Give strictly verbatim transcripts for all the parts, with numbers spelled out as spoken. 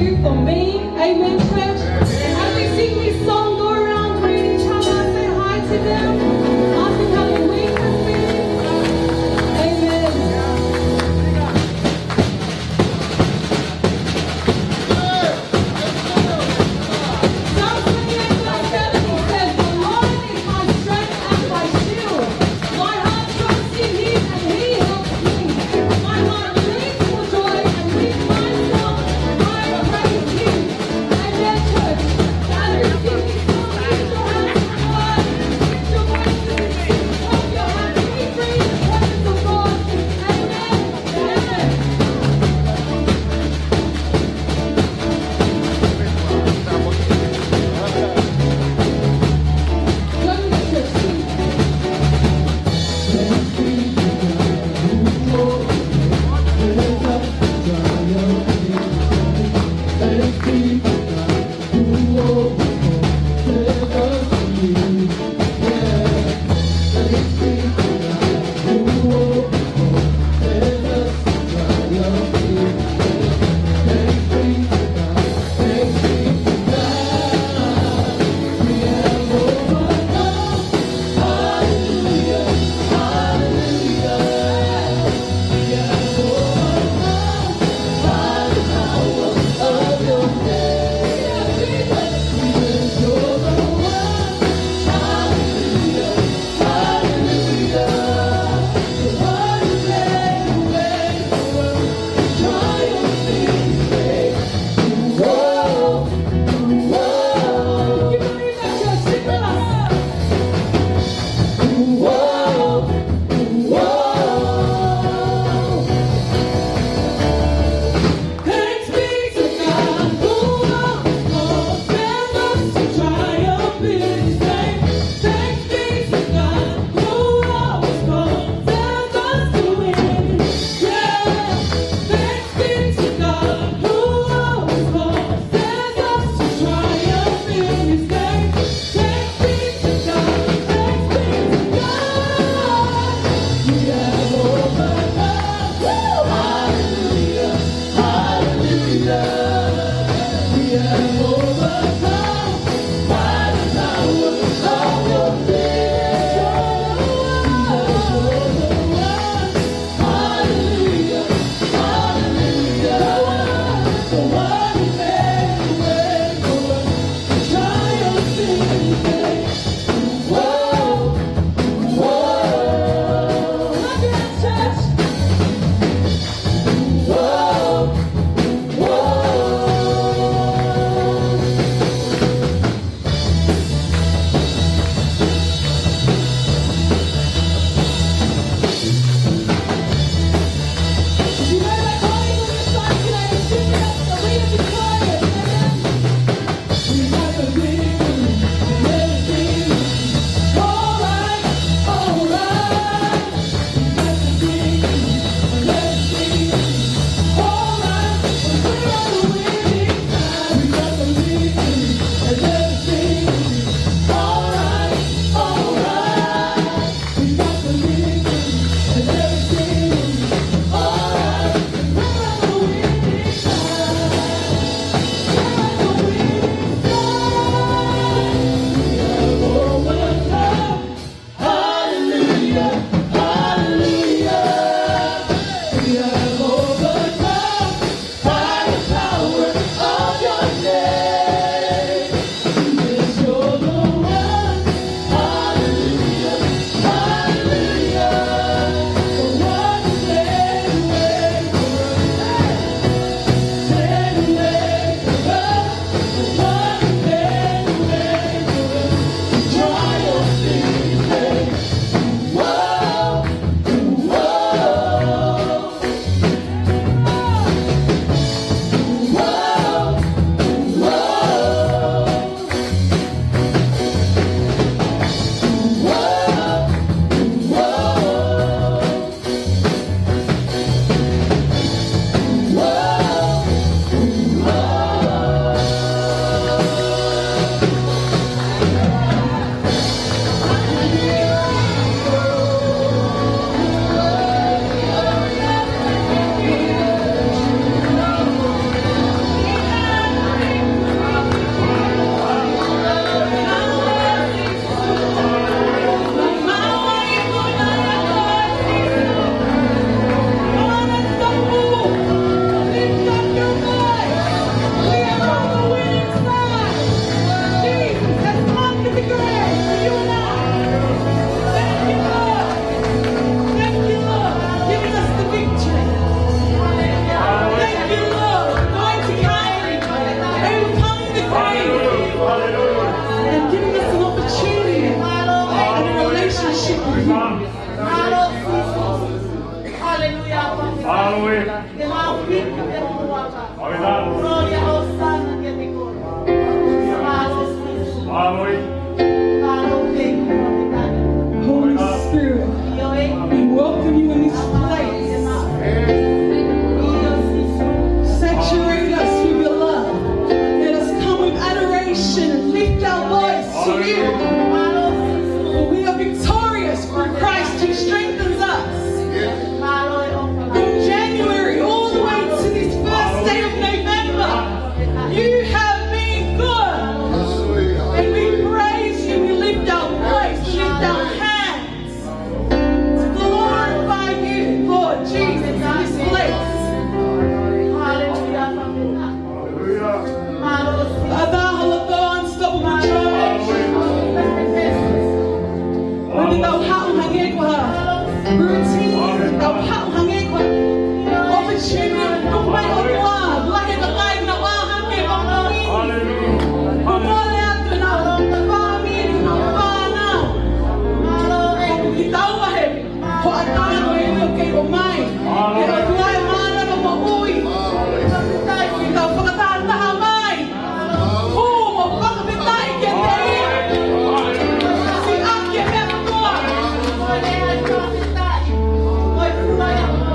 For me. Amen, church. As we sing this song, go around, greet each other, say hi to them. Ask them how your week has been. Amen. Psalm twenty-eight verse seven says, "The Lord is my strength and my shield. My heart trusts in him and he helps me. My heart leaps for joy and with my song I praise him." Amen, church. As we sing this song, lift your hands to God. Lift your voices. Clap your hands. Be free in the presence of God. Amen. Amen. Routine, tau haʻu hangē ko e opportunity, tuku mai ʻOtua, lahi e kakai naʻa nau ʻā hake, Fakamoʻui. Haleluia. Kuo mole atu ʻenau fāmili, ʻenau fānau. Mālō e ki tau vahe, ko e ʻatā ko e ʻilo kei ʻomai. Haleluia. Ke ʻOtua e mānava moʻui. Fakafetaʻi ko e tau fakatahataha mai. ʻOku mau fakafetaʻi kiate ia. Siʻaki e meʻa kotoa. Ko e fua ia.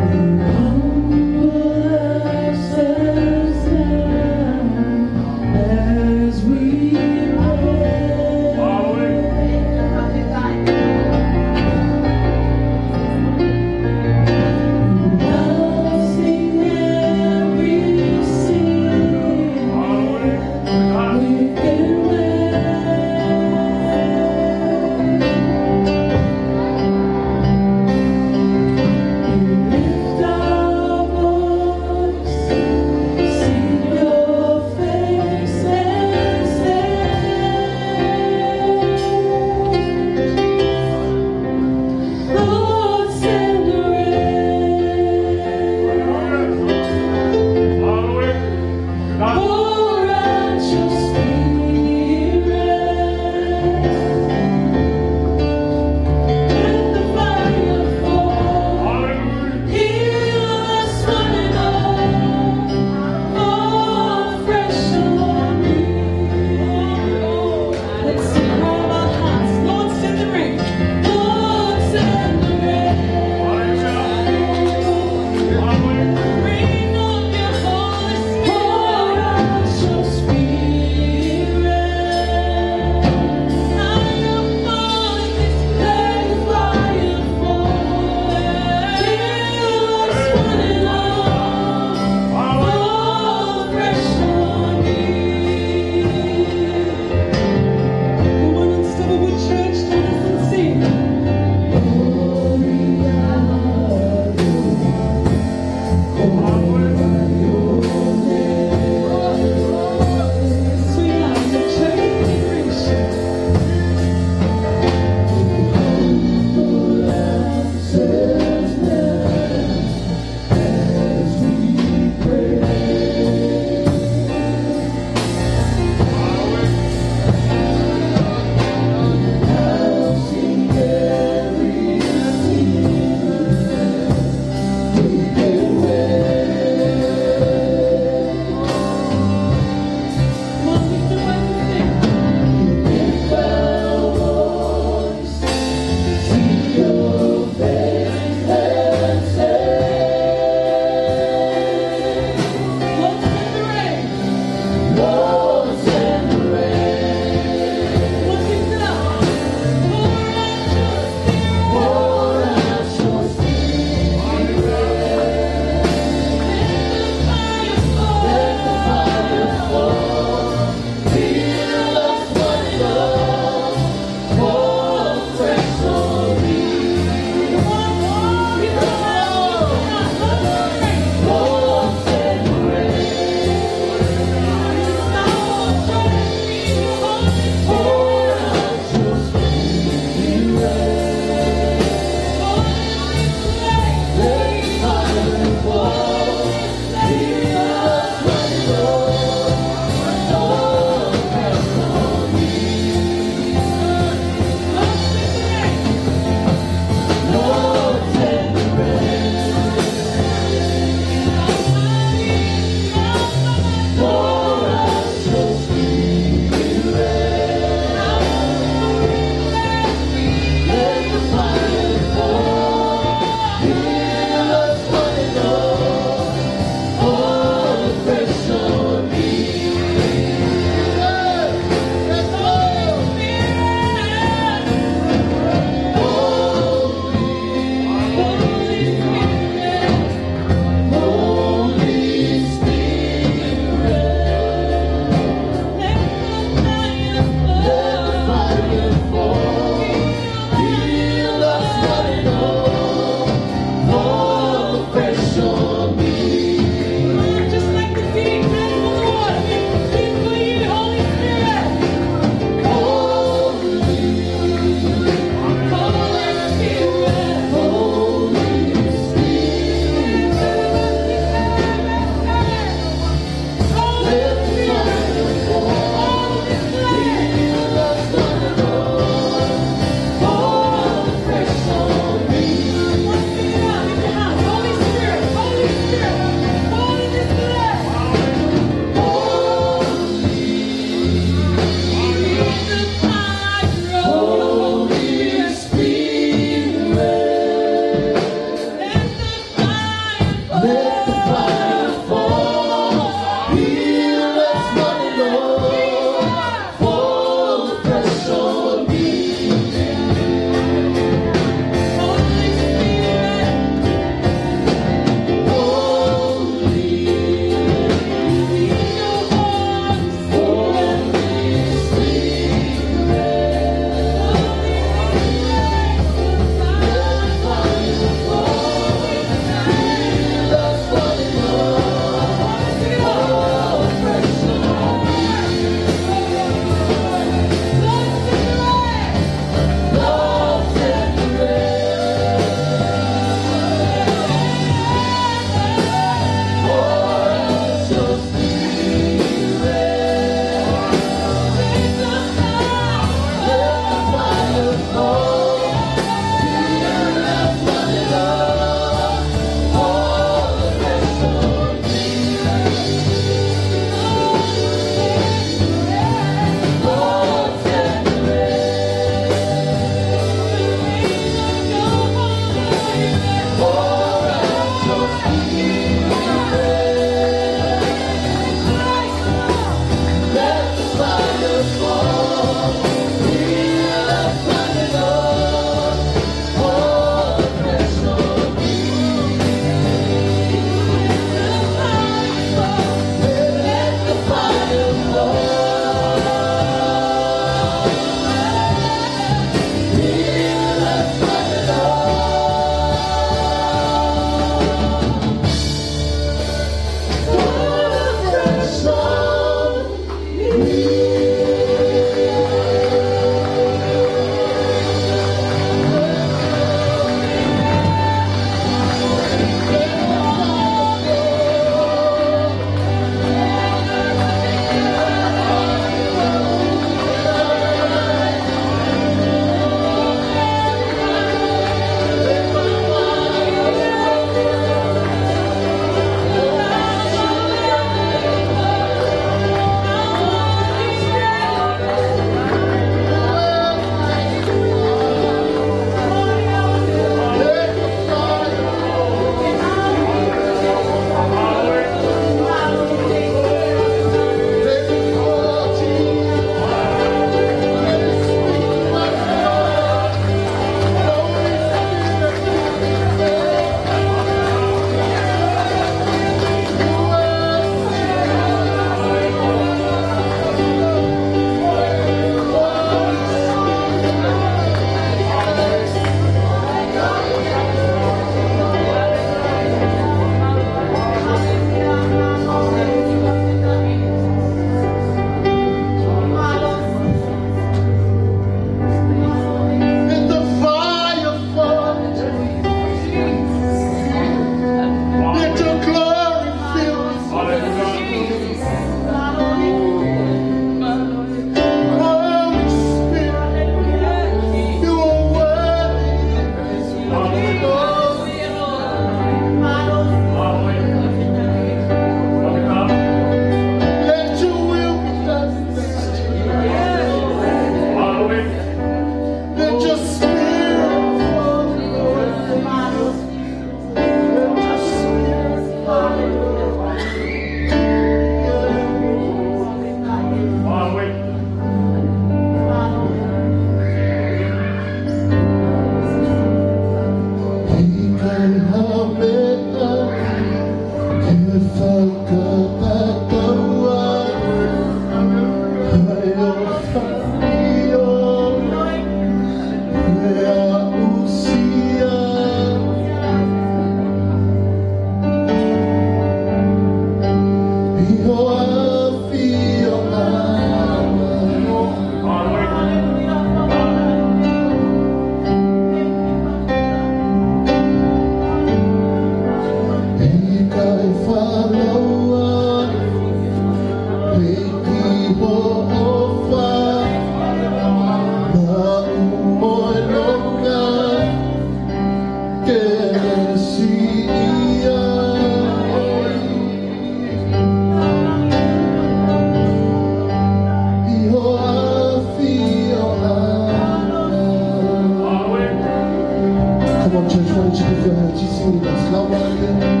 Church, why don't you give your hand to sing with us? Laumālie.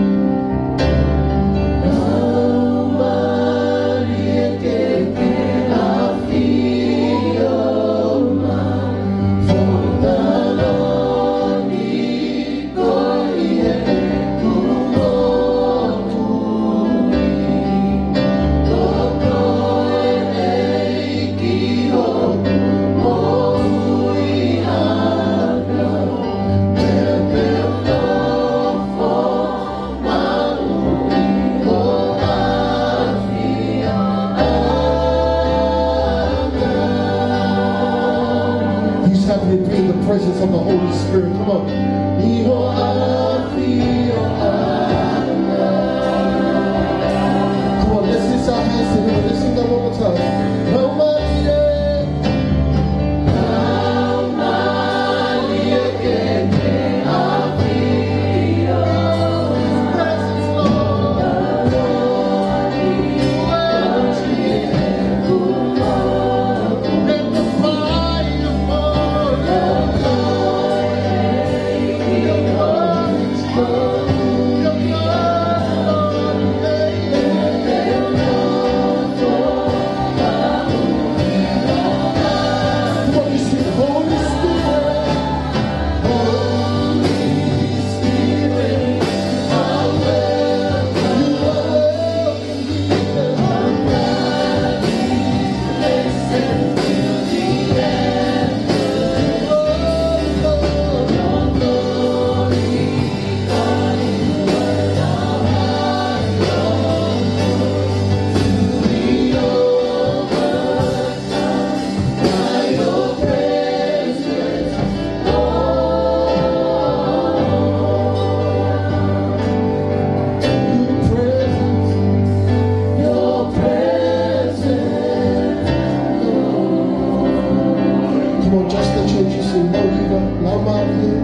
You just have to be in the presence of the Holy Spirit. Come on. Come on, let's lift our hands to Him. Let's sing that one more time. Come on, just the church, you sing. Laumālie.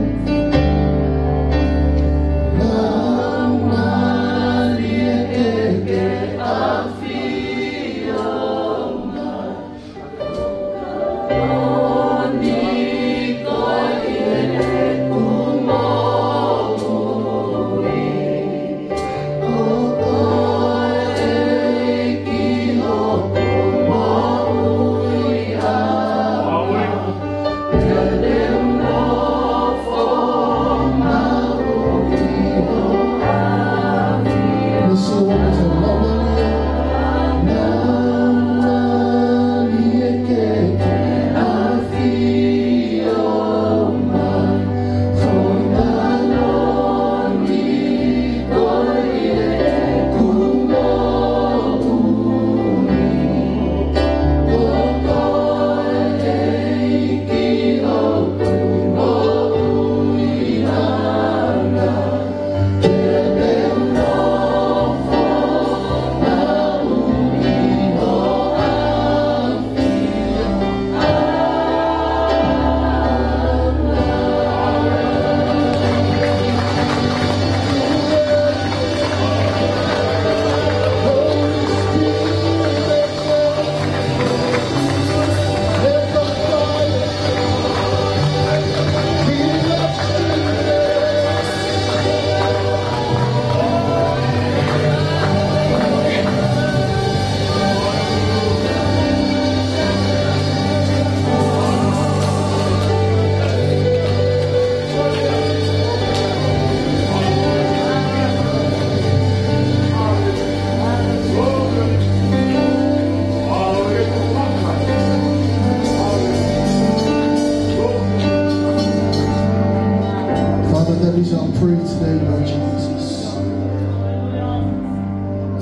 Father, that is our prayer today, Lord Jesus.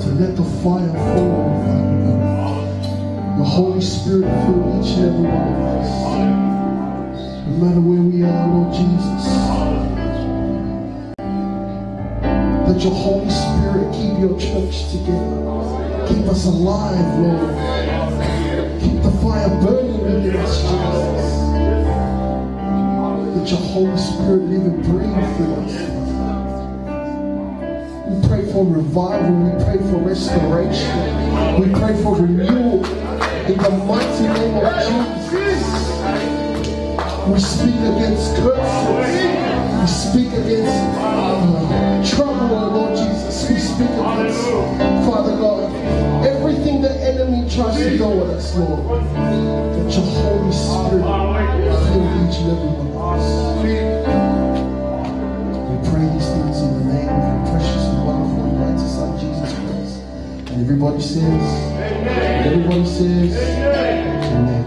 To let the fire fall, Father God. The Holy Spirit fill each and every one of us. No matter where we are, Lord Jesus. Let your Holy Spirit keep your church together. Keep us alive, Lord. Keep the fire burning within us, Jesus. Let your Holy Spirit live and breathe through us. We pray for revival. We pray for restoration. We pray for renewal in the mighty name of Jesus. We speak against curses. Speak against, um, trouble, oh Lord Jesus. We speak against, Father God, everything the enemy tries to throw at us, Lord. That your Holy Spirit fill each and every one of us. We pray these things in the name of your precious and wonderful and righteous Son, Jesus Christ. And everybody says, everybody says, Amen.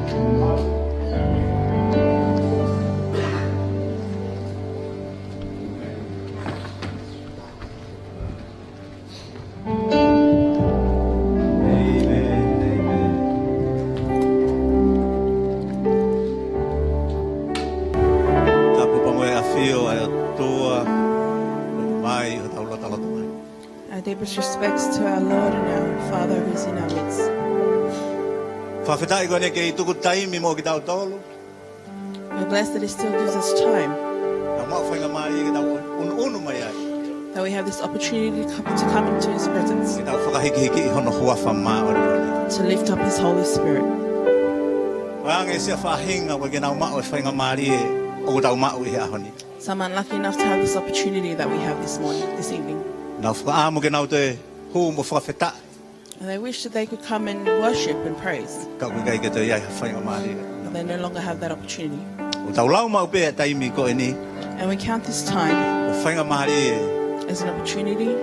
Tapu pea mo e ʻafio ʻa e ʻOtua, mai ʻo tau loto loto mai. Our deepest respects to our Lord and our Father who's in our midst. Fakafetaʻi ko ʻene kei tuku taimi mo kitautolu. We're blessed that he still gives us time. Ke maʻu faingamālie ke tau ʻunuʻunu mai ai. That we have this opportunity to come, to come into his presence. Ke tau fakahīkihikiʻi hono huafa māʻoniʻoni. To lift up his Holy Spirit. Ko e anga e siʻa faʻahinga ʻoku ʻikai ke nau maʻu e faingamālie ʻoku tau maʻu ʻi he ʻaho ni. Some unlucky enough to have this opportunity that we have this morning, this evening. Nau fakaʻamu ke nau toe hū mo fakafetaʻi. And they wish that they could come and worship and praise. Ka ʻoku ʻikai ke toe ʻi ai ha faingamālie. But they no longer have that opportunity. ʻOku tau lau maʻu pē ʻa e taimi ko eni. And we count this time. ʻO faingamālie. As an opportunity.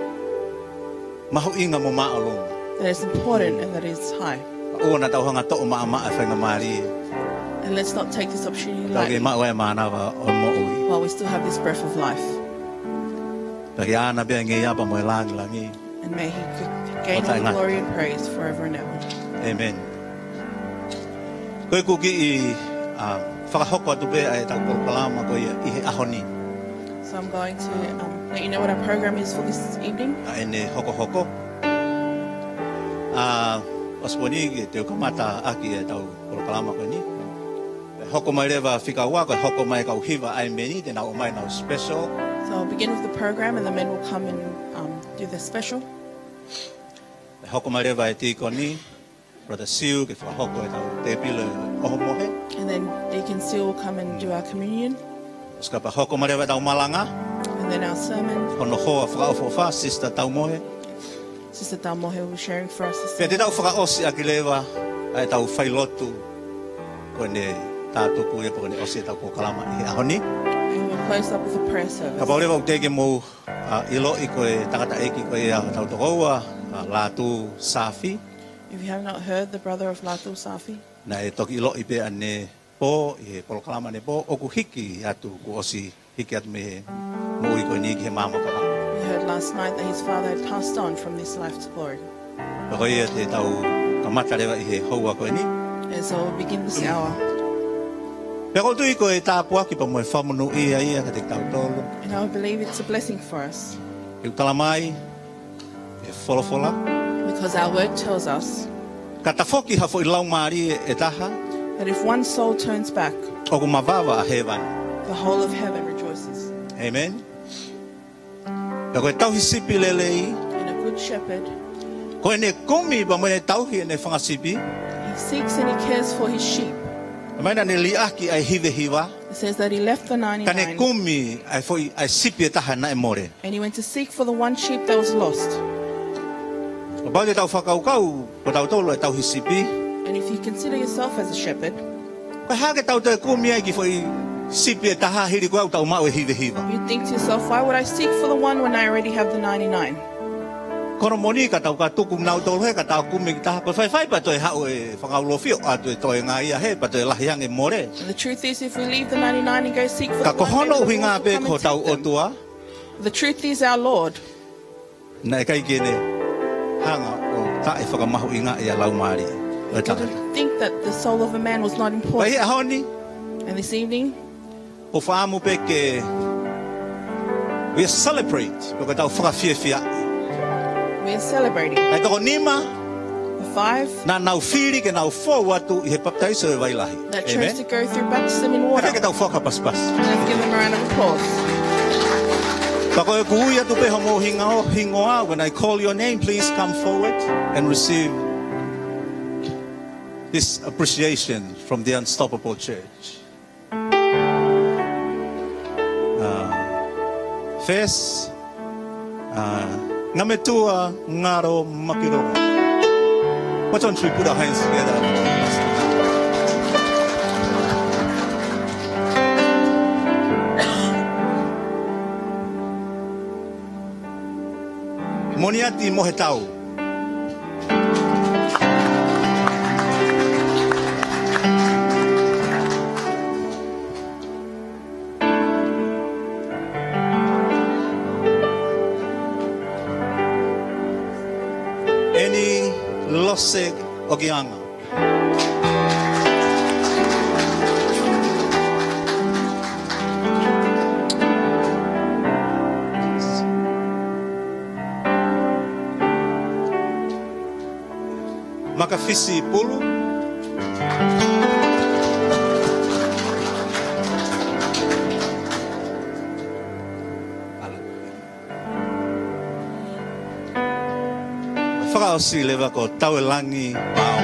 Mahuʻinga mo māʻolunga. That is important and that is high. ʻOua naʻa tau hanga ʻo toʻo maʻamaʻa e faingamālie. And let's not take this opportunity lightly. Tau kei maʻu e mānava ʻo e moʻui. While we still have this breath of life. Pea ke ʻaʻana pē ʻa e ngeia pea mo e lāngilangi. And may he g-, gain all the glory and praise forever and ever. ʻĒmeni. Ko ʻeku kiʻi, um, fakahoko atu pē ʻa ʻetau polokalama ko ia ʻi he ʻaho ni. So I'm going to, um, let you know what our program is for this evening. ʻA ʻene hokohoko. ʻA, ʻosi pē eni ke tau kamata ʻaki ʻetau polokalama ko eni. Hoko mai leva fika ua, ko e hoko mai e kau hiva ʻa e meni, te nau ʻomai ʻenau special. So I'll begin with the program and the men will come and, um, do the special. Hoko mai leva e tīkoni, Brother Siu, ke fakahoko ʻetau tēpile ʻohomohe. And then Deacon Seal will come and do our communion. ʻOsi ka pea hoko mai leva ʻetau malanga. And then our sermon. Hono hoa fakaʻofoʻofa, Sister Taumohe. Sister Taumohe will be sharing for us this evening. Pea te tau fakaʻosi ʻaki leva ʻa ʻetau failotu ko ʻene tātuku ia pea ko ʻene ʻosi ʻetau polokalama ʻi he ʻaho ni. And we'll close up with a prayer service. Kapau leva ʻoku teʻeki ke mou, ʻa, ʻiloʻi ko e tangataʻeiki ko ia ʻetau tokoua, ʻa, Lātū Saafi. If you have not heard the brother of Lātū Saafi. Naʻe toki ʻiloʻi pē ʻanepō, ʻi he polokalama ʻanepō, ʻoku hiki atu kuo ʻosi hiki atu mei he moʻui ko eni ki he maama kahaʻu. We heard last night that his father had passed on from this life to glory. Pea ko ia te tau kamata leva ʻi he houa ko eni. And so we'll begin this hour. Pea ʻoku ou tui ko e tāpuaki pea mo e fakamonūʻia ia kiate kitautolu. And I believe it's a blessing for us. ʻOku tala mai ʻe he folofola. Because our word tells us. Ka tafoki ha foʻi laumālie ʻe taha. That if one soul turns back. ʻOku mavava ʻa hēvani. The whole of heaven rejoices. ʻĒmeni. Pea ko e tauhi sipi lelei. And a good shepherd. Ko ʻene kumi pea mo ʻene tauhi ʻene fanga sipi. He seeks and he cares for his sheep. Pea mai naʻa ne liʻaki ʻa e hiva hiva. It says that he left the ninety-nine. Ka ne kumi ʻa e foʻi, ʻa e sipi ʻe taha naʻe mole. And he went to seek for the one sheep that was lost. Kapau te tau fakakaukau ko tautolu ʻa e tauhi sipi. And if you consider yourself as a shepherd, ko e hā ke tau toe kumi ai e kiʻi foʻi sipi ʻe taha hili ko ē ʻoku tau maʻu e hiva hiva. You think to yourself, "Why would I seek for the one when I already have the ninety-nine?" Ko hono moʻoni ka tau ka tuku nautolu hē ka tau kumi e kiʻi taha, ko e faifai pea toe haʻu e fanga ulofi ʻo ʻoatu e toenga ia hē pea toe lahi ange e mole. And the truth is, if we leave the ninety-nine and go seek for the one, then the wolves will come and take them. Ka ko hono ʻuhinga pē ko hotau ʻOtua. The truth is our Lord. Naʻe ʻikai ke ne hanga ʻo taʻefakamahuʻingaʻi ʻa e laumālie ʻo e tangata. He didn't think that the soul of a man was not important. Pea ʻi he ʻaho ni. And this evening. ʻOku ou fakaʻamu pē ke we celebrate, pea ke tau fakafiefia. We are celebrating. ʻA e toko nima. The five. Naʻa nau fili ke nau fou atu ʻi he papitaiso ʻo e vai lahi. That chose to go through baptism in water. ʻĒmeni. Pea ke tau fakapasipasi. Let's give them a round of applause. Pea ko ʻeku ui atu pē homou hingoa, hingoa, when I call your name, please come forward and receive this appreciation from the Unstoppable Church. Ah. First, uh, Ngametua Ngaro Mapirongo. Why don't we put our hands together? Moniati Mohetau. Eni Lose Okianga. Makafisi Pulu. Fakaʻosi leva ko Tauelangi Pao.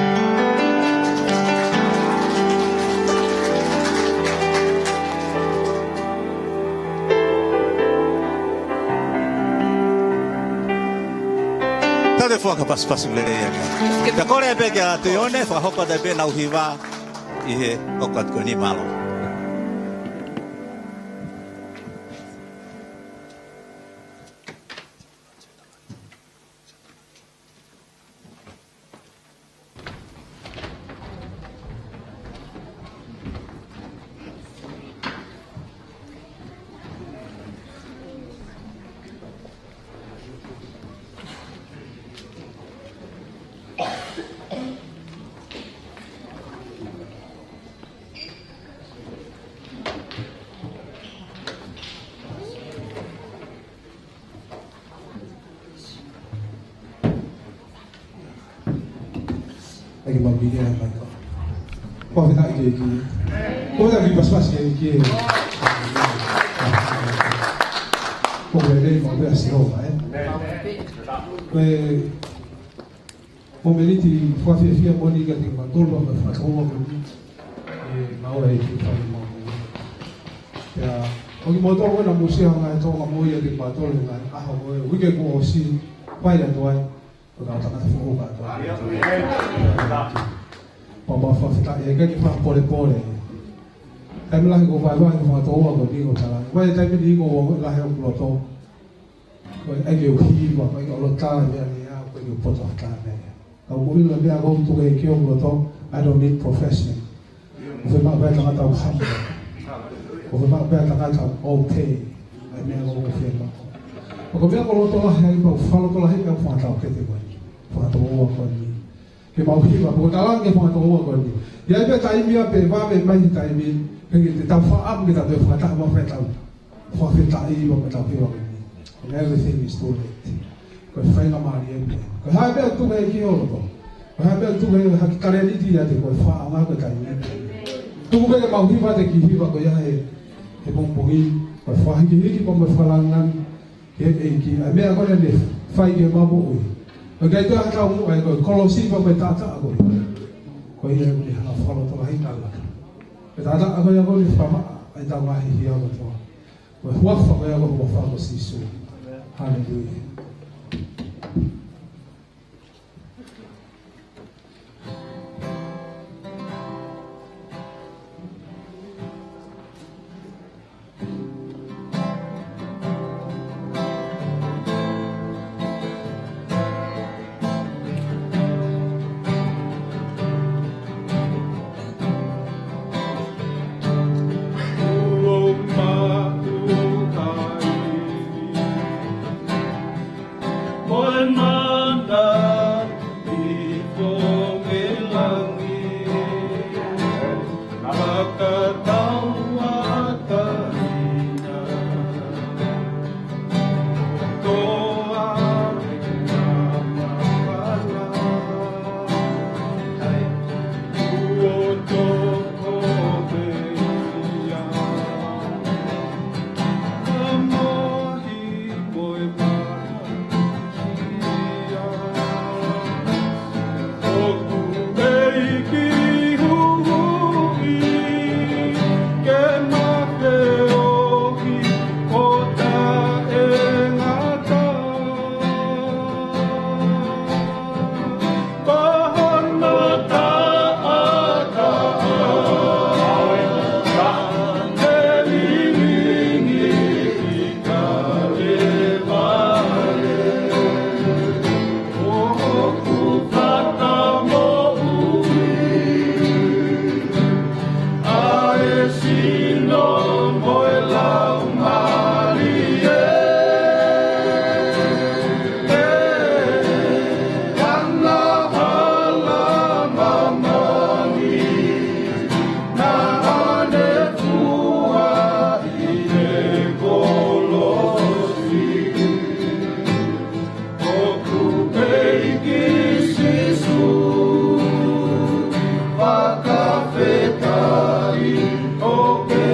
Tau toe fakapasipasi lelei ange. Pea kole pē kia Tuione, fakahoko atu pē ʻenau hiva ʻi he ʻoku atu ko eni, mālō. ʻAi ke mau pili ai mai ko. Ko fina i ke ki. Ko fina ki pasipasi ai ke. Ko lelei mau pē ʻa Sihova, ē. Ko e mōmeniti fakafiefia moʻoni kiate kimautolu ʻa e fakatouʻosi ko eni. ʻE, mau ʻai ke fai mau. Pea, ʻoku mau tau ena musia ngaahi Tonga mo ia kiate kimautolu ngaahi ʻaho ko e uike kuo ʻosi, fai atu ai, ko e kau tangata foʻou kātoa. Pea mau fakafetaʻi, ʻikai ke fakapolepole. Taimi lahi ʻoku vaivai he fakatouʻosi ko eni ʻo tala. Ko e taimi ni ʻoku lahi hoku loto. Ko e ʻai ke u hiva, ko e ʻai ke u ʻolota meʻa ni ʻa, ko e ʻai ke u poto ʻa meʻa. Ka ʻoku ʻilo meʻa ʻoku tuku ʻi hoku loto, I don't need profession. ʻOku fiemaʻu pē tangata ʻoku humble. ʻOku fiemaʻu pē tangata ʻoku pay ʻa e meʻa ʻoku fiemaʻu. Ko e meʻa ʻoku loto lahi ai pea u fakalotolahi pē ʻa e fakatau kete ko eni. Fakatouʻosi ko eni. Ke mau hiva, ʻoku tala ange fakatouʻosi ko eni. ʻI ai pē taimi ʻa pē vave mai he taimi, pea ke te tau faʻa me tau toe fakataha mai pē tau. Fakafetaʻi ʻi he meʻa tau hiva ko eni. And everything is too late. Ko e faingamālie pē. Ko e hā e meʻa ʻoku tuku ʻi ho loto. Ko e hā e meʻa ʻoku tuku ʻi ha kiʻi talēniti ʻiate koe, fakaʻaongaʻi e taimi ni. Tuku pē ke mau hiva ʻete kiʻi hiva ko ia he, he pongipongi. Ko e fakahikihiki pea mo e fakalāngilangi ki he ʻEiki, ʻa e meʻa ko ē naʻa ne fai ki heʻemau moʻui. ʻOku ʻikai toe ha taumuʻa ia, ko e kolosi pea mo e taʻataʻa ko ē. Ko ia ʻoku ne hanga ʻo fakalotolahi kitautolu. Ko e taʻataʻa ko ia ʻoku ne fakamaʻa ʻa ʻetau ngaahi hia kotoa. Ko e huafa ko ia ko e huafa ko Sīsū. Haleluia. Sino mo e Laumālie, ʻe angahala māmani, naʻa ne fua ʻi he kolosi. ʻOku ou kei ki Sīsū, fakafetaʻi ʻo ke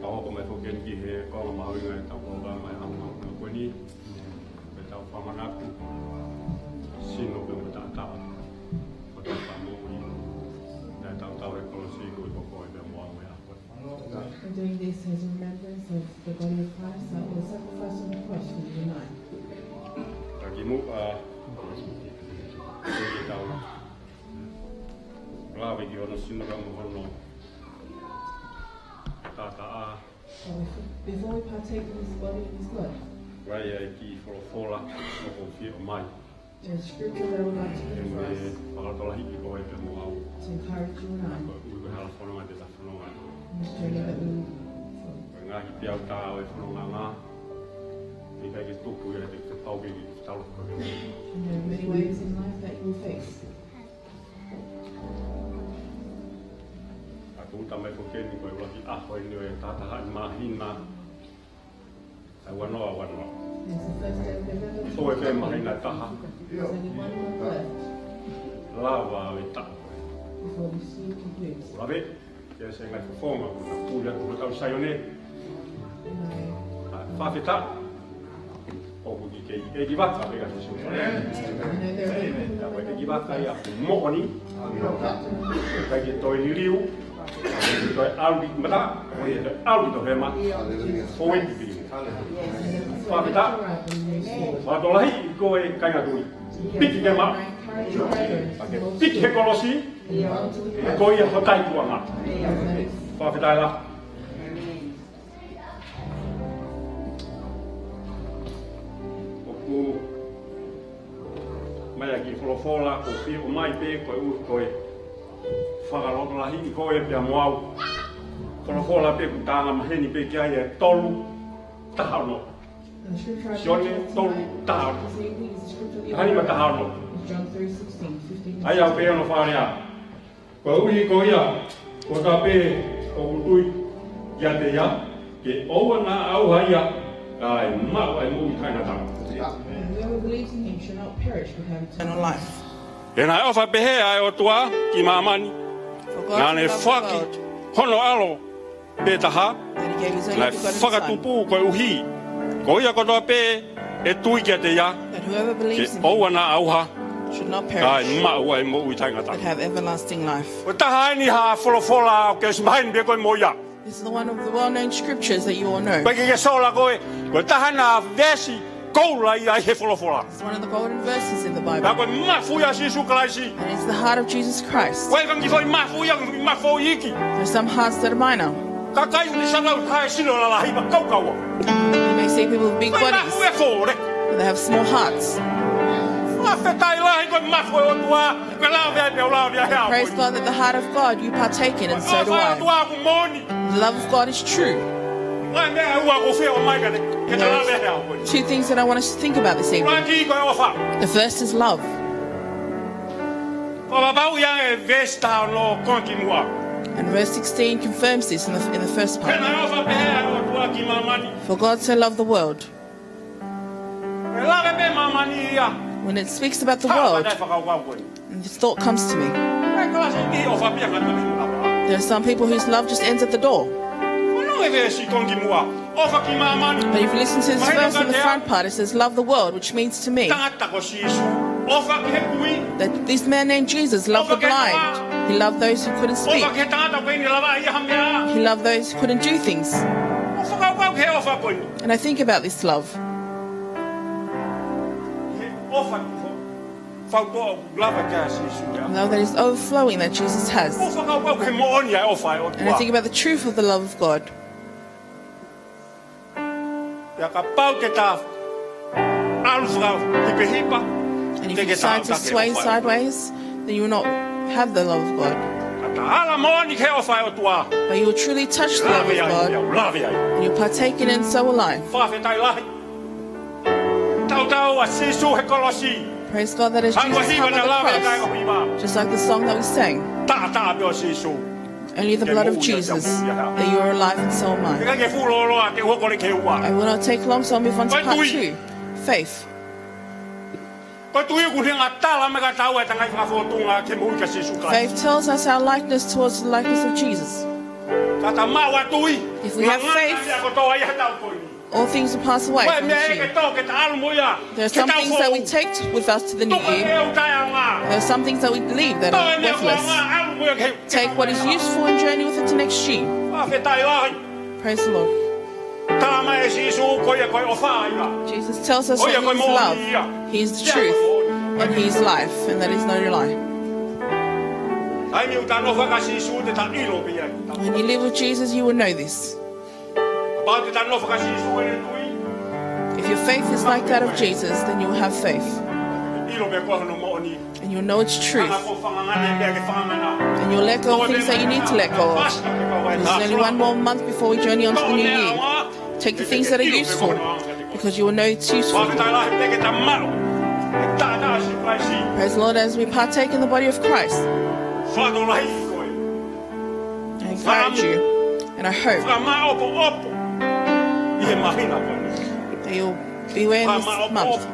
Tau hoko mai foki eni ki he konga mahuʻinga ʻetau konga mai ʻaho mahuʻinga ko eni. Pea tau fakamanatu, sino pea mo taʻataʻa ʻo hotau Fakamoʻui, naʻe tautau he kolosi koeʻuhi ko koe pea mo au he ʻaho ni. We're doing this as a remembrance of the body of Christ that was sacrificed on the cross for you and I. Ka kimuʻa ke tau lave ki hono sino pea mo hono taʻataʻa. So before we partake of his body and his blood, ʻoku ʻi ai e kiʻi folofola ʻoku ou fie ʻomai. There's scripture that I would like to read for us. Ke fakalotolahiʻi koe pea mo au. To encourage you and I. Koeʻuhi ko e hala fononga te ta fononga. In this journey that we follow. Ko e ngaahi peau tā ʻo e fonongaʻanga, ʻe ʻikai ke tupu ia ʻi he pau ke ke talo koe. And there are many ways in life that you will face. Ka ʻoku tau mai foki eni ko e ʻuluaki ʻaho eni ʻo e tahatahaʻi māhina ʻa e ua noa ua noa. It's the first day of November. Toe pē māhina ʻe taha. There's only one month left. Lava ʻo e taʻu. Before this year concludes. Lave. Ke se ngai fofonga, ko e puli atu ko tau Saione. Fakafetaʻi. ʻOku ʻikai ke ʻi ai ha ʻeikivaka pē ka Sīsū. Ka ko e ʻeikivaka ia ʻoku moʻoni. ʻIkai ke toe liliu. Toe ʻalu ki mata. Toe ʻalu ki tohi hema. Ko e pipili. Fakafetaʻi. Fakafetaʻi lahi ki he kāinga tui. Piki ke ma. Piki he kolosi. Ko ia ko e taʻu ʻe ua noa. Fakafetaʻi lahi. ʻOku mai ʻa e kiʻi folofola ʻoku ou fie ʻomai pē koeʻuhi ko e fakalotolahiʻi koe pea mo au. Folofola pē ʻoku tau angamaheni pē ki ai, ʻa e tolu taha ono. Sione tolu taha ono. Taha nima taha ono. ʻA ia ʻoku pehē hono fakalea: Koeʻuhi ko ia kotoa pē ʻoku tui kiate ia, ke ʻoua naʻa ʻauha ia, kae maʻu ʻa e moʻui taʻengata. And whoever believes in him shall not perish but have eternal life. He naʻe ʻofa pehē ʻa e ʻOtua ki māmani, naʻa ne foaki hono ʻAlo pē taha, naʻe fakatupu koeʻuhi ko ia kotoa pē ʻe tui kiate ia, ke ʻoua naʻa ʻauha, kae maʻu ʻa e moʻui taʻengata. Ko e taha eni ha folofola ʻoku ke ʻosi maheni pē koe mo ia. This is the one of the well-known scriptures that you all know. ʻIkai ke ke sola koe, ko e taha eni ha veesi koula ia ʻi he folofola. It's one of the golden verses in the Bible. Ka ko e mafu ia ʻo Sīsū Kalaisi. And it's the heart of Jesus Christ. Ko e kiʻi foʻi mafu ia, kiʻi mafu iiki. There's some hearts that are minor. Kakai ʻoku nau sino lalahi mo kaukaua. You may see people with big bodies, but they have small hearts. Ko e mafu ʻe fole. Fakafetaʻi lahi ko e mafu ʻo e ʻOtua. Ko e lave ai pē ʻo lave ai he ʻaho ni. Praise God that the heart of God you partake in, and so do I. ʻOfa ʻa e ʻOtua ʻoku moʻoni. The love of God is true. Ko e meʻa ʻe ua ʻoku ou fie ʻomai kiate, ke ta lave ai he ʻaho ni. Two things that I want us to think about this evening. ʻUluaki ko e ʻofa. The first is love. Ko e pau ia ʻa e veesi taha ono ko ē kimuʻa. And verse sixteen confirms this in the, in the first part. He naʻe ʻofa pehē ʻa e ʻOtua ki māmani. For God so loved the world. ʻE lave pē māmani ia. And it speaks about the world. And this thought comes to me. There are some people whose love just ends at the door. But if you listen to this verse in the front part, it says, "Love the world," which means to me that this man named Jesus loved the blind. He loved those who couldn't speak. He loved those who couldn't do things. And I think about this love. Love that is overflowing that Jesus has. And I think about the truth of the love of God. And if you decide to sway sideways, then you will not have the love of God. But you will truly touch the love of God, and you partake in it, and so will I. Praise God that as Jesus hung on the cross, just like the song that we sang, only the blood of Jesus, that you are alive and so am I. I will not take long, so I'll move on to part two. Faith. Faith tells us our likeness towards the likeness of Jesus. If we have faith, all things will pass away from the sea. There are some things that we take with us to the new year. There are some things that we leave that are worthless. Take what is useful and journey with it to next year. Praise the Lord. Jesus tells us that he is love, he is the truth, and he is life, and that is no lie. When you live with Jesus, you will know this. If your faith is like that of Jesus, then you will have faith. And you'll know it's truth. And you'll let go of things that you need to let go of. There's only one more month before we journey on to the new year. Take the things that are useful, because you will know it's useful. Praise the Lord, as we partake in the body of Christ. I encourage you, and I hope that you'll be aware in this month,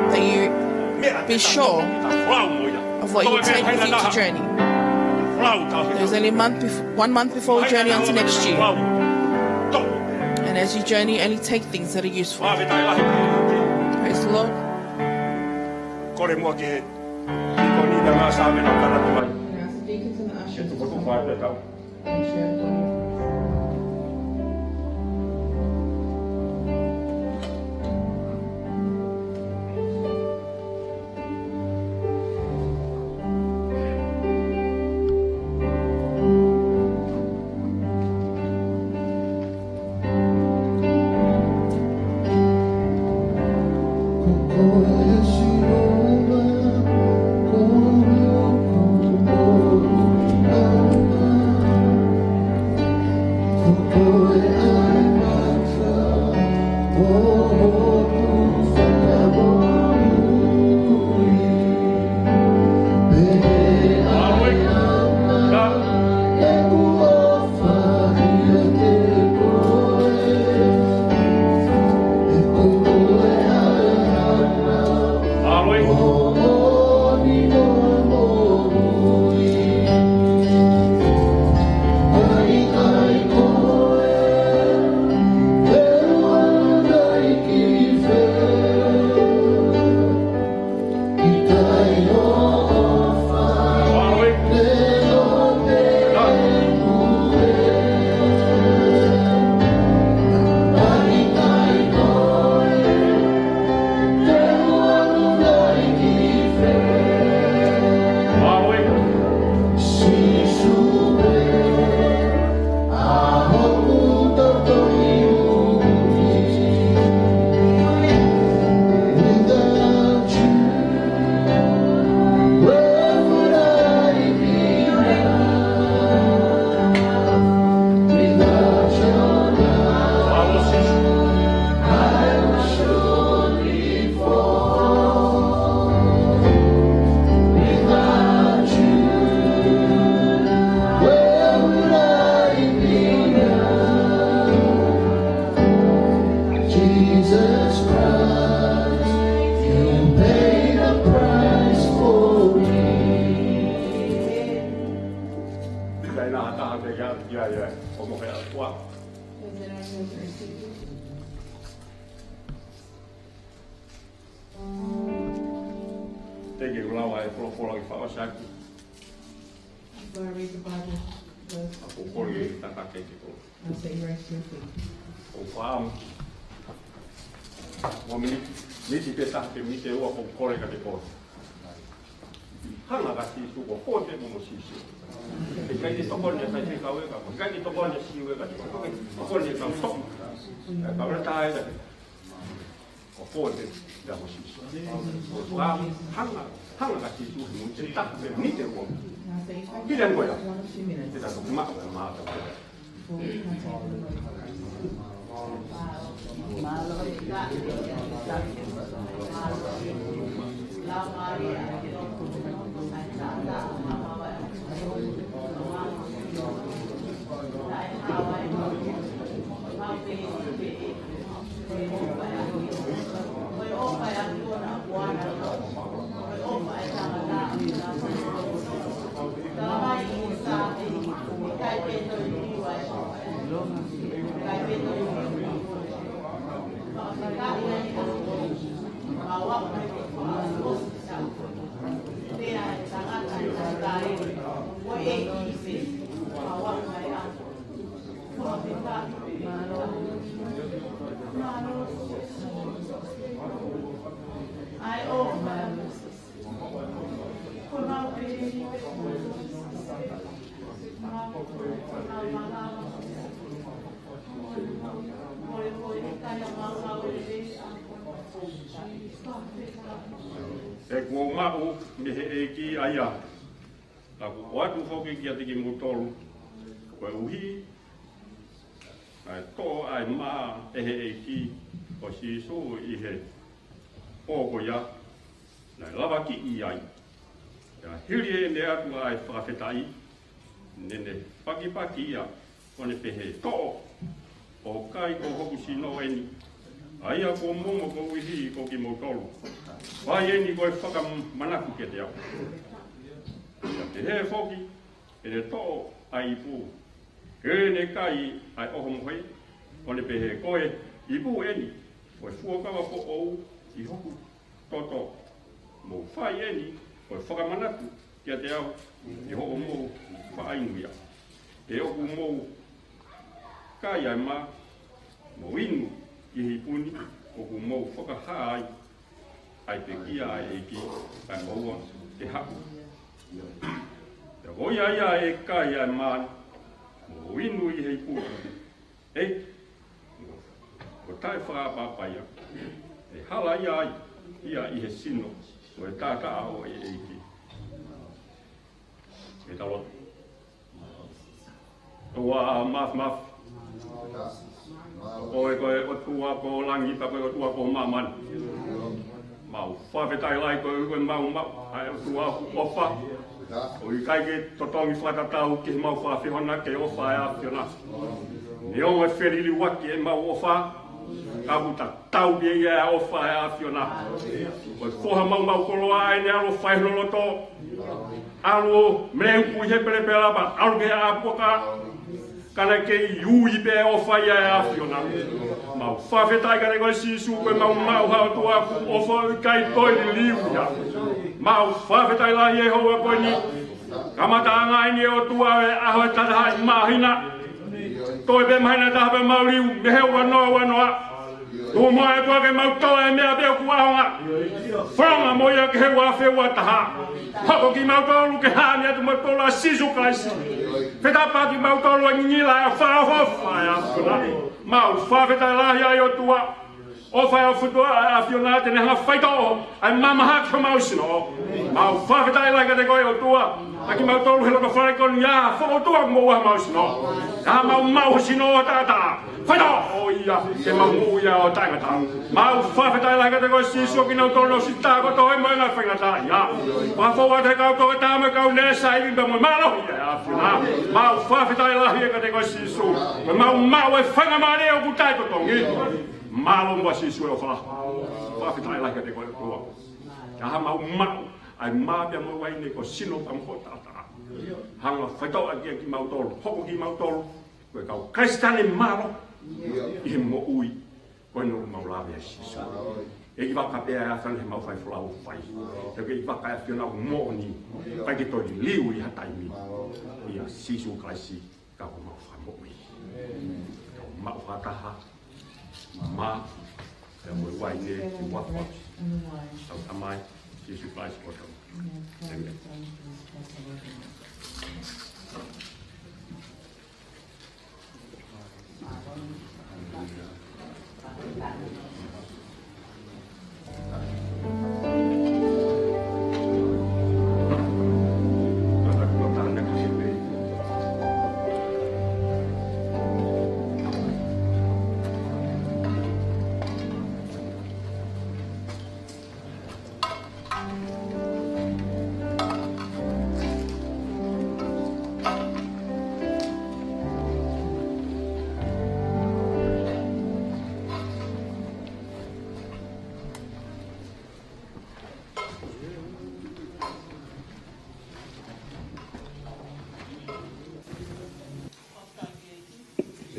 that you be sure of what you take with you to journey. There's only a month bef-, one month before we journey on to next year. And as you journey, only take things that are useful. Praise the Lord. Kole muʻa ki he, ki ko ni na ngā sāme na kara tuai. Ask the deacons and the ushers to come and share the word. ʻIa, ʻia, ʻia, ʻo mo he ʻa kua. Te ke lau ʻa e folofola ki fakaʻosi atu. Before I read the Bible verse, ʻOku ou kole ke ke tataki ki he kolo. I'll say grace real quick. ʻOku ou faʻa ʻo miniti, miniti pē taha pe miniti ʻe ua ʻoku ou kole ka te kolo. Hanga kia Sīsū ko koe pē mo Sīsū. ʻIkai ke tokoni e faifekau ē ka, ʻikai ke tokoni e siu ē ka, tokoni e kau toʻo. Ka ora tā ē ka. Ko koe pē mo Sīsū. Ko e hanga, hanga kia Sīsū he miniti taha pe miniti ʻe ua. Pea ko ia. Te ta toki maʻu e maʻu. He kuo u maʻu mei he ʻEiki ʻa ia, ka u ʻoatu foki kiate kimoutolu, koeʻuhi naʻe toʻo ʻa e mā ʻe he ʻEiki ko Sīsū ʻi he pō ko ia naʻe lavakiʻi ai. Pea hili ʻene ʻatu ʻa e fakafetaʻi, naʻa ne pakipaki ia, ʻo ne pehē, Toʻo, ʻo kai, ko hoku sino ʻeni, ʻa ia kuo momo koeʻuhi ko kimoutolu. Fai ʻeni ko e fakamanatu kiate au. Pea pehē foki, ʻi heʻene toʻo ʻa e ipu, ʻo ne kai ʻa e ʻohomohe, ʻo ne pehē, Ko e ipu ʻeni, ko e fuakava foʻou ʻi hoku toto. Mou fai ʻeni ko e fakamanatu kiate au ʻi hoʻomou faʻa inu ia. He ʻoku mou kai ʻa e mā, mo inu ʻi he ipu ni, ʻoku mou fakahā ai ʻa e pekia ʻa e ʻEiki, kae ʻoua te haʻu. Pea ko ia ia ʻe kai ʻa e mā ni, mo inu ʻi he ipu ni, ʻe, ʻo taʻefakaʻapaʻapa ia, ʻe hala ia ai ia ʻi he sino ʻo e taʻataʻa ʻo e ʻEiki. Ke tau lotu. ʻOtua Māfimafi, ko koe ko e ʻOtua ko langi pea ko e ʻOtua ko māmani. Mau fakafetaʻi lahi koeʻuhi ko ʻemau maʻu ʻa e ʻOtua ʻoku ʻofa, ʻo ʻikai ke totongi fakatatau ki heʻemau fakafehona ki he ʻofa ʻa e ʻAfiona. Neongo e feliliuaki ʻemau ʻofa, ka ʻoku tatau pē ia ʻa e ʻofa ʻa e ʻAfiona. Ko e foha maumau koloa ʻa ʻene ʻalu ʻo fai hono loto. ʻAlu ʻo mele uku ʻi he pelepela pea ʻalu ki he ʻā puaka. Ka naʻe kei ui pē ʻofa ia ʻa e ʻAfiona. Mau fakafetaʻi kiate koe Sīsū ko ʻemau maʻu ha ʻOtua ʻoku ʻofa ʻikai toe liliu ia. Mau fakafetaʻi lahi he houa ko eni. Kamataʻanga eni ʻe ʻOtua ʻo e ʻaho ʻe tatahaʻi māhina. Toe pē māhina ʻe taha pea mau liu mei he ua noa ua noa. Tuku muʻa ʻOtua ke mau toʻo e meʻa pē ʻoku ʻaonga. Fononga mo ia ki he ua afe ua taha. Hoko kimautolu ke hā ni atu mautolu ʻa Sīsū Kalaisi. Fetapa kimautolu ʻa e ngingila ʻa e fakaʻofoʻofa ʻa e ʻAfiona. Mau fakafetaʻi lahi ai ʻOtua. ʻOfa ʻa e ʻOtua ʻa e ʻAfiona te ne hanga faitoʻo ʻa e mamaha ki homau sino. Mau fakafetaʻi lahi kiate koe ʻOtua. ʻA kimautolu he loto fale ko eni ʻa e fakaʻotua mo ua homau sino. Ka mau maʻu ho sino ʻo taʻataʻa. Faitoʻo ia ke mau moʻui ʻo taʻengata. Mau fakafetaʻi lahi kiate koe Sīsū kinautolu ʻoku ʻosi takoto ʻi he mohenga faingataʻaʻia. Fakafou atu he kau toketā mo e kau neesi ʻi he ivi mo e mālohi ʻa e ʻAfiona. Mau fakafetaʻi lahi kiate koe Sīsū. Ko ʻemau maʻu e faingamālie ʻoku taʻetotongi. Mālō muʻa Sīsū e ʻofa. Fakafetaʻi lahi kiate koe ʻOtua. Ka ʻi heʻemau maʻu ʻa ʻa e mā pea mo e uaine ko e sino pea mo hoʻo taʻataʻa. Hanga ʻo faitoʻo ʻaki kimautolu, hoko kimautolu ko e kau Kalisitiane mālohi ʻi he moʻui ko eni ʻoku mau lave ai, Sīsū. ʻEiki, vaka pē ʻa e ʻAfiona he mau fai folau fai. He ʻoku ʻikai vaka ʻa e ʻAfiona, ʻoku moʻoni. ʻIkai ke toe liliu ʻi ha taimi. ʻIa Sīsū Kalaisi, ka ko homau Fakamoʻui. Ka ko homau fakataha, mā, pea mo e uaine, ki he huafa ʻo hotau Tamai, Sīsū Kalaisi ko homau. ʻĒmeni.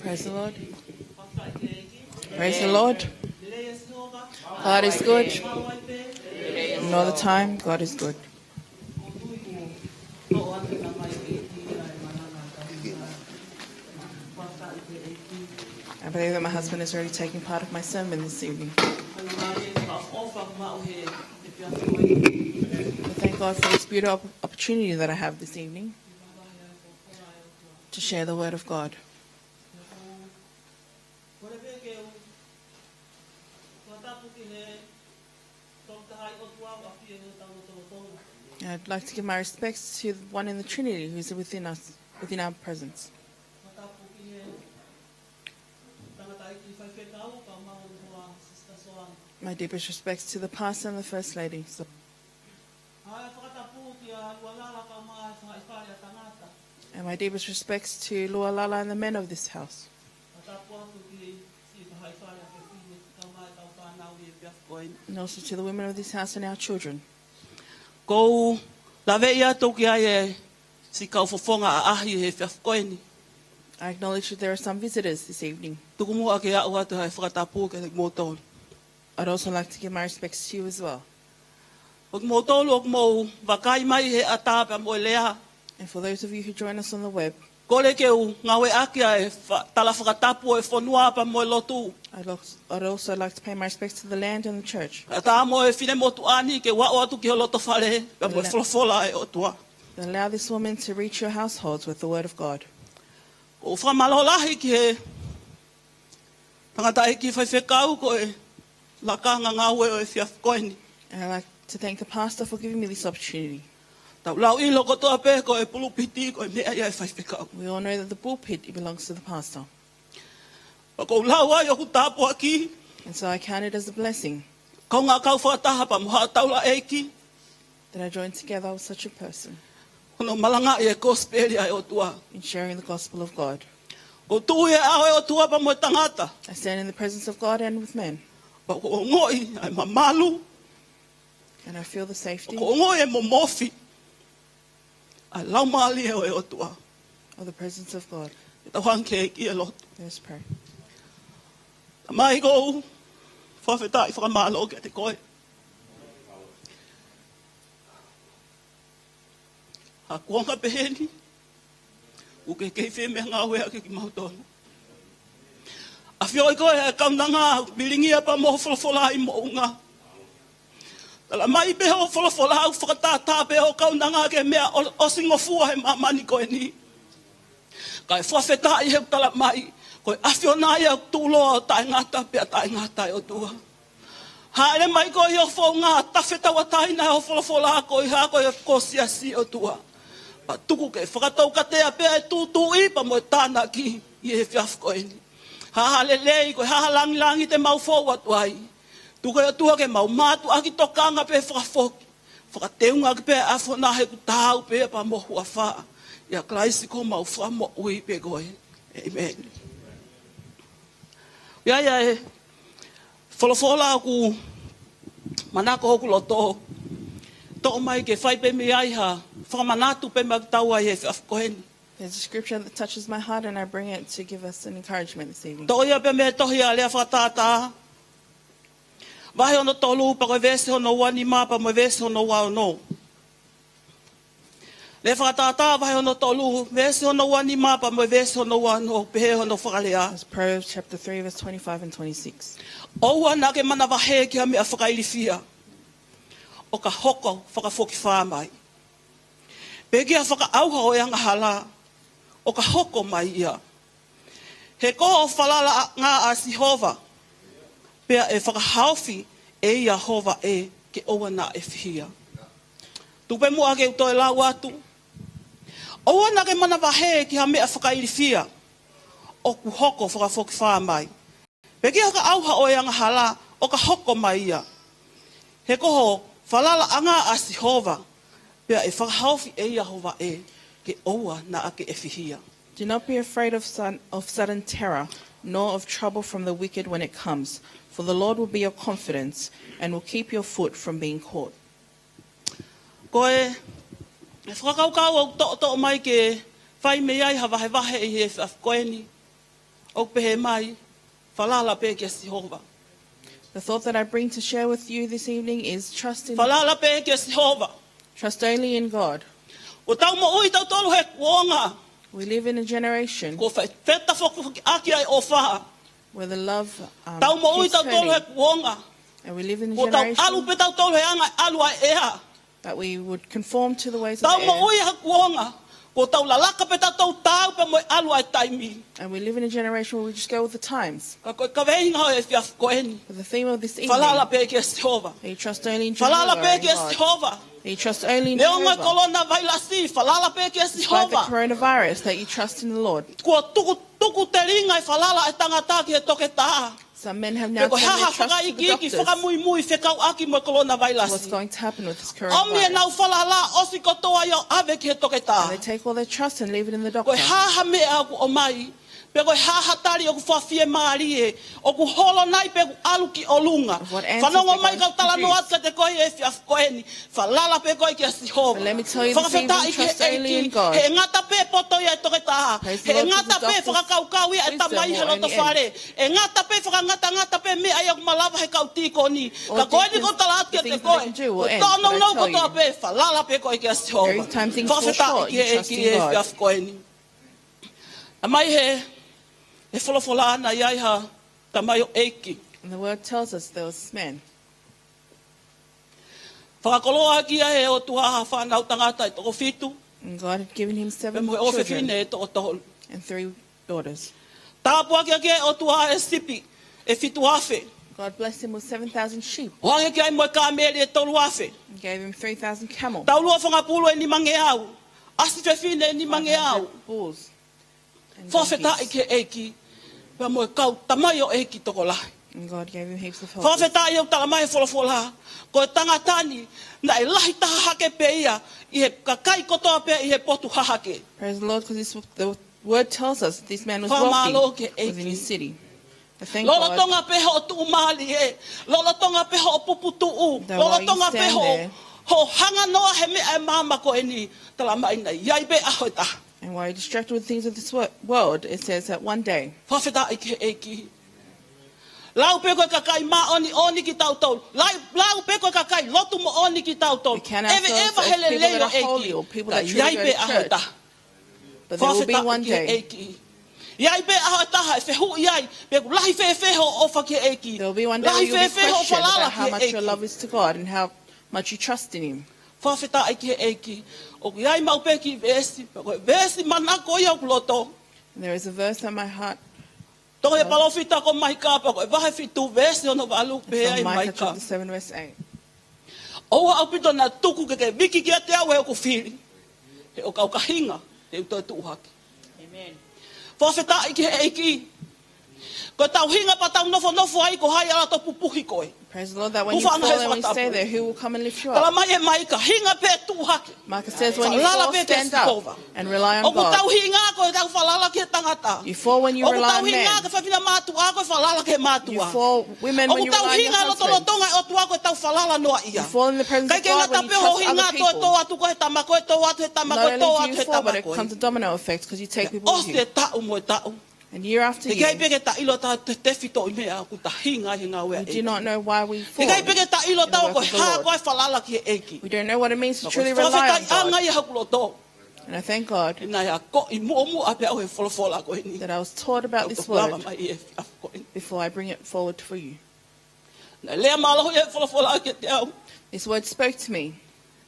Praise the Lord. Praise the Lord. God is good. And all the time, God is good. I believe that my husband is already taking part of my sermon this evening. I thank God for this beautiful opportunity that I have this evening to share the word of God. I'd like to give my respects to the one in the Trinity who's within us, within our presence. My deepest respects to the pastor and the first lady. So, and my deepest respects to Lualala and the men of this house. And also to the women of this house and our children. Ko u laveʻi atu ki ai e siʻi kau fofonga ʻaʻahi he efiafi ko eni. I acknowledge that there are some visitors this evening. Tuku muʻa ke u ʻoatu ha fakatapu kiate kimoutolu. I'd also like to give my respects to you as well. Ko kimoutolu ʻoku mou vakai mai he ʻatā pea mo e lea. And for those of you who join us on the web, kole ke u ngāueʻaki ʻa e fa-, tala fakatapu ʻo e fonua pea mo e lotu. I'd, lo-, I'd also like to pay my respects to the land and the church. Kae ʻatā mo e finemotuʻa ni ke u ʻoatu ki ho loto fale pea mo e folofola ʻa e ʻOtua. Then allow this woman to reach your households with the word of God. Ko u fakamālō lahi ki he tangataʻeiki faifekau ko e lakanga ngāue ʻo e efiafi ko eni. And I'd like to thank the pastor for giving me this opportunity. Tau lau ʻilo kotoa pē ko e pulupiti ko e meʻa ia ʻa e faifekau. We all know that the pulpit, it belongs to the pastor. Pea ko u lau ai ʻoku tāpuaki. And so I count it as a blessing. Kaungā kau fakataha pea mo haʻa taulaʻeiki that I join together with such a person. Hono malangaʻi e kosipeli ʻa e ʻOtua. In sharing the gospel of God. Ko u tuʻu ʻi he ʻao ʻo e ʻOtua pea mo e tangata. I stand in the presence of God and with men. Pea ko u ongoʻi ʻa e mamalu. And I feel the safety. Ko u ongoʻi e momofi ʻa e Laumālie ʻo e ʻOtua. Of the presence of God. Ke tau hanga ki he lotu. Let us pray. Tamai, ko u fakafetaʻi fakamālō kiate koe. Ha kuonga pehē ni, ʻoku ke kei fie meʻangāueʻaki kimautolu. ʻAfioʻi koe ʻa e kaunanga milingia pea mo ho folofola ʻi moʻunga. Tala mai pē ho folofola ʻoku fakatātā pē ho kaunanga ki he meʻa ʻo-, ʻosi ngofua he māmani ko eni. Kae fakafetaʻi he ʻoku tala mai, ko e ʻAfiona ia ʻoku tuʻuloa ʻo taʻengata pea taʻengata, ʻe ʻOtua. Hāʻele mai koe ʻi ho founga, tafe tauʻatāina ho folofola ko e hā, ko e ko siasi, ʻOtua. Pea tuku ke fakataukatea pē ʻa e tūtuuʻi pea mo e tānaki ʻi he efiafi ko eni. Hā ha lelei, ko e hā ha langilangi te mau fou atu ai. Tuku, ʻe ʻOtua, ke mau mātuʻaki tokanga pē fakafoki. Fakateungaʻaki pē ʻa e ʻAfiona he ʻoku taau pē pea mo ho huafa. ʻIa Kalaisi ko homau Fakamoʻui pē ko ē. ʻĒmeni. ʻIa, ʻia e folofola ʻoku manako hoku loto. toʻo mai ke fai pē mei ai ha fakamanatu pē maʻa kitaua ʻi he efiafi ko eni. There's a scripture that touches my heart, and I bring it to give us an encouragement this evening. Toʻo ia pē mei he tohi ʻa Lea Fakatātā, vahe hono tolu, pea ko e veesi hono ua nima pea mo e veesi hono ua ono. Lea Fakatātā, vahe hono tolu, veesi hono ua nima pea mo e veesi hono ua ono, pehē hono fakalea. That's Proverbs chapter three, verse twenty-five and twenty-six. ʻOua naʻa ke manavahē ki ha meʻa fakailifia, ʻo ka hoko fakafokifā mai. Pe ki ha fakaʻauha ʻo e angahala, ʻo ka hoko mai ia. He ko hoʻo falalaʻanga ʻa Sihova, pea ʻe fakahaofi ʻe ia ho vaʻe ke ʻoua naʻa ʻefihia. Tuku pē muʻa ke u toe lau atu. ʻOua naʻa ke manavahē ki ha meʻa fakailifia, ʻoku hoko fakafokifā mai. Pe ki ha fakaʻauha ʻo e angahala, ʻo ka hoko mai ia. He ko hoʻo falalaʻanga ʻa Sihova, pea ʻe fakahaofi ʻe ia ho vaʻe ke ʻoua naʻa ke ʻefihia. Do not be afraid of, sun, of sudden terror, nor of trouble from the wicked when it comes, for the Lord will be your confidence and will keep your foot from being caught. Ko e, e fakakaukau ʻoku toʻotoʻo mai ke fai mei ai ha vahevahe ʻi he efiafi ko eni, ʻoku pehē mai, falala pē kia Sihova. The thought that I bring to share with you this evening is trust in, falala pē kia Sihova. Trust only in God. ʻOku tau moʻui tautolu he kuonga. We live in a generation, kuo fai fetafokifoki ʻaki ʻa e ʻofa. Where the love, um, tau moʻui tautolu he kuonga. And we live in a generation, kuo tau ʻalu pē tautolu he anga ʻalu ʻa e ʻea. That we would conform to the ways of the earth. Tau moʻui he kuonga, kuo tau lalaka pē tautolu taau pē mo e ʻalu ʻa e taimi. And we live in a generation where we just go with the times. Ka ko e kaveinga ʻo e efiafi ko eni. But the theme of this evening, falala pē kia Sihova. That you trust only in Jehovah, falala pē kia Sihova. That you trust only in Jehovah. Neongo e kolona vailasi, falala pē kia Sihova. Despite the coronavirus, that you trust in the Lord. Kuo tuku, tuku telinga e falala ʻa e tangata ki he toketā. Some men have now turned their trust to the doctors. Pe ko e hā ha fakaikiiki fakamuimui fekauʻaki mo e kolona vailasi. What's going to happen with this coronavirus? ʻOmi ʻenau falala ʻosi kotoa ia ʻo ʻave ki he toketā. And they take all their trust and leave it in the doctor. Ko e hā ha meʻa ʻoku ʻomai, pe ko e hā ha tali ʻoku fakafiemālie, ʻoku holo nai pe ʻoku ʻalu ki ʻolunga. Of what answers they're going to produce. Fanongo mai kau talanoa atu kiate koe he efiafi ko eni. Falala pē koe kia Sihova. But let me tell you this evening, trust only in God. Fakafetaʻi ki he ʻEiki. He ngata pē poto ia e toketā. Praise the Lord for the doctors. He ngata pē fakakaukau ia e tamai he loto fale. Wisdom or any. He ngata pē fakangatangata pē meʻa ia ʻoku malava he kau tīkoni. Ka ko eni ʻoku ou tala atu kiate koe. Or deacons, the things that they can do will end, but I tell you, ʻOku tōnounou kotoa pē, falala pē koe kia Sihova. There is times things fall short, you trust in God. Fakafetaʻi ki he ʻEiki he efiafi ko eni. Tamai he, he folofola naʻe ʻi ai ha tamaioʻeiki. And the word tells us there was this man. Fakakoloa ʻaki ia ʻe he ʻOtua ha fānau tangata ʻe toko fitu. And God had given him seven children. Pea mo e ʻofefine ʻe toko tolu. And three daughters. Tāpuakiʻi ʻaki ʻe he ʻOtua e sipi ʻe fitu afe. God blessed him with seven thousand sheep. ʻOange ki ai mo e kāmeli ʻe tolu afe. And gave him three thousand camel. Taulua fanga pulu ʻe nimangeau. ʻAsi fefine ʻe nimangeau. Five hundred bulls. Fakafetaʻi ki he ʻEiki, pea mo e kau tamaioʻeiki tokolahi. And God gave him heaps of helpers. Fakafetaʻi ʻoku tala mai he folofola, ko e tangata ni, naʻe lahi taha hake pē ia ʻi he kakai kotoa pē ʻi he potu hahake. Praise the Lord, 'cause this, the word tells us this man was wealthy within his city. Fakamālō ki he ʻEiki. But thank God. Lolotonga pē hoʻo tuʻumālie, lolotonga pē hoʻo puputuʻu, lolotonga pē hoʻo, hoʻo hanganoa he meʻa ʻa e māmani ko eni, tala mai naʻe ʻi ai pē ʻaho ʻe taha. And while you're distracted with things of this wo-, world, it says that one day, Fakafetaʻi ki he ʻEiki. Lau pē ko e kakai māʻoniʻoni kitautolu. Lau, lau pē ko e kakai lotu moʻoni kitautolu. We can ourselves as people that are holy or people that truly go to church. ʻEveʻeva he lelei ʻo e ʻEiki. Ka ʻi ai pē ʻaho ʻe taha. But there will be one day. Fakafetaʻi ki he ʻEiki. ʻI ai pē ʻaho ʻe taha ʻe fehuʻi ai pe ʻoku lahi fēfē hoʻo ʻofa ki he ʻEiki. There will be one day where you'll be questioned about how much your love is to God and how much you trust in Him. Lahi fēfē hoʻo falala ki he ʻEiki. Fakafetaʻi ki he ʻEiki. ʻOku ʻi ai maʻu pē kiʻi veesi, ko e veesi manako ia ʻoku loto. And there is a verse that my heart loves. Tohi ʻa e palōfita ko Maika, pea ko e vahe fitu veesi hono valu, pehē ai Maika. It's from Micah chapter seven, verse eight. ʻOua ʻaupito naʻa tuku ke ke viki kiate au ʻi hoku fili. He ʻoku ou ka hinga, te u toe tuʻu hake. ʻĒmeni. Fakafetaʻi ki he ʻEiki. Ko ʻetau hinga pea tau nofonofo ai, ko hai ʻe ala ʻo pupuhi koe? Praise the Lord that when you fall and when you stay there, who will come and lift you up? Talamai ʻe Maika, hinga pē tuʻu hake. Micah says, when you fall, stand up and rely on God. ʻOku tau hinga ko ʻetau falala ki he tangata. You fall when you rely on men. ʻOku tau hinga ki he fefine mātuʻa ko e falala ki he mātuʻa. You fall, women, when you rely on your husband. ʻOku tau hinga lotolotonga ʻo e ʻOtua ko ʻetau falala noaʻia. You fall in the presence of God when you trust other people. ʻIkai ke ngata pē hoʻo hinga ʻo tō atu ko e tama, ko e tō atu he tama, ko e tō atu he tama ko ē. Not only do you fall, but it becomes a domino effect 'cause you take people with you. ʻOsi e taʻu mo e taʻu. And year after year, ʻikai pē ke ta ʻilo ʻetau tefitoʻi meʻa ʻoku ta hinga ai he ngāue ʻa e ʻEiki. We do not know why we fall in the work of the Lord. ʻIkai pē ke ta ʻilo ʻetau ko e hā ko e falala ki he ʻEiki. We don't know what it means to truly rely on God. Ka ko e fakafetaʻiʻanga ia ʻi hoku loto. And I thank God that I was taught by this word. Naʻe akoʻi muʻomuʻa pē au he folofola ko eni. Tau lava mai ʻi he efiafi ko eni. Before I bring it forward for you. Naʻe lea mālohi e folofola kiate au. This word spoke to me.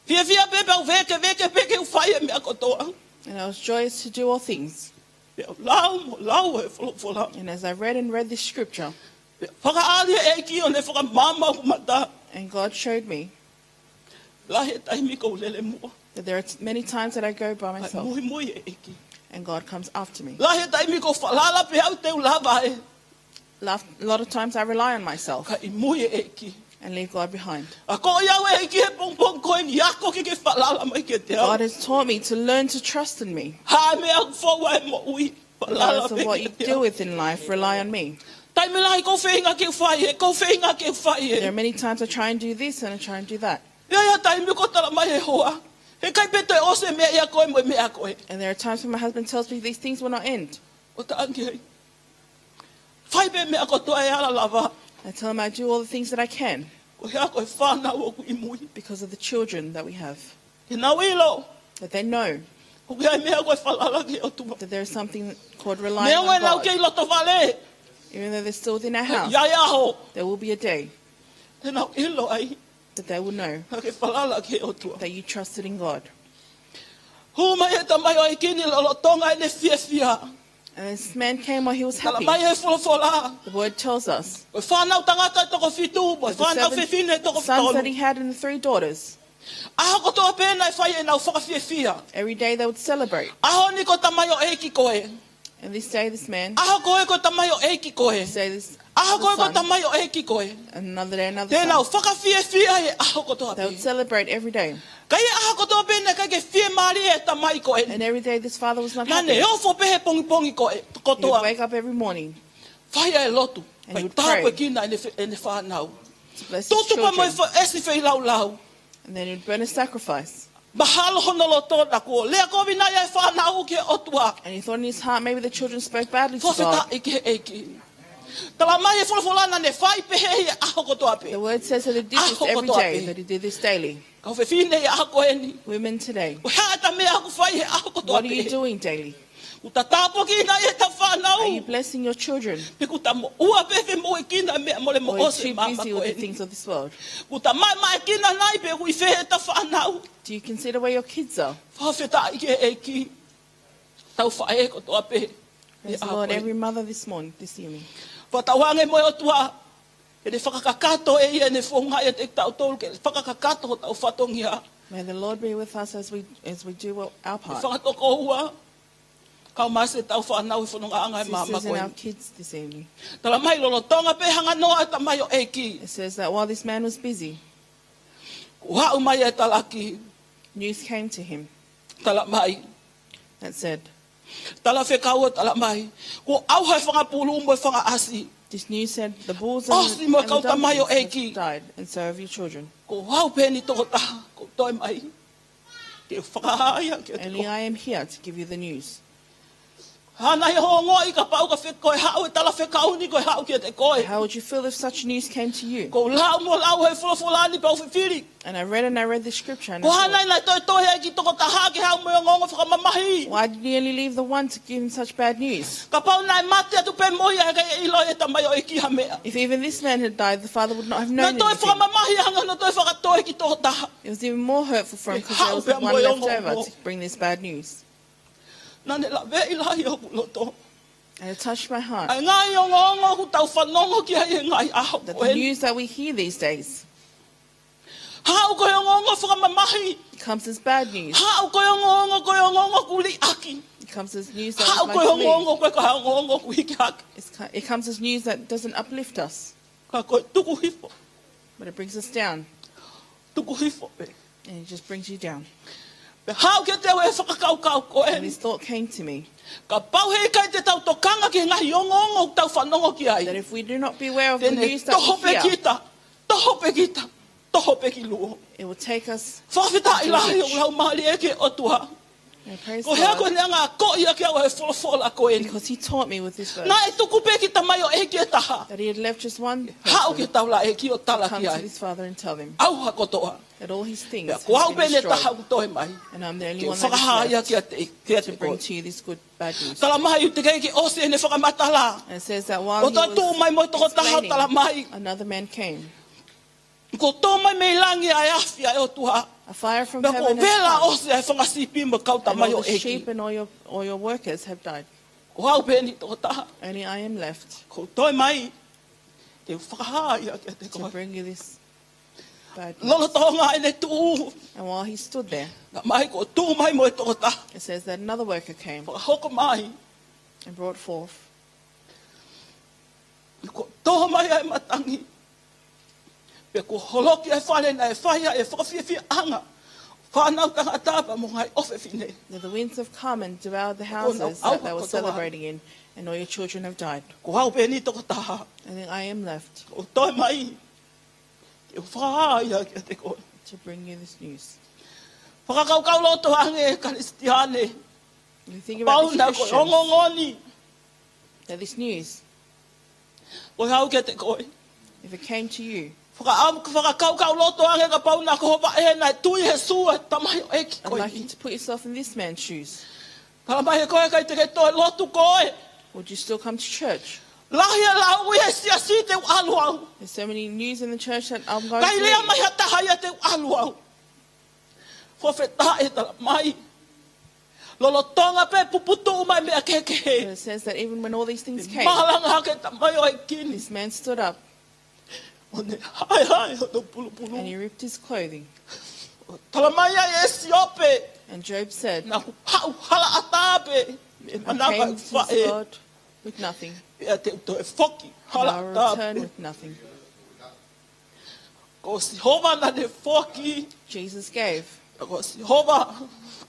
Fiefia pē pea u vēkeveke pē ke u fai e meʻa kotoa. And I was joyous to do all things. Pea u lau mo lau e folofola. And as I read and read this scripture, pea fakaʻali e ʻEiki ʻo ne fakamaama hoku mata. And God showed me Lahi e taimi kou lele muʻa. That there are t-, many times that I go by myself. ʻAi muimui e ʻEiki. And God comes after me. Lahi e taimi kou falala pē au te u lava ē. Laf-, a lot of times I rely on myself. Kae ʻi mui e ʻEiki. And leave God behind. Akoʻi au e ʻEiki he pongipongi ko eni, ako ke ke falala mai kiate au. God has taught me to learn to trust in me. Hā e meʻa ʻoku fou ai e moʻui, falala pē kiate au. Regardless of what you deal with in life, rely on me. Taimi lahi kou feinga ke u fai ē, kou feinga ke u fai ē. There are many times I try and do this and I try and do that. Pea ʻi ai e taimi kou talamai ʻe he hoa, heʻikai pē toe ʻosi e meʻa ia ko ē mo e meʻa ko ē. And there are times when my husband tells me these things will not end. ʻO talaange ai, fai pē meʻa kotoa ʻe ala lava. I tell him I do all the things that I can. Ko e hā? Ko e fānau ʻoku ʻi mui. Because of the children that we have. Ke nau ʻilo. That they know. ʻOku ʻi ai e meʻa ko e falala ki he ʻOtua. That there is something called relying on God. Neongo ʻenau kei loto vale. Even though they're still within our house, ʻe ʻi ai e ʻaho, there will be a day te nau ʻilo ai that they will know naʻa ke falala ki he ʻOtua. That you trusted in God. Hū mai e tamaioʻeiki ni lolotonga ʻene fiefia. And this man came while he was happy. Talamai ʻe he folofola, the word tells us, ko e fānau tangata ʻe toko fitu, mo e fānau fefine ʻe toko tolu, that the seven sons that he had and the three daughters, ʻaho kotoa pē naʻe fai ʻenau fakafiefia. Every day they would celebrate. ʻAho ni ko e tamaioʻeiki ko ē. And this day, this man, ʻaho ko ē ko e tamaioʻeiki ko ē. This day, this other son, ʻaho ko ē ko e tamaioʻeiki ko ē. Another day, another son. Te nau fakafiefia he ʻaho kotoa pē. They would celebrate every day. Ka ʻi he ʻaho kotoa pē naʻe ʻikai ke fiemālie e tamai ko eni. And every day this father was not happy. Naʻa ne ofo pē he pongipongi ko ē, kotoa. He would wake up every morning. Fai e lotu. And he would pray. Fai tāpuekina ʻene fe-, ʻene fānau. To bless his children. Tutu pē mo e fe-, ʻesi feilaulau. And then he would burn a sacrifice. Mahalo hono loto naʻa kuo lea kovi nai e fānau ki he ʻOtua. And he thought in his heart maybe the children spoke badly to God. Fakafetaʻi ki he ʻEiki. Talamai ʻe he folofola naʻa ne fai pehē he ʻaho kotoa pē. The word says that he did this every day, ʻaho kotoa pē, that he did this daily. Kau fefine ʻi he ʻaho ko eni. Women today, ko e hā ʻeta meʻa ʻoku fai he ʻaho kotoa pē? What are you doing daily? ʻOku ta tāpuekina ʻetau fānau? Are you blessing your children? Pe ʻoku ta moʻua pē he femoʻuekina e meʻa mole moʻosi ʻo e māmani ko eni? Or are you too busy with the things of this world? ʻOku ta maʻemaʻekina nai pe ʻoku ʻi fē ʻetau fānau? Do you consider where your kids are? Fakafetaʻi ki he ʻEiki. Tau faʻē kotoa pē. Praise the Lord, every mother this morning, this evening. Fakatauange mo e ʻOtua, ʻe ne fakakakato ʻe ia ʻene founga ʻiate kitautolu ke fakakakato hotau fatongia. May the Lord be with us as we, as we do our part. Fakatokoua, kau mai siʻetau fānau he fonongaʻanga ʻi māmani ko eni. Sisters and our kids this evening. Talamai lolotonga pē hanganoa e tamaioʻeiki, it says that while this man was busy, kuo haʻu mai e talaki. News came to him. Talamai. That said, talafekau ʻo talamai, kuo ʻauha e fanga pulu mo e fanga ʻasi. This news said the bulls and the, and the donkeys have died, and so have your children. ʻOsi mo e kau tamaioʻeiki. Ko au pē eni tokotaha ʻoku ou toe mai ke fakahā ia kiate koe. Only I am here to give you the news. Hā nai hoʻo ongoʻi kapau ko e fe-, ko e haʻu e talafekau ni ko e haʻu kiate koe? How would you feel if such news came to you? Ko e lau mo lau e folofola ni pea u fifili. And I read and I read the scripture and I thought, ko e hā nai naʻe toetoe ai e kiʻi tokotaha ke haʻu mo e ongoongo fakamamahi? Why did he only leave the one to give him such bad news? Kapau naʻe mate atu pē mo ia, heʻikai ʻilo ʻe he tamaioʻeiki ha meʻa. If even this man had died, the father would not have known anything. Naʻe toe fakamamahi ange hono toe fakatoe e kiʻi tokotaha. It was even more hurtful for him 'cause there was the one left over to bring this bad news. Ke haʻu pea mo e ongoongo. Naʻa ne laveʻi lahi hoku loto. And it touched my heart. ʻA e ngaahi ongoongo ʻoku tau fanongo ki ai he ngaahi ʻaho ko eni. That the news that we hear these days, haʻu ko e ongoongo fakamamahi. It comes as bad news. Haʻu ko e ongoongo, ko e ongoongo ʻoku liʻaki. It comes as news that is like leaves. Haʻu ko e ongoongo, ko e ka ongoongo ʻoku hiki hake. It's co-, it comes as news that doesn't uplift us. Ka ko e tuku hifo But it brings us down. Tuku hifo pē. And it just brings you down. Pea haʻu kiate au e fakakaukau ko ē. And this thought came to me Kapau heʻikai te tau tokanga ki he ngaahi ongoongo ʻoku tau fanongo ki ai, that if we do not beware of te the ne news that toho we pē hear, kita, toho pē kita, toho pē ki luo. It will take us. Fakafetaʻi To lahi which? ʻoku laumālie ki he ʻOtua. And praise Ko e hā ko God, ʻene hanga ʻo akoʻi ʻaki au e folofola ko eni. Because he taught me with this verse Naʻe tuku pē kiʻi tamaioʻeiki ʻe taha. That he had left just one Haʻu ki he person taulaʻeiki ʻo tala come ki to ai. His father and tell him ʻAuha kotoa. That all his things Pea have ko au been pē ʻe taha destroyed. ʻoku toe mai. And I'm the only Ke u one that fakahā ia is left kiate, kiate to bring koe. To you this good bad news. Talamai ʻoku teʻeki ke ʻosi ʻene fakamatala. And it says that while ʻO he toe tuʻu mai mo e was tokotaha ʻo explaining, talamai. Another man came. Kuo tō mai mei langi ʻa e afi ʻa e ʻOtua. A fire from Pea kuo heaven vela had come. ʻOsi ʻa e fanga sipi mo e kau And all the tamaioʻeiki. Sheep and all your, all your workers have died. Ko au pē ʻeni tokotaha. Only I am left Kuo toe mai. Te u fakahā ia kiate To koe. Bring you this bad news. Lolotonga ʻene tuʻu. And while he stood there, Talamai kuo tuʻu mai mo e tokotaha. It says that another worker came Fakahoko mai. And brought forth. Kuo tō mai ʻa e matangi. Pea kuo holoki ʻa e fale naʻe fai ai e fakafiefiaʻanga. Fānau tangata pea mo e ngaahi ʻofefine. That the winds have come and devoured the Ko nau houses that they ʻauha were kotoa. Celebrating in, and all your children have died. Ko au pē ʻeni tokotaha. And then I am left Kuo toe mai. Te u fakahā ia kiate koe. To bring you this news. Fakakaukau loto ange Kalisitiane. You think about Kapau the naʻe ko e Christians, ongoongo ni. That this news, Ko e hau kiate koe. If it came to you, Faka-, fakakaukau loto ange kapau naʻa ko ho vaʻe naʻe tui Sīsū ʻa e tamaioʻeiki I'd ko like you eni. To put yourself in this man's shoes. Talamai ʻe koe ʻikai te ke toe lotu koe. Would you still come to church? Lahi e lau ʻi he siasi te u ʻalu au. There's so many news in the church that I'm going to Kai lea mai leave. Ha taha ia te u ʻalu au. Fakafetaʻi talamai. Lolotonga pē puputuʻu mai meʻa kehekehe. But it says that even when all these things came, Malanga hake tamaioʻeiki ni. This man stood up ʻO ne haehae hono pulupulu. And he ripped his clothing. Talamai ʻe Siope. And Job said, Naʻa ku haʻu halaʻatā pē. ʻE I manava came e to this faʻe. God with nothing. Pea te u toe foki. And I will Halaʻatā return pē. With nothing. Ko Sihova naʻa ne foaki. Jesus gave. Ko Sihova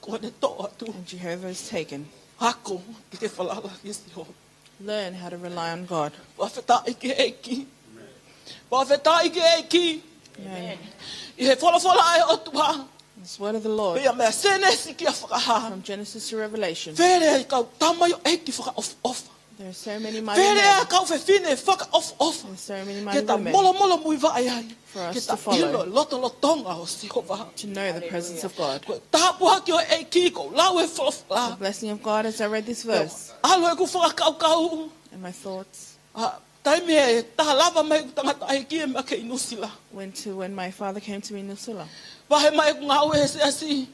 ko ʻene toʻo atu. And Jehovah has taken. Ako ke ke falala ki Sihova. Learn how to rely on God. Fakafetaʻi ki he ʻEiki. Fakafetaʻi ki he ʻEiki. Amen. ʻI he folofola ʻa e ʻOtua. This word of the Lord. Pea mei Sēnesi ki he Fakahā. From Genesis to Revelation. Fele ai kau tamaioʻeiki fakaʻofoʻofa. There are so many mighty Fele ai men. Kau fefine fakaʻofoʻofa. There's so many mighty Ke ta women. Molomolo muivaʻe ai. For us Ke ta to follow. Ilo e lotolotonga ʻo Sihova. To know the presence of God. Ko e tāpuaki ʻo e ʻEiki ko e lau e folofola. The blessing of God as I read this verse. ʻAlu ʻeku fakakaukau. And my thoughts ʻA, taimi ʻe taha lava mai ʻeku tangataʻeiki ʻe mai ki Nuʻusila. Went to when my father came to me in Nuʻusila. Vahe mai ʻeku ngāue he siasi.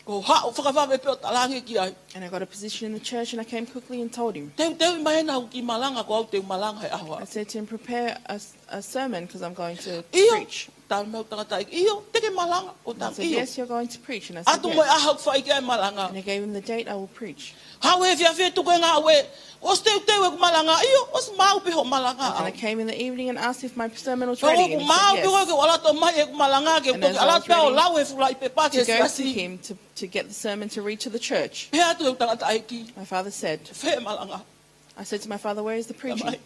Ko e haʻu fakavave pē ʻo talaange ki ai. And I got a position in the church and I came quickly and told him. Teuteu mai ʻena ʻoku ke malanga ko au te u malanga he ʻaho. I said to him, prepare a, a sermon because I'm going to ʻIo, preach. Talamai ʻeku tangataʻeiki, ʻio, te ke malanga. ʻO And he talamai said, ʻio. Yes, you're going to preach. And I said, ʻAtu mo e Yes. ʻaho ʻoku fai ki ai e malanga. And I gave him the date I will preach. Haʻu he efiafi ʻo tuku e ngāue. ʻOsi teuteu ʻeku malanga, ʻio, ʻosi maau pē hoʻo malanga. And I came in the evening and asked if my sermon was Pea ready. ʻoku And he maau said, pē koe Yes. ke u ʻalu atu mai ʻeku malanga ke u And toki as I ʻalu was atu pē ʻo ready lau e fuʻu lauʻi pepa ki To he go to siasi. Him to, to get the sermon to read to the church. Pehē atu ʻeku tangataʻeiki, My father said, Fē malanga? I said to my father, Where is the preaching? Talamai,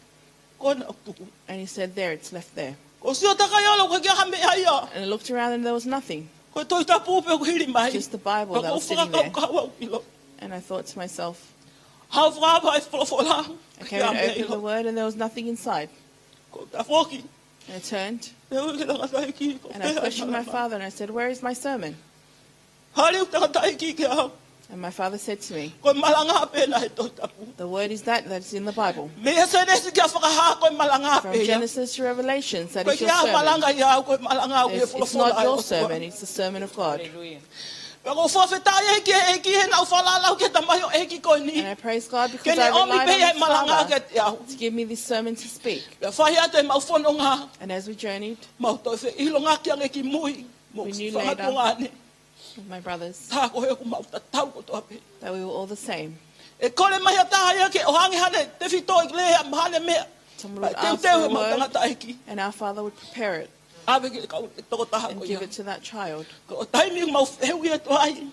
Ko ʻena ʻoku tuku. And he said, There, it's left there. Ko e sio takai ʻo ʻalu ʻoku ʻikai ha meʻa ia. And I looked around and there was nothing. Ko e Tohi Tapu pē ʻoku hili mai. Just the Bible that was sitting Pea there. ko e fakakaukau au ʻilo. And I thought to myself, Haʻu fakahā e folofola. I came and opened the word and there was nothing inside. Ko e tafoki. And I turned Pea ʻeke ki he tangataʻeiki, ko and I fē questioned my malanga? Father and I said, Where is my sermon? Hale ʻeku tangataʻeiki kia au. And my father said to me, Ko e malanga pē ʻena he Tohi Tapu. The word is that that's in the Bible. Mei he Sēnesi ki he Fakahā ko e malanga From pē ia. Genesis to Revelations, that Ko e is your kiʻi sermon. malanga ia au, ko e malanga au ʻi he It's, it's folofola not ʻa e your ʻOtua. Sermon, it's the sermon of God. Pea ʻoku ou fakafetaʻi ki he ʻEiki he naʻa ku falala au ki he tamaioʻeiki ko eni. And I praise God Ke because ne I ʻomi pē relied ia on e his malanga Father kiate au. To give me this sermon to speak. Pea fai atu ʻemau fononga. And as we journeyed, Mau toe feʻilongaki ange ki mui. Mo We knew fanga later. Tuongaʻane. With my brothers, Tā ko ē ʻoku mau tatau kotoa pē. That we were all the same. ʻE kole mai ha taha ia ke ʻoange haʻane tefitoʻi lea mo haʻane meʻa. Someone would ask for a word, and our Father would prepare it and give it to that child. Ko e taimi ʻoku mau fehuʻi atu ai,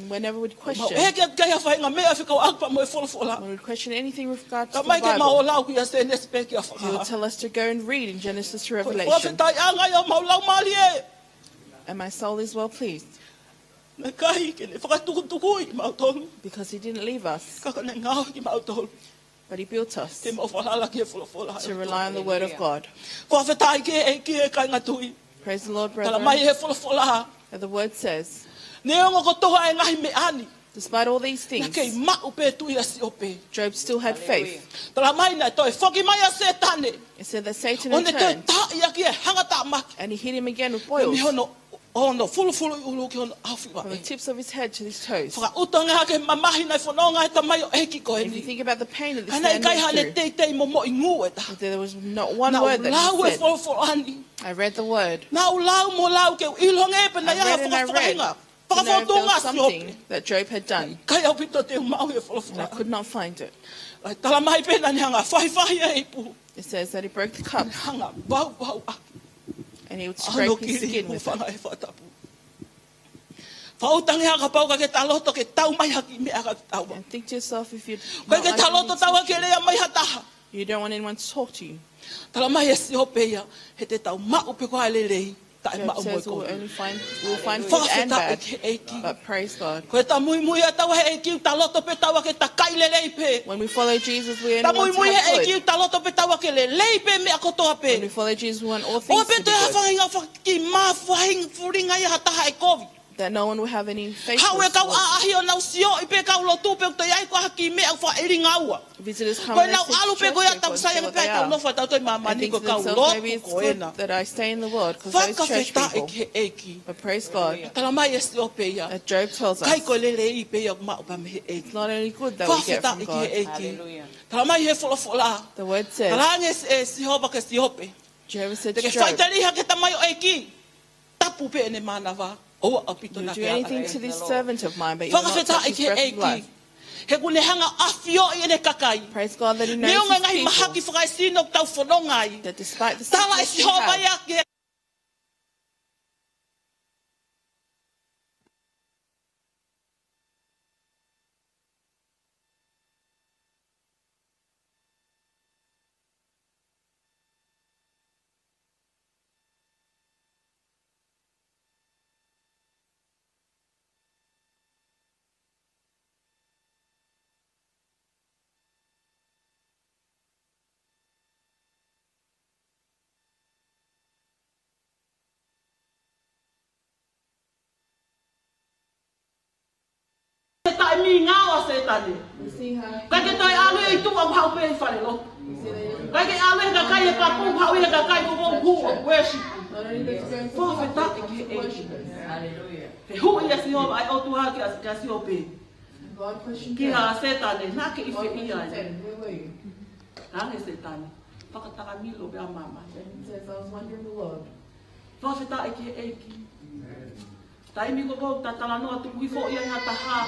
whenever we'd question, ʻeke atu ki ai ha faʻahinga meʻa fekauʻaki pea mo e folofola, when we'd question anything with regards to the Bible, ʻomai ke mau lau ki he Sēnesi pea ki he Fakahā. He would tell us to go and read in Genesis to Revelation. Ko e fakafetaʻi ange ia ʻo mau laumālie. And my soul is well pleased. Naʻe ʻikai ke ne fakatukutukuʻi kimautolu, because he didn't leave us, ka ko ʻene ngaohi kimautolu, but he built us, ke mau falala ki he folofola, to rely on the word of God. Fakafetaʻi ki he ʻEiki, ʻe kāinga tui. Praise the Lord, brethren. Talamai ʻe he folofola, that the word says, neongo kotoa e ngaahi meʻa ni, despite all these things, naʻe kei maʻu pē tuʻi ʻa Siope. Job still had faith. Talamai naʻe toe foki mai ʻa Sētane. It said that Satan returned, ʻo ne toe taaʻi ʻaki e hanga tāmaki, and he hit him again with boils, mei hono, hono fulufuluʻi ʻulu ki hono ʻaofivaʻe, from the tips of his head to his toes. Fakaʻuta ange ki he mamahi naʻe fononga ai e tamaioʻeiki ko eni. If you think about the pain that this man went through, ka naʻe ʻikai haʻane teitei momoʻi ngū ʻe taha. There was not one word that he said. Naʻá ku lau e folofola ni. I read the word. Naʻá ku lau mo lau ke u ʻilo ange pe naʻe ʻi ai ha fakafaʻahinga, I read and I read to know if there was something that Job had done. Fakafofonga ʻa Siope. ʻIkai ʻaupito te u maʻu e folofola. And I could not find it. Talamai pē naʻá ne hanga fahifahi e ipu. It says that he broke the cup. Hanga vauvau ʻaki. And he would scrape his skin with it. Hanga hūfanga he fakatapu. Fakaʻuta ange kapau ʻoku ʻikai ke ta loto ke tau mai ha kiʻi meʻa ʻaki kitaua. And think to yourself, if you're not liking these scriptures, ʻikai ke ta loto tau ke lea mai ha taha, you don't want anyone to talk to you. Talamai ʻe Siope ia, he te tau maʻu pē ko e lelei, taʻe maʻu mo e kovi. Job says we'll only find, we'll find good and bad, but praise God. Fakafetaʻi ki he ʻEiki. Ko ʻeta muimui ʻataua he ʻEiki, ta loto pē taua ke ta kai lelei pē. When we follow Jesus, we only want to have good. Ta muimui he ʻEiki, ta loto pē taua ke lelei pē meʻa kotoa pē. When we follow Jesus, we want all things to be good. ʻOua pē te ha faʻahinga faka-, kiʻi mafahinga fulinga ia ha taha ʻe kovi. That no one will have any faith or fault. Haʻu e kau ʻaʻahi ʻo nau sioʻi pē kau lotu pē ʻoku toe ʻi ai ko ha kiʻi meʻa ʻoku faʻa ʻilinga ua. Visitors come and they sit in church, they go and see what they are. Ko ʻenau ʻalu pē ko ia tau sai ange pē ʻetau nofo ʻatautolu ʻi māmani ko e kau lotu ko ena. And think to themselves, "Maybe it's good that I stay in the world, 'cause those church people." Fakafetaʻi ki he ʻEiki. But praise God, talamai ʻe Siope ia, that Job tells us, ʻikai ko e lelei pē ia ʻoku maʻu pē mei he ʻEiki. It's not only good that we get from God. Fakafetaʻi ki he ʻEiki. Hallelujah. Talamai he folofola, the word says, talaange ʻe Sihova kia Siope, Jehovah said to Job, te ke faʻiteliha ki he tamaioʻeiki, tapu pē ʻene mānava, ʻoua ʻaupito naʻa ke ala. You'll do anything to this servant of mine, but you will not touch his breath of life. Fakafetaʻi ki he ʻEiki. He ʻoku ne hanga ʻafioʻi ʻene kakai. Praise God that he knows his people. Neongo e ngaahi mahaki fakaesino ʻoku tau fononga ai. That despite the sickness we have, tala ʻe Sihova ia ke He taʻemingao ʻa Sētane. ʻIkai ke toe ʻalu ia ʻi tuʻa, ʻoku haʻu pē ʻi falelotu. ʻIkai ke ʻalu ia he kakai ʻe papu, haʻu ia he kakai ko e hū ʻo worship. Fakafetaʻi ki he ʻEiki. Fehuʻi ʻa Sihova, ʻa e ʻOtua kia, kia Siope, kia Sētane, naʻá ke ʻi fē ia? Talaange ʻe Sētane, fakatakamilo pē ʻa māmani. Fakafetaʻi ki he ʻEiki. Taimi ko ē ʻoku ta talanoa tuku hifo ai ha taha,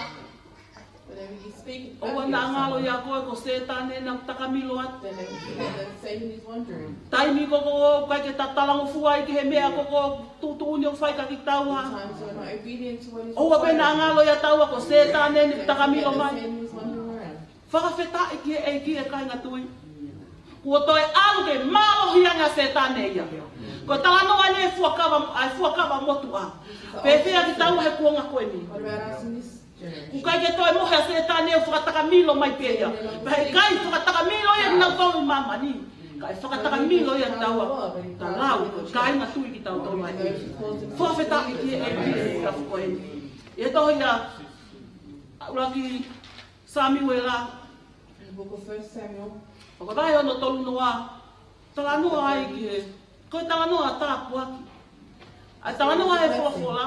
ʻoua naʻa ngalo ʻia koe ko Sētane ʻoku takamilo atu. Taimi ko ē ʻoku ʻikai ke ta talangofua ai ki he meʻa ko ē ʻoku tuʻutuʻuni ʻoku fai kia kitaua, ʻoua pē naʻa ngalo ʻia taua ko Sētane ʻoku takamilo mai. Fakafetaʻi ki he ʻEiki, ʻe kāinga tui. Kuo toe ʻalu ke mālohi ange ʻa Sētane ia. Ko e talanoa eni e fuakava, ʻa e fuakava motuʻa. Pehē ʻa kitaua he kuonga ko eni. ʻOku ʻikai ke toe mohe ʻa Sētane ʻo fakatakamilo mai pē ia. Pea he ʻikai fakatakamilo ia kinautolu ʻi māmani, kae fakatakamilo ia kitaua. Ta lau, kāinga tui kitautolu ai. Fakafetaʻi ki he ʻEiki he efiafi ko eni. ʻI he tohi ʻa ʻUluaki Samiuela, in the book of First Samuel, ʻo ka vahe hono tolu noa, talanoa ai ki he, ko e talanoa tāpuaki. ʻA e talanoa he folofola,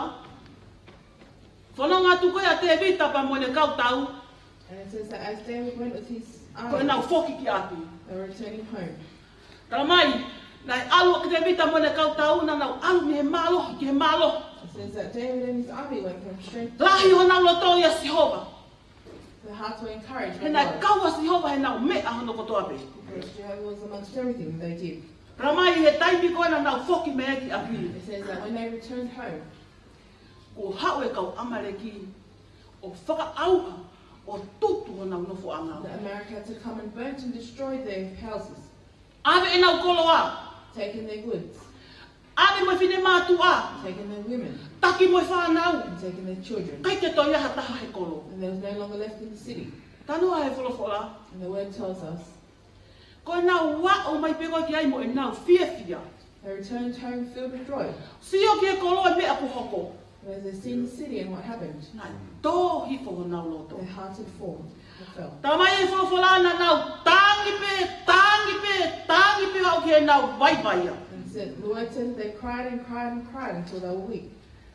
fononga atu ko ē ʻa Tēvita pea mo ʻene kau tau. And it says that as David went with his army, ko ʻenau foki ki ʻapi, they were returning home. Talamai, naʻe ʻalu ʻa Tēvita mo ʻene kau tau, naʻa nau ʻalu mei he mālohi ki he mālohi. It says that David and his army went from strength to strength. Lahi honau loto ʻia Sihova. Their hearts were encouraged by God. He naʻe kau ʻa Sihova heʻenau meʻa hono kotoa pē. Because Jehovah was amongst everything that they did. Talamai he taimi ko ē naʻa nau foki mei ai ki ʻapi, It says that when they returned home, kuo haʻu e kau ʻAmaleki ʻo fakaʻauha ʻo tutu honau nofoʻanga. The Amalek had to come and burn and destroy their houses. ʻAve ʻenau koloa. Taking their goods. ʻAve mo e finemātuʻa. Taking their women. Taki mo e fānau. And taking their children. ʻIkai ke toe ʻi ai ha taha he kolo. And there was no longer left in the city. Talanoa e folofola. And the word tells us, ko ʻenau aʻu mai pē ko ē ki ai mo ʻenau fiefia. They returned home filled with joy. Sio ki he kolo e meʻa kuo hoko. And as they seen the city and what happened, Naʻe tō hifo honau loto. Their hearts had fallen, had fell. Talamai e folofola naʻa nau tangi pē, tangi pē, tangi pē ʻo aʻu ki heʻenau vaivai ia. And said, the word says they cried and cried and cried until they were weak.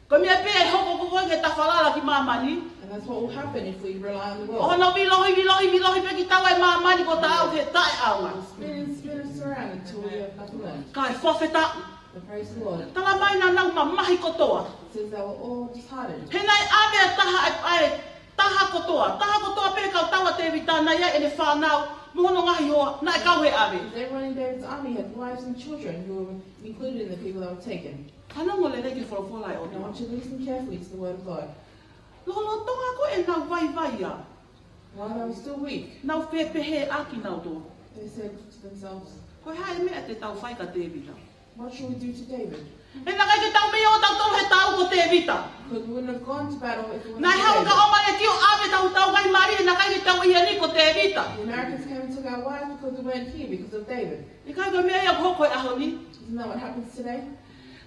Ko e meʻa pē ʻe hoko ko ē ke ta falala ki māmani. And that's what will happen if we rely on the world. ʻO hono vilohi, vilohi, vilohi pē kitaua ʻe māmani ko ta aʻu ki he taʻeʻaonga. We'll spin and spin us around until we have nothing left. Kae fakafetaʻi. But praise the Lord. Talamai naʻa nau mamahi kotoa. It says they were all disheartened. He naʻe ʻave ʻa e taha, ʻa e, ʻa e taha kotoa. Taha kotoa pē kau tau ʻa Tēvita, naʻe ʻi ai ʻene fānau mo hono ngaahi hoa, naʻe kau he ʻave. Because everyone in David's army had wives and children who were included in the people that were taken. Fanongo lelei ki he folofola ʻa e ʻOtua. And I want you to listen carefully to the word of God. Lolotonga ko ē ʻenau vaivai ia. While they were still weak, Nau pehē ʻaki nautolu, they said to themselves, ko e hā e meʻa te tau fai kia Tēvita? What shall we do to David? He naʻe ʻikai ke tau meʻa ʻo tautolu he tau ko Tēvita. Because we wouldn't have gone to battle if it wasn't for David. Naʻe haʻu e kau ʻAmaleki ʻo ʻave ʻetau ngaahi mali, he naʻe ʻikai ke tau ʻi heni ko Tēvita. The Americans came and took our wives because we weren't here because of David. ʻIkai ko e meʻa ia ʻoku hoko he ʻaho ni? Isn't that what happens today?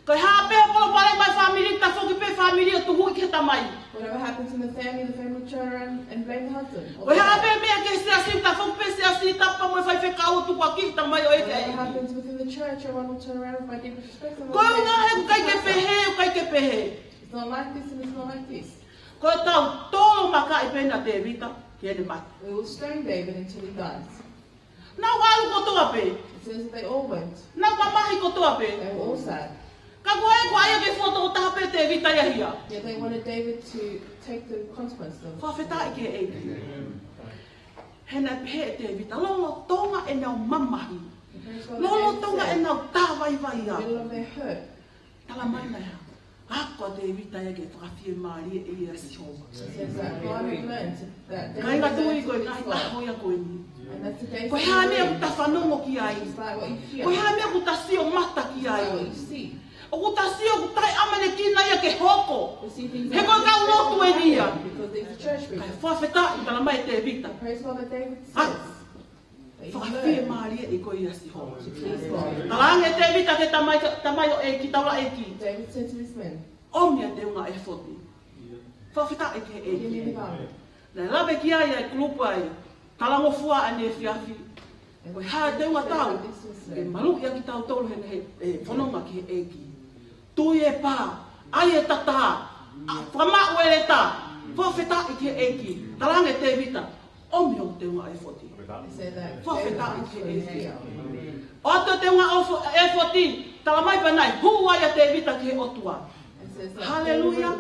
Ko e hā pē palopalema ʻi he fāmili, tafoki pē fāmili ʻo tuhuʻi ki he tamai. Whatever happens in the family, the family turn around and blame the husband or the wife. Ko e hā pē meʻa ki he siasi, tafoki pē siasi, tapa mo e faifekau ʻo tukuakiʻi tamai ʻo ʻeke ʻEiki. Whatever happens within the church, everyone will turn around and find disrespect someone. Ko e ʻuhinga he ʻoku ʻikai ke pehē, ʻoku ʻikai ke pehē. It's not like this and it's not like this. Ko e tau tolo makaʻi pē ʻa Tēvita ki heʻene mate. We will stone David until he dies. Nau ʻalu kotoa pē. It says that they all went. Nau mamahi kotoa pē. They were all sad. Ka ko e ʻuhinga ia ke foto o taha pē Tēvita ia hia. Yet they wanted David to take the consequences of it. Fakafetaʻi ki he ʻEiki. He naʻe pehē ʻe Tēvita, lolotonga ʻenau mamahi. And praise God, David said, lolotonga ʻenau tā vaivai ia. In the middle of their hurt, Talamai naʻe ako ʻa Tēvita ia ke fakafiemālieʻi ʻa Sihova. It says that God had learned that David learned to please God. Kāinga, tui ko e ngaahi ʻaho ia ko eni. And that's today's story. Ko e hā e meʻa ʻoku ta fanongo ki ai? Despite what you hear. Ko e hā e meʻa ʻoku ta sio mata ki ai? Despite what you see. ʻOku ta sio ʻoku taʻeʻamanekina ia ke hoko. We see things that are not supposed to happen. He ko e kau lotu eni ia. Because these are church people. Kae fakafetaʻi, talamai ʻe Tēvita, Praise God that David says, ako. Fakafiemālieʻi koe ʻia Sihova. Talaange ʻe Tēvita ki he tamai, tamai ʻo e ʻeiki, taulaʻeiki. David said to his men, ʻOmi ʻa e teunga ʻefoti. Fakafetaʻi ki he ʻEiki. Give me the garment. Naʻe lave ki ai ʻa e kulupu ʻa e talangofua ʻaneefiafi. Ko e hā e teunga tau ke maluʻi ai kitautolu he, he, he fononga ki he ʻEiki? Tui e pā, ʻai e tatā, ʻa, fakamaʻu e leta, fakafetaʻi ki he ʻEiki. Talaange ʻe Tēvita, ʻOmi hoku teunga ʻefoti. Fakafetaʻi ki he ʻEiki. ʻOatu e teunga ʻefoti, talamai pē naʻe hū ai ʻa Tēvita ki he ʻOtua. Haleluia.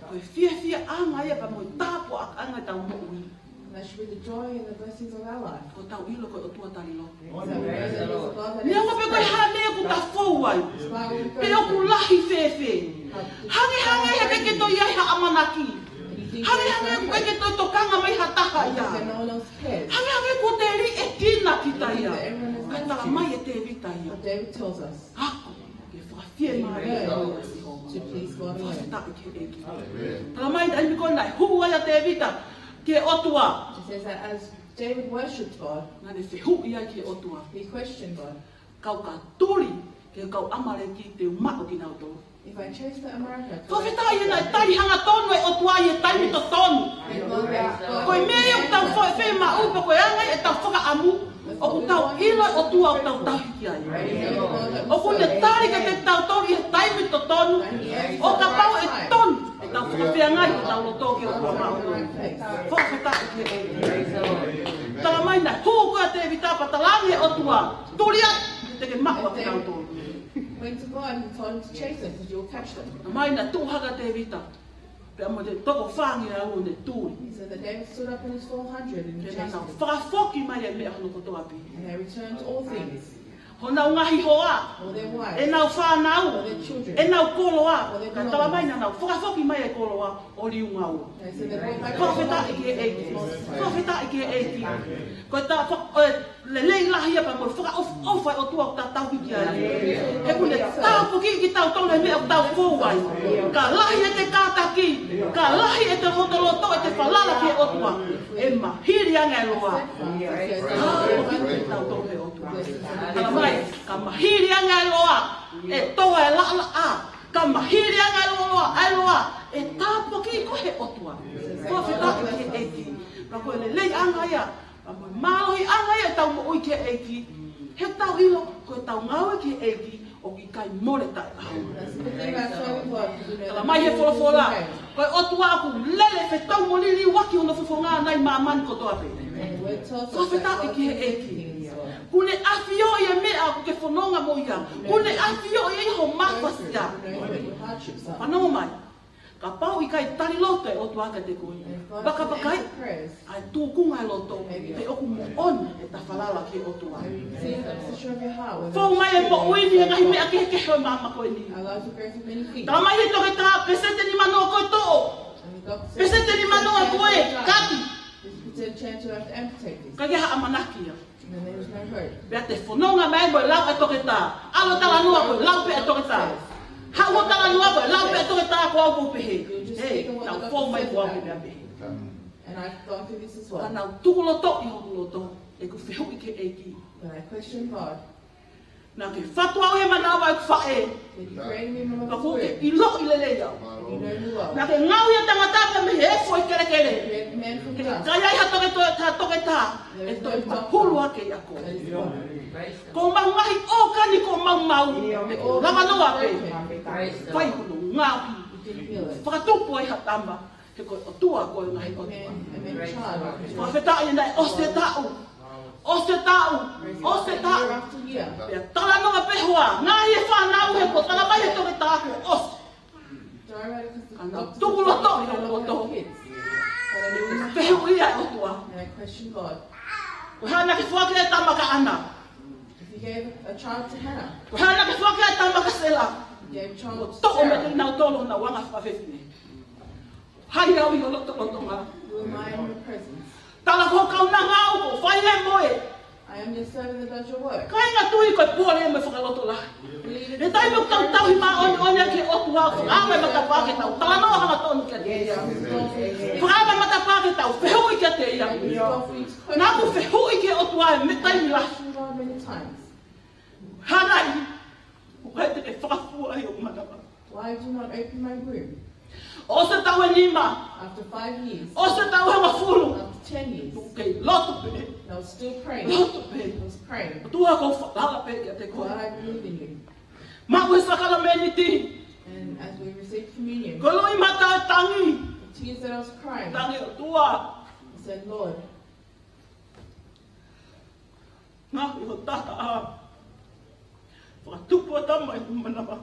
Ko e fiefiaʻanga ia pea mo e tāpuakiʻanga ʻetau moʻui. Ko ʻetau ʻilo ko e ʻOtua tali lotu. Neongo pe ko e hā e meʻa ʻoku ta fou ai, pe ʻoku lahi fēfē. Hangehangē he ʻikai ke toe ʻi ai ha ʻamanaki. Hangehangē ʻoku ʻikai ke toe tokanga mai ha taha ia. Hangehangē kuo te liʻekina kita ia. Kae talamai ʻe Tēvita ia, Ako ke fakafiemālie ʻa Sihova. Fakafetaʻi ki he ʻEiki. Talamai taimi ko ē naʻe hū ai ʻa Tēvita ki he ʻOtua, It says that as David worshipped God, naʻa ne fehuʻi ai ki he ʻOtua, he questioned God. Kau ka tuli ki he kau ʻAmaleki te u maʻu kinautolu. If I chase the Amalekites, will I Fakafetaʻi he naʻe tali hangatonu e ʻOtua ʻi he taimi totonu. Ko e meʻa ia ʻoku tau fo-, fiemaʻu pe ko e anga ia ʻetau fakaʻamu, ʻoku tau ʻilo e ʻOtua ʻoku tau tauhi ki ai. ʻOku ne tali kiate kitautolu ʻi he taimi totonu, ʻo kapau ʻe tonu ʻetau fakafeangai ʻetau loto ki he ʻOtua Māʻoniʻoni. Fakafetaʻi ki he ʻEiki. Talamai naʻe hū ko ē ʻa Tēvita pea talaange ʻe he ʻOtua, Tuli ā, te ke maʻu ʻa kinautolu. Went to God and told him to chase them, 'cause you'll catch them. Talamai naʻe tuʻu hake ʻa Tēvita Pea mo e toko fāngeau ʻo ne tui. He said that David stood up in his four hundred and chased him. Pea naʻa nau fakafoki mai e meʻa hono kotoa pē. And they returned all things. Honau ngaahi hoa, all their wives, ʻenau fānau, all their children, ʻenau koloa. All their belongings. Ka talamai naʻa nau fakafoki mai e koloa ʻo liunga ua. They said they brought back all the belongings. Fakafetaʻi ki he ʻEiki. Fakafetaʻi ki he ʻEiki. Ko e ta-, fa-, ʻo e lelei lahi ia pea mo e fakaʻofoʻofa ʻa e ʻOtua ʻoku tau tauhi ki ai. He ʻoku ne tāpuakiʻi kitautolu he meʻa ʻoku tau fou ai. Ka lahi ʻete kātaki, ka lahi ʻete hotoloto, ʻete falala ki he ʻOtua, ʻe mahili ange e loa. Tāpuakiʻi kitautolu he ʻOtua. Talamai, ka mahili ange e loa, ʻe toa e laʻalaʻā. Ka mahili ange e loa, e loa, ʻe tāpuakiʻi koe he ʻOtua. Fakafetaʻi ki he ʻEiki. Ka ko e leleiʻanga ia, ka ko e mālohiʻanga ia ʻetau moʻui ki he ʻEiki. He tau ʻilo, ko ʻetau ngāue ki he ʻEiki, ʻoku ʻikai mole taʻeʻaho. That's the thing about serving God, you know. Talamai he folofola, ko e ʻOtua ʻoku lele fetauliliuaki hono fofonga ʻi māmani kotoa pē. And we're taught that God sees everything in this world. Fakafetaʻi ki he ʻEiki. Kuo ne ʻafioʻi e meʻa ʻoku ke fononga mo ia. Kuo ne ʻafioʻi e ho mafasia. He knows what your hardships are. Fanongo mai. Kapau ʻe ʻikai tali loto e ʻOtua kiate koe, and if God doesn't answer prayers, vakavakaiʻi ʻa e tūkunga e loto, pe ʻoku moʻoni ʻeta falala ki he ʻOtua. Have you seen the position of your heart, whether it's true or it's not? Fou mai e moʻui ni he ngaahi meʻa kehekehe ʻo e māmani ko eni. Our lives will go through many things. Talamai he toketā, peseti nimanoa ko e toʻo. And the doctor said, peseti nimanoa ko e kati. There's a chance you'll have to amputate this. Ka ʻikai ha ʻamanaki ia. And then there was no hope. Pea te fononga mai mo e lau ʻa e toketā. ʻAlu ʻo talanoa ko e lau pē ʻa e toketā. Haʻu ʻo talanoa ko e lau pē ʻa e toketā ko au ʻoku ou pehē. You'll just speak on what the doctor says about you. Hei, naʻa ku fou mai mo au pē meʻa pehē. And I've gone through this as well. Ka naʻa ku tuku loto ʻi hoku loto, ʻeku fehuʻi ki he ʻEiki. But I questioned God. Naʻa ke fatu au he manava ʻeku faʻē. That you created me in my mother's womb. Ka kuo ke ʻiloʻi lelei au. And you know me well. Naʻa ke ngaohi e tangata mei he efo ʻo e kelekele. You created man from dust. He ʻikai ha toketā, ha toketā ʻe toe mahulu hake ʻiate koe. There is no doctor that is God. Ko homau ngaahi ʻōkani kuo maumau, ʻikai ke lava noa pē. All the bones are broken. Fai hono ngaohi. You didn't heal it. Fakatupu ai ha tama. He ko e ʻOtua koe, ngaahi ʻOtua. Amen. Amen. Child. Fakafetaʻi, naʻe ʻosi e taʻu. ʻOsi e taʻu. ʻOsi e taʻu. Year after year. Pea talanoa pē hoa. Ngaahi e fānau he ko e talamai he toketā kuo ʻosi. Ka naʻa ku tuku loto ʻi hoku loto. Fehuʻi ʻa e ʻOtua. And I questioned God. Ko e hā naʻa ke foaki e tama kia ʻAna? If you gave a child to Hannah, ko e hā naʻa ke foaki e tama kia Sela? You gave child to Sarah. Toʻo meiate kinautolu honau anga fakafefine. Hai au ʻi ho lotolotonga. Who am I in your presence? Tala ko e kaunanga au, ko e fai e moe. I am your servant that does your work. Kāinga tui, ko e pole mo e fakalotolahi. Believe it is. He taimi ʻoku tau tauhi māʻoniʻoni ki he ʻOtua, fakaava e matapā ke tau talanoa hangatonu kiate ia. Fakaava e matapā ke tau fehuʻi kiate ia. Naʻa ku fehuʻi ki he ʻOtua he meʻa taimi lahi. Hānai, ʻoku ʻikai te ke fakafua ai hoku manava. Why do you not open my womb? ʻOsi e taʻu ʻe nima. After five years. ʻOsi e taʻu ʻe hongofulu. After ten years. Tuku kei lotu pē. I was still praying. Lotu pē. I was praying. ʻOtua, ʻoku ou falala pē kiate koe. God, I believe in you. Maʻu e sākalamēniti. And as we received communion, ko e loʻimata ʻo tangi. The tears that I was crying, tangi, ʻOtua, I said, Lord, ngaohi ho taha. Fakatupu e tama ʻi hoku manava.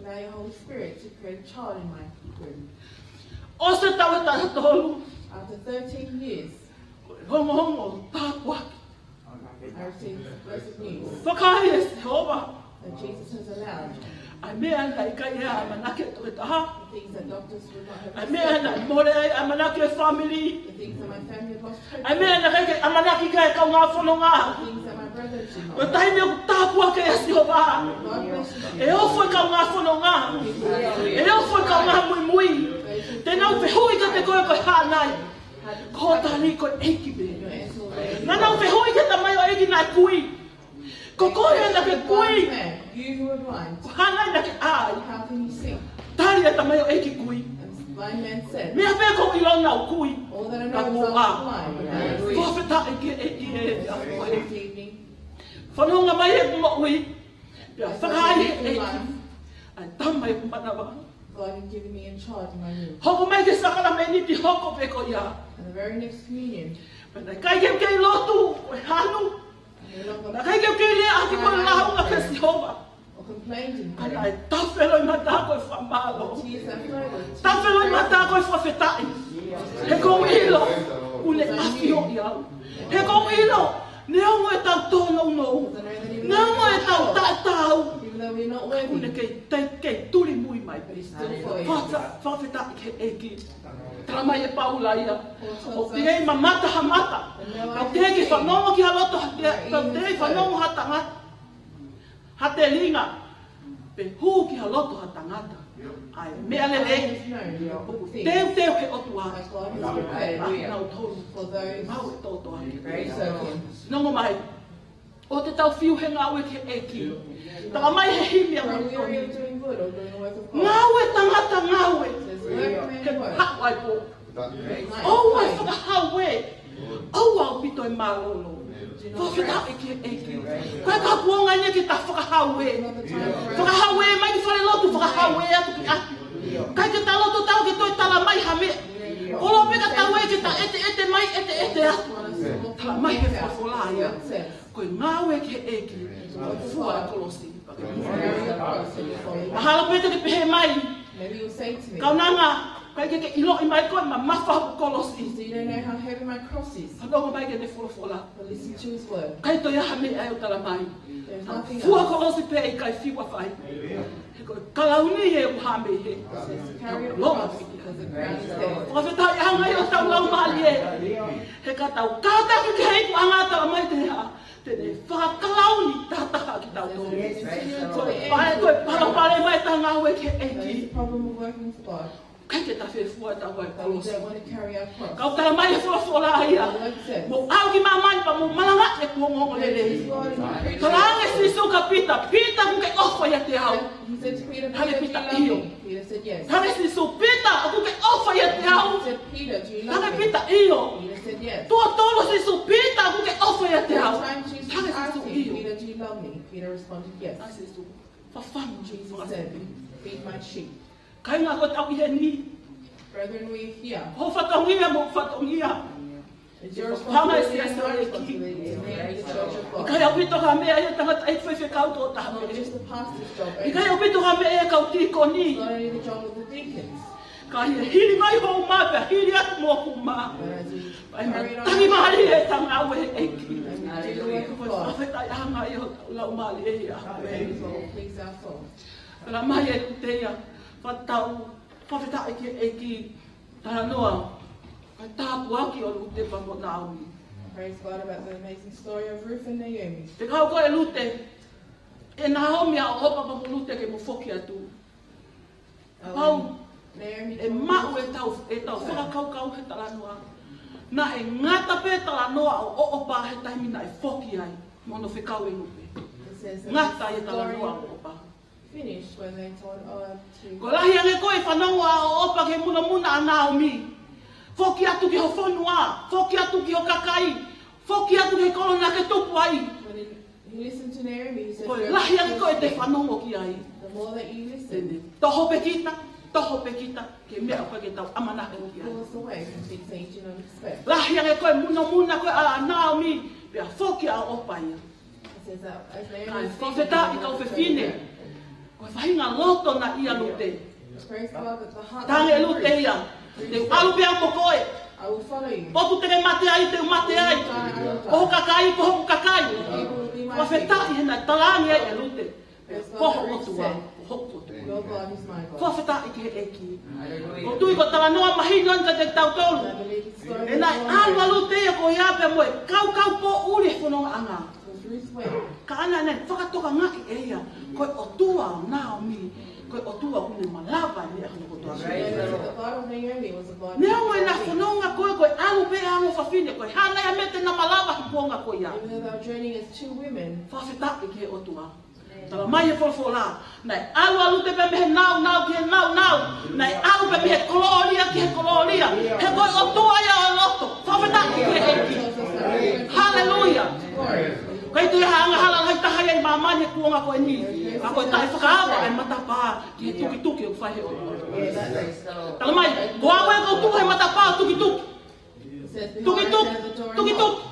Allow your Holy Spirit to create a child in my womb. ʻOsi e taʻu ʻe taha tolu. After thirteen years, ko e ongoongo tāpuaki. I received the blessed news. Fakahā ʻe Sihova. That Jesus has allowed. ʻA e meʻa naʻe ʻikai ʻamanaki e toketā. The things that doctors would not have said. ʻA e meʻa naʻe mole ai e ʻamanaki e fāmili. The things that my family had lost hope for. ʻA e meʻa naʻe ʻikai ke ʻamanaki ki ai e kaungā fononga. The things that my brother did not. Ko e taimi ʻoku tāpuaki ai ʻa Sihova. God blesses you. ʻE ofo e kaungā fononga. ʻE ofo e kaungā muimui. Te nau fehuʻi kiate koe ko e hā nai. Ko hoʻo tali ko e ʻEiki pē. Naʻa nau fehuʻi ki he tamaioʻeiki naʻe kui. Ko koe naʻa ke kui. You who are blind, ko e hā nai naʻa ke ʻā ai? How can you see? Tali e tamaioʻeiki kui. And the blind man said, meʻa pē ʻoku ou ʻilo naʻa ku kui. All that I know is I was blind. Ka kuo u ʻā. Fakafetaʻi ki he ʻEiki he efiafi ko eni. This evening, fanongo mai he moʻui. Pea fakahā ʻe he ʻEiki ʻa e tama ʻi hoku manava. God had given me in charge in my womb. Hoko mai ki he sākalamēniti hoko pē ko ia. And the very next communion, pea naʻe ʻikai ke u kei lotu, ko e hanu. I no longer, naʻe ʻikai ke u kei lea ʻaki ko e lāunga kia Sihova. Complained in vain. Ka naʻe tafe loʻimata ko e fakamālō. Tears that flowed. Tafe loʻimata ko e fakafetaʻi. He ʻoku ou ʻilo, ʻoku ne ʻafioʻi au. He ʻoku ou ʻilo, neongo ʻetau tōnounou, neongo ʻetau taʻetaau, even though we're not worthy, ʻoku ne kei, kei, kei tuli mui mai pē. Still for you. Fakafeta-, fakafetaʻi ki he ʻEiki. Talamai ʻe Paula ia, ʻoku ʻikai mamata ha mata, ka ʻoku teʻeki fanongo ki ha loto, ka ʻoku teʻeki fanongo ha tangata, ha telinga, pe hū ki ha loto ha tangata ʻa e meʻa lelei ʻoku teuteu ʻe he ʻOtua maʻanautolu ʻoku maʻu e tōtōaki. Nongo mai, ʻoua te tau fiu he ngāue ki he ʻEiki. Talamai he himi ʻa Motongi: Ngāue tangata, ngāue, he haʻu ai pō. ʻOua ʻe fakahau ē. ʻOua ʻaupito e mālōlō. Fakafetaʻi ki he ʻEiki. Ko e kapuonga eni ke ta fakahau ē. Fakahau ē mai ki falelotu, fakahau ē atu ki ʻapi. ʻIkai ke ta loto tau ke toe talamai ha meʻa. Kolo pē ka tau ē ke ta ʻeteʻete mai, ʻeteʻete atu. Talamai he folofola ia, ko e ngāue ki he ʻEiki, ko e fua e kolosi. Mahalo pē te ke pehē mai, Maybe you'll say to me, kaunanga, ʻikai ke ke ʻiloʻi mai ko e mamafa hoku kolosi. So you don't know how heavy my cross is. Fanongo mai ki heʻene folofola. But listen to his word. ʻIkai toe ʻi ai ha meʻa ʻe talamai. There's nothing else. Fua kolosi pē, ʻikai fiu ʻa fai. He ko e kalauni ē ʻoku hā mei hē. It says, "Carry your cross, because the crown is there." Fakafetaʻi ʻa e ʻOtua, ʻoku tau laumālie. He ka tau kātaki ki he ikuʻanga, talamai te ne hā? Te ne fakakalauni tatau kitautolu. Yes, praise the Lord. Ko e pale, ko e palopalema ʻetau ngāue ki he ʻEiki. There is a problem with working for God. ʻIkai ke ta fie fua ʻetau kolosi. But we don't want to carry our cross. Ka ʻoku talamai he folofola ia, mou ʻalu ki māmani pea mou malangaʻi ʻeku ongoongolelei. Talaange ʻe Sīsū kia Pita, Pita, ʻoku ke ʻofa ʻiate au? He said to Peter, "Peter, do you love me?" Peter said, "Yes." Talaange ʻe Sīsū, Pita, ʻoku ke ʻofa ʻiate au? He said, "Peter, do you love me?" Talaange ʻe Pita, ʻio. Peter said, "Yes." Tuʻo tolu ʻe Sīsū, Pita, ʻoku ke ʻofa ʻiate au? Three times Jesus asked him, "Peter, do you love me?" Peter responded, "Yes." Talaange ʻe Sīsū, fafangu. Jesus said, "Feed my sheep." Kāinga, ko ʻetau ʻi heni. Brethren, we are here. Ko ho fatongia mo ʻeku fatongia. It's your responsibility and my responsibility to lead the church of God. ʻIkai ʻaupito ha meʻa ia ʻa e tangataʻeiki faifekau tokotaha pē. Not just the pastor's job only. ʻIkai ʻaupito ha meʻa ia ʻa e kau tīkoni. It's not only the job of the deacons. Ka ʻi he hili mai hoʻo mā pea hili atu mo hoku mā, pea ʻe matangi mālie ʻetau ngāue he ʻEiki. And we do the work of God. Fakafetaʻi ʻa e anga ia ʻo hotau laumālie ia. Praise the Lord. Please our souls. Talamai ʻe Lute ia, fakatau, fakafetaʻi ki he ʻEiki, talanoa, ko e tāpuaki ʻo Lute pea mo Naomi. Praise God about the amazing story of Ruth and Naomi. Fekau ko ē ʻe Lute, ʻe Naomi ʻa ʻOpa pea mo Lute ke mo foki atu. Kapau ʻe maʻu ʻetau, ʻetau fakakaukau he talanoa, naʻe ngata pē talanoa ʻo ʻOpa he taimi naʻe foki ai, mo hono fekau ʻe Lute. Ngata e talanoa ʻo ʻOpa. Finished when they told, uh, to... Ko e lahi ange ko ē e fanongo ʻa ʻOpa ki he munamuna ʻa Naomi. Foki atu ki ho fonua, foki atu ki ho kakai, foki atu ki he kolo naʻa ke tupu ai. When he, he listened to Naomi, he said, ko e lahi ange ko ē ʻete fanongo ki ai, the more that you listen, te ne toho pē kita, toho pē kita ki he meʻa ʻoku ʻikai ke tau ʻamanaki ki ai. Pulls away from things that you do not expect. Lahi ange ko ē e munamuna ko ē ʻa Naomi, pea foki ʻa ʻOpa ia. It says that as Naomi... Kae fakafetaʻi, kau fefine, ko e faʻahinga loto naʻe ʻi ai ʻa Lute. Praise God that the heart... Talaange ʻe Lute ia, te u ʻalu pē au mo koe. I will follow you. Potu te ke mate ai, te u mate ai. You will die, I will die. Ko ho kakai, ko hoku kakai. Your people will be my people. Fakafetaʻi he naʻe talaange ai ʻe Lute, ko ho ʻOtua ko hoku ʻOtua. Your God is my God. Fakafetaʻi ki he ʻEiki. Hallelujah. ʻOku ou tui ko e talanoa mahino eni kiate kitautolu. I believe it's going to be... He naʻe ʻalu ʻa Lute ia ko ia pea mo e kaukau poʻuli he fonongaʻanga. With Ruth went. Ka naʻa ne fakatokangaʻi ʻe ia, ko e ʻOtua ʻo Naomi, ko e ʻOtua ʻoku ne malava e meʻa hono kotoa. Praise the Lord. The God of Naomi was a God who... Neongo ʻena fononga ko ē ko e ʻalu pē ʻa e ongo fefine, ko e hā nai ha meʻa te na malava he kuonga ko ia? Even though they were journeying as two women. Fakafetaʻi ki he ʻOtua. Talamai he folofola, naʻe ʻalu ʻa Lute pē mei he nāunau ki he nāunau. Naʻe ʻalu pē mei he kolōlia ki he kolōlia. He ko e ʻOtua ia ʻo e loto. Fakafetaʻi ki he ʻEiki. Haleluia. ʻIkai toe ʻi ai ha angahala lahi taha ia ʻi māmani he kuonga ko eni, ka ko e taʻefakaava e matapā ki he tukituki ʻoku fai ʻe he ʻOtua. Talamai, ko au ē ʻoku ou tuʻu he matapā ʻo tukituki. Tukituki, tukituki.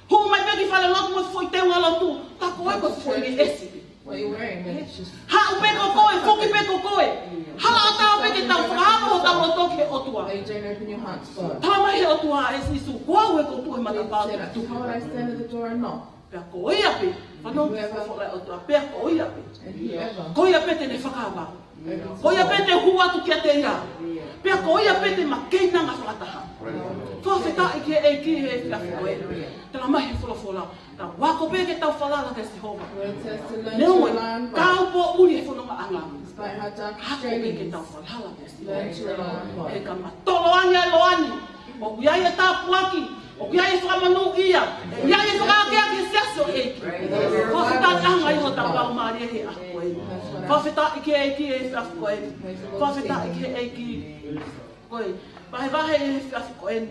Hū mai pē ki falelotu mo e foʻi teunga lotu, tā ko ē ko e foʻi ngeʻesi. What are you wearing? Then it's just Haʻu pē ko koe, foki pē ko koe. Hala ʻatā pē ke tau fakahā hotau loto ki he ʻOtua. That you don't open your heart to God. Talamai he ʻOtua ʻe Sīsū, ko au ʻe kotoa he matapā ʻo e tuʻa. He said, "Behold, I stand at the door and knock." Pea ko ia pē, fanongo ki he folofola ʻa e ʻOtua, pea ko ia pē. And whoever Ko ia pē te ne fakavā. Ko ia pē te u hū atu kiate ia. Pea ko ia pē te ma keinanga fakataha. Fakafetaʻi ki he ʻEiki he efiafi ko eni. Talamai he folofola, tau ako pē ke tau falala kia Sihova. Where it says to learn to Neongo rely on God. Kau pōʻuli he fonongaʻanga. Despite how dark the journey is, Ako pē ke tau falala kia Sihova. Learn to rely on God. He ka matolo ange ʻa e loa ni, ʻoku ʻi ai e tāpuaki, ʻoku ʻi ai e fakamonūʻia, ʻoku ʻi ai e fakaakeake he siasi ʻo e ʻEiki. Fakafetaʻi ʻanga ʻi hotau laumālie he ʻaho ko eni. Fakafetaʻi ki he ʻEiki he efiafi ko eni. Fakafetaʻi ki he ʻEiki. Ko e vahevahe he efiafi ko eni.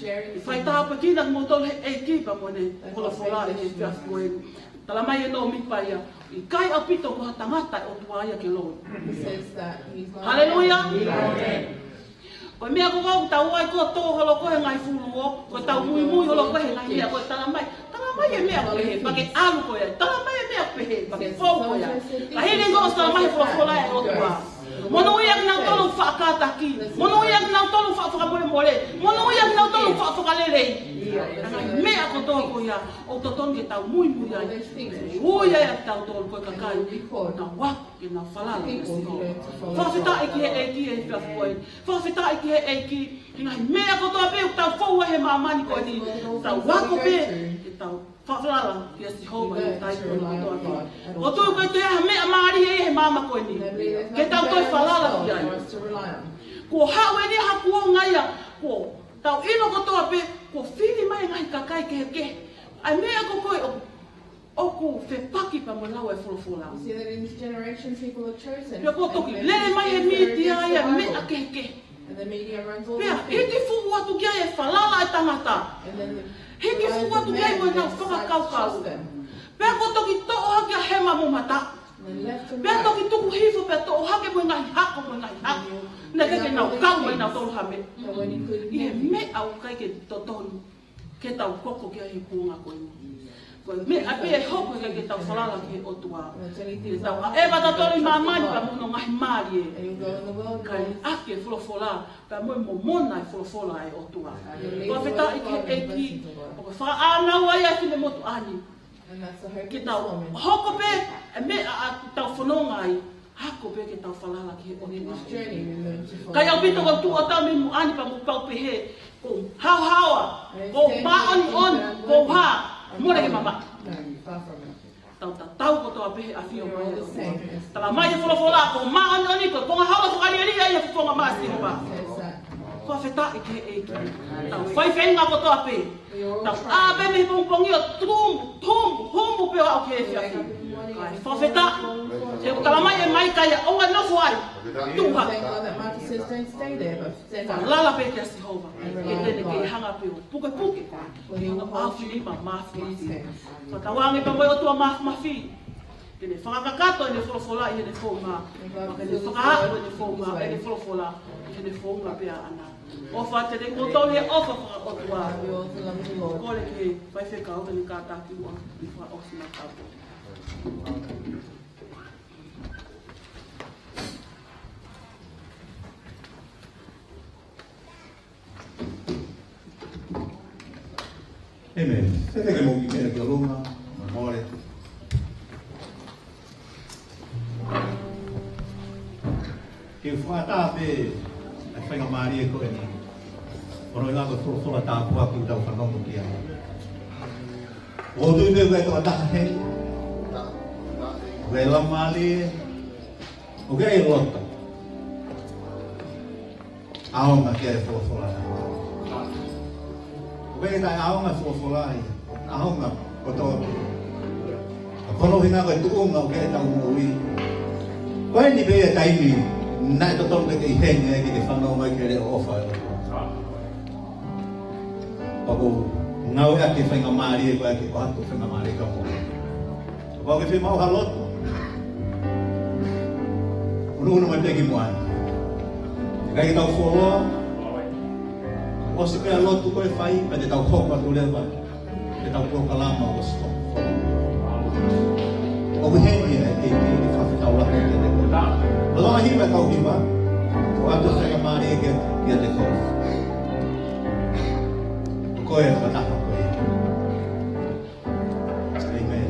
ʻOku fai tāpuekina kimoutolu he ʻEiki pea mo ʻene folofola he efiafi ko eni. Talamai ʻe Nōmipa ia, ʻikai ʻaupito ko ha tangata ʻe ʻOtua ia ke loi. He says that he's not Haleluia. Amen. Ko e meʻa ko ē ʻoku tau ʻai ko ē ʻo tō holo ko ē he ngaahi fuluo, ko ʻetau muimui holo ko ē he ngaahi meʻa ko ē talamai. Talamai e meʻa pehē, pea ke ʻalu ko ia. Talamai e meʻa pehē, pea ke fou ko ia. Ka hili ange ʻoku talamai he folofola ʻa e ʻOtua. Monūʻia kinautolu ʻoku faʻa kātaki. Monūʻia kinautolu ʻoku faʻa fakamolemole. Monūʻia kinautolu ʻoku faʻa fakalelei. Ngaahi meʻa kotoa ko ia, ʻoku totonu ke tau muimui ai. Ui ai kitautolu ko e kakai. Nau ako ke nau falala kia Sihova. Fakafetaʻi ki he ʻEiki he efiafi ko eni. Fakafetaʻi ki he ʻEiki he ngaahi meʻa kotoa pē ʻoku tau fou ai he māmani ko eni. Tau ako pē ke tau falala kia Sihova he taimi kotoa pē. ʻOku ou tui ʻoku ʻikai toe ʻi ai ha meʻa mālie ia he māmani ko eni ke tau toe falala ki ai. Kuo haʻu eni ha kuonga ia, kuo tau ʻilo kotoa pē, kuo fili mai e ngaahi kakai kehekehe. ʻA e meʻa ko ē ʻoku ʻoku fepaki pea mo e lau ʻa e folofola. You see that in this generation, people are chosen. Pea kuo toki lele mai he mītia ia e meʻa kehekehe. And the media runs all these things. Pea hiki fuʻu atu ki ai e falala ʻa e tangata. And then the Hiki fuʻu atu ki ai mo ʻenau fakakaukau. Pea kuo toki toʻo hake ʻa hema mo mata. And then left and right. Pea toki tuku hifo pea toʻo hake mo e ngaahi hako mo e ngaahi hako. Naʻe ʻikai ke nau kau mai nautolu ha meʻa. ʻI he meʻa ʻoku ʻikai ke totonu ke tau koko ki ai he kuonga ko eni. Ko e meʻa pē ʻe hoko he ʻikai ke tau falala ki he ʻOtua. Ke tau ʻaʻeva tautolu ʻi māmani pea mo hono ngaahi mālie. Kae ʻaki e folofola, pea mo e momona e folofola ʻa e ʻOtua. Fakafetaʻi ki he ʻEiki, ʻoku fakaʻānaua ai ʻa e finemotuʻa ni. Ke tau hoko pē e meʻa ʻoku tau fononga ai, ako pē ke tau falala ki he ʻOtua. ʻIkai ʻaupito ko e tuʻu ʻo tau mei muʻa ni pea mo pau pehē, ʻoku ou haohaoa, ʻoku ou māʻoniʻoni, ʻoku ou hā, mole ke mamaʻo. Tau tatau kotoa pē he ʻafio mai ʻa e ʻOtua. Talamai he folofola, ʻoku ou māʻoniʻoni, ko e konga holo fakalielia ia he fofonga mai ʻa Sihova. Fakafetaʻi ki he ʻEiki. Tau faifeinga kotoa pē. Tau ʻā pē mei he pongipongi ʻo tumu, tumu, humu pē ʻo aʻu ki he efiafi. Kae fakafetaʻi. He ʻoku talamai ʻe Maika ia, ʻoua ʻe nofo ai. Tuʻu hake. Thank God that Micah says, "Don't stay there, but stand up." Falala pē kia Sihova. Ke te ne kei hanga pē ʻo pukepuke. Hanga ʻo ʻaofinima māfimafi. Fakatauange pē mo e ʻOtua māfimafi. Ke ne fakakakato ʻene folofola ʻi heʻene founga. Ke ne fakaaʻu ʻene founga, ʻene folofola ʻi heʻene founga pē ʻaʻana. ʻOfa atu kiate kimoutolu he ʻofa fakaʻotua. Kole ki he faifekau ke ne kātaki muʻa, ʻi he fakaʻosi mai ʻetau pō. ʻĒmeni. Te ke mou kiʻi meʻa ki ʻolunga, mo mole. Ke u fakaʻatā pē ʻa e faingamālie ko eni. ʻOku ou ʻilo ko e folofola tāpuaki ʻoku tau fanongo ki ai. ʻOku ou tui pē ʻoku ʻi ai e tokotaha heni, ʻoku ʻi ai e laumālie, ʻoku ʻi ai e loto. ʻAonga ki ai e folofola. ʻOku ʻikai ke taʻeʻaonga e folofola ia, ʻaonga kotoa pē. Ka ko hono ʻuhinga ko e tuʻunga ʻoku ʻi ai ʻetau moʻui. Ko eni pē ia e taimi naʻe totonu ke ke ʻi heni ai ke ke fanongo mai ki he leʻo ʻofa ē. Pea ʻoku ou ngāueʻaki e faingamālie ko ē ke ʻoatu e faingamālie ka mo. Kapau ʻoku ke fiemaʻu ha lotu, unuunu mai pē ki muʻa ni. ʻIkai ke tau fuoloa, ʻosi pē ʻa e lotu ko ē ʻe fai, pea te tau hoko atu leva ki heʻetau polokalama ʻosi ko ē. ʻOku ʻi heni ʻa e ʻEiki ke fakafetaulaki kiate koe. Loloa hiva kau hiva, ʻoatu e faingamālie kiate koe. Ko koe ʻa e fakataha ko ia. ʻĒmeni.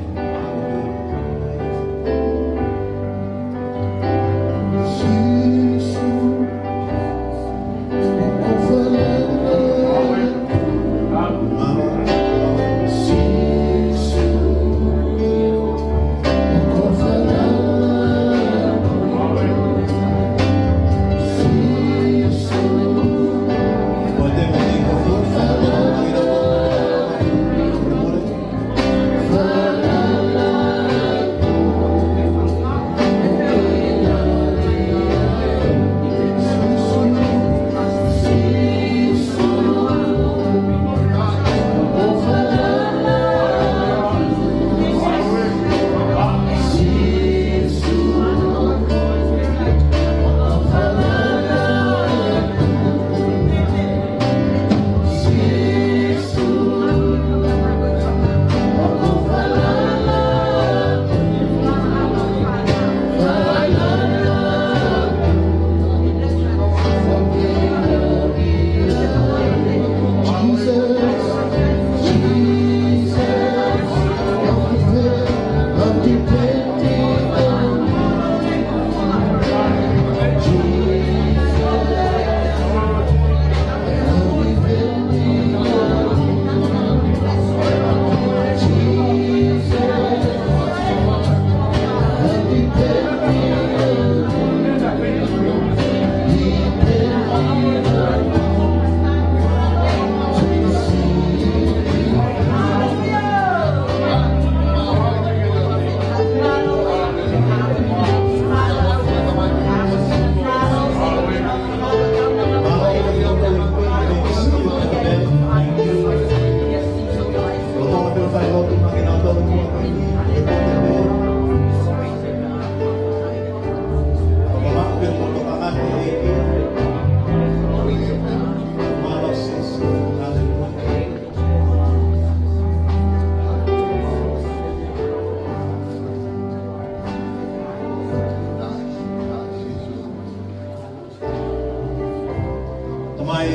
Tamai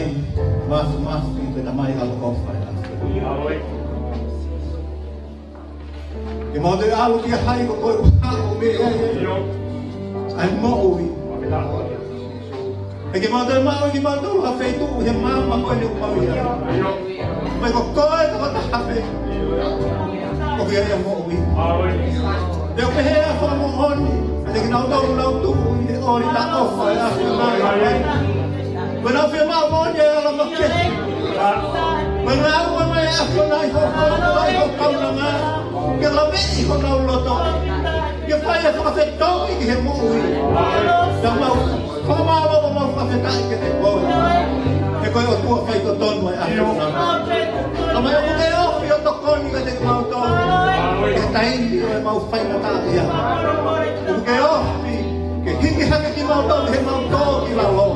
māfimafi, ko e Tamai ʻaloʻofa ē. Ke mau toe ʻalu kia hai ko koe ʻoku haʻu mei ai ʻa e moʻui. Pea ke mau toe maʻu ʻe kimautolu ha feituʻu he maama ko eni ʻoku mau ʻi ai. Pea ko koe tokotaha pē ʻoku ʻi ai ʻa e moʻui. Pea ʻoku pehē ʻa e fakamoʻoni kiate kinautolu ʻoku nau tuʻu ʻi he ʻōlita ʻofa ʻa e ʻAfiona. Ko ʻenau fiemaʻu moʻoni ʻa e ala makehe. Ko e ngāue mai ʻa e ʻAfiona ʻi ho hoko, ʻi ho kaunanga, ke laveʻi honau loto, ke fai ʻa e fakafetongi ki he moʻui. Pea mau fakamālō mo mau fakafetaʻi kiate koe. He ko e ʻOtua faitotonu ʻa e ʻAfiona. Tamai, ʻoku ke ofi ʻo tokoni kiate kimautolu he taimi ʻo ʻemau faingataʻaʻia. ʻOku ke ofi ke hiki hake kimautolu heʻemau tō ki lalo.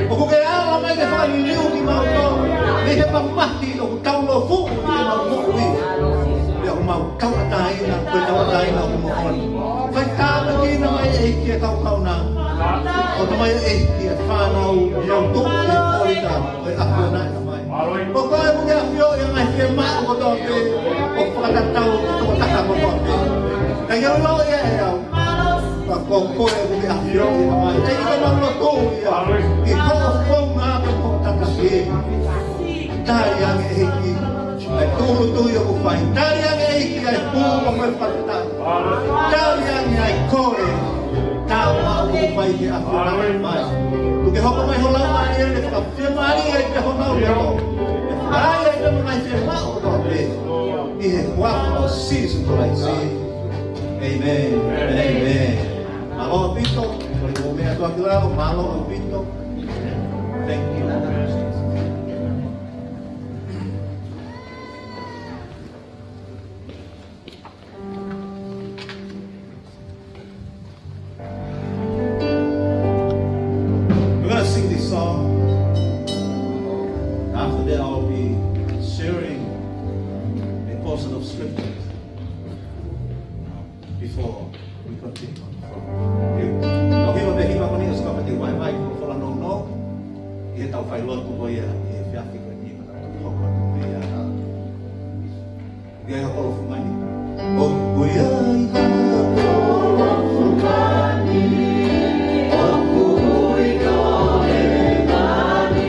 ʻOku ke ala mai ke fakaliliu kimautolu mei he mamahi ʻoku taulofuʻu ʻi heʻemau moʻui. Pea ʻoku mau tauʻatāina, ko e tauʻatāina ʻoku moʻoni. Fai tāpuekina mai ʻEiki ʻa e kau kaunanga. ʻOatu mai ʻEiki ʻa e fānau ʻoku nau tuʻu ʻi he ʻōlita ʻo e ʻAfiona ē Tamai. Ko koe ʻoku ke ʻafioʻi ʻa e ngaahi fiemaʻu kotoa pē ʻoku fakatatau ki he tokotaha kotoa pē. Kae ʻiloʻi ʻe au, ka ko koe ʻoku ke ʻafioʻi ʻa e ngaahi, ʻEiki, ko ʻemau lotu ia ʻi hoʻo founga pea mo hoʻo tataki. Tali ange ʻEiki ʻa e tūʻulutui ʻoku fai. Tali ange ʻEiki ʻa e hū mo e fakafetaʻi. Tali ange ʻa e kole tāumaʻu ʻoku fai ki he ʻAfiona mai. Kuo ke hoko mai ho Laumālie ke fakafiemālieʻi pē honau loto, ke fakaai ai pē ʻemau ngaahi fiemaʻu kotoa pē. ʻI he huafa ʻo Sīsū Kalaisi. ʻĒmeni. ʻĒmeni. Mālō ʻaupito. Ko e meʻa atu ʻa ki lalo, mālō ʻaupito. Thank you. We're gonna sing this song. After that, I'll be sharing a portion of scripture before Tau hiva pē hiva ko eni ʻosi ka pete vaivai ko fala no no. ʻI heʻetau fai lotu ko ia ʻi he efiafi ko eni. Hoko atu pē ia. Ia hoko fungani. ʻOku ʻi ai hoko fungani. ʻOku ʻi ai hoko fungani.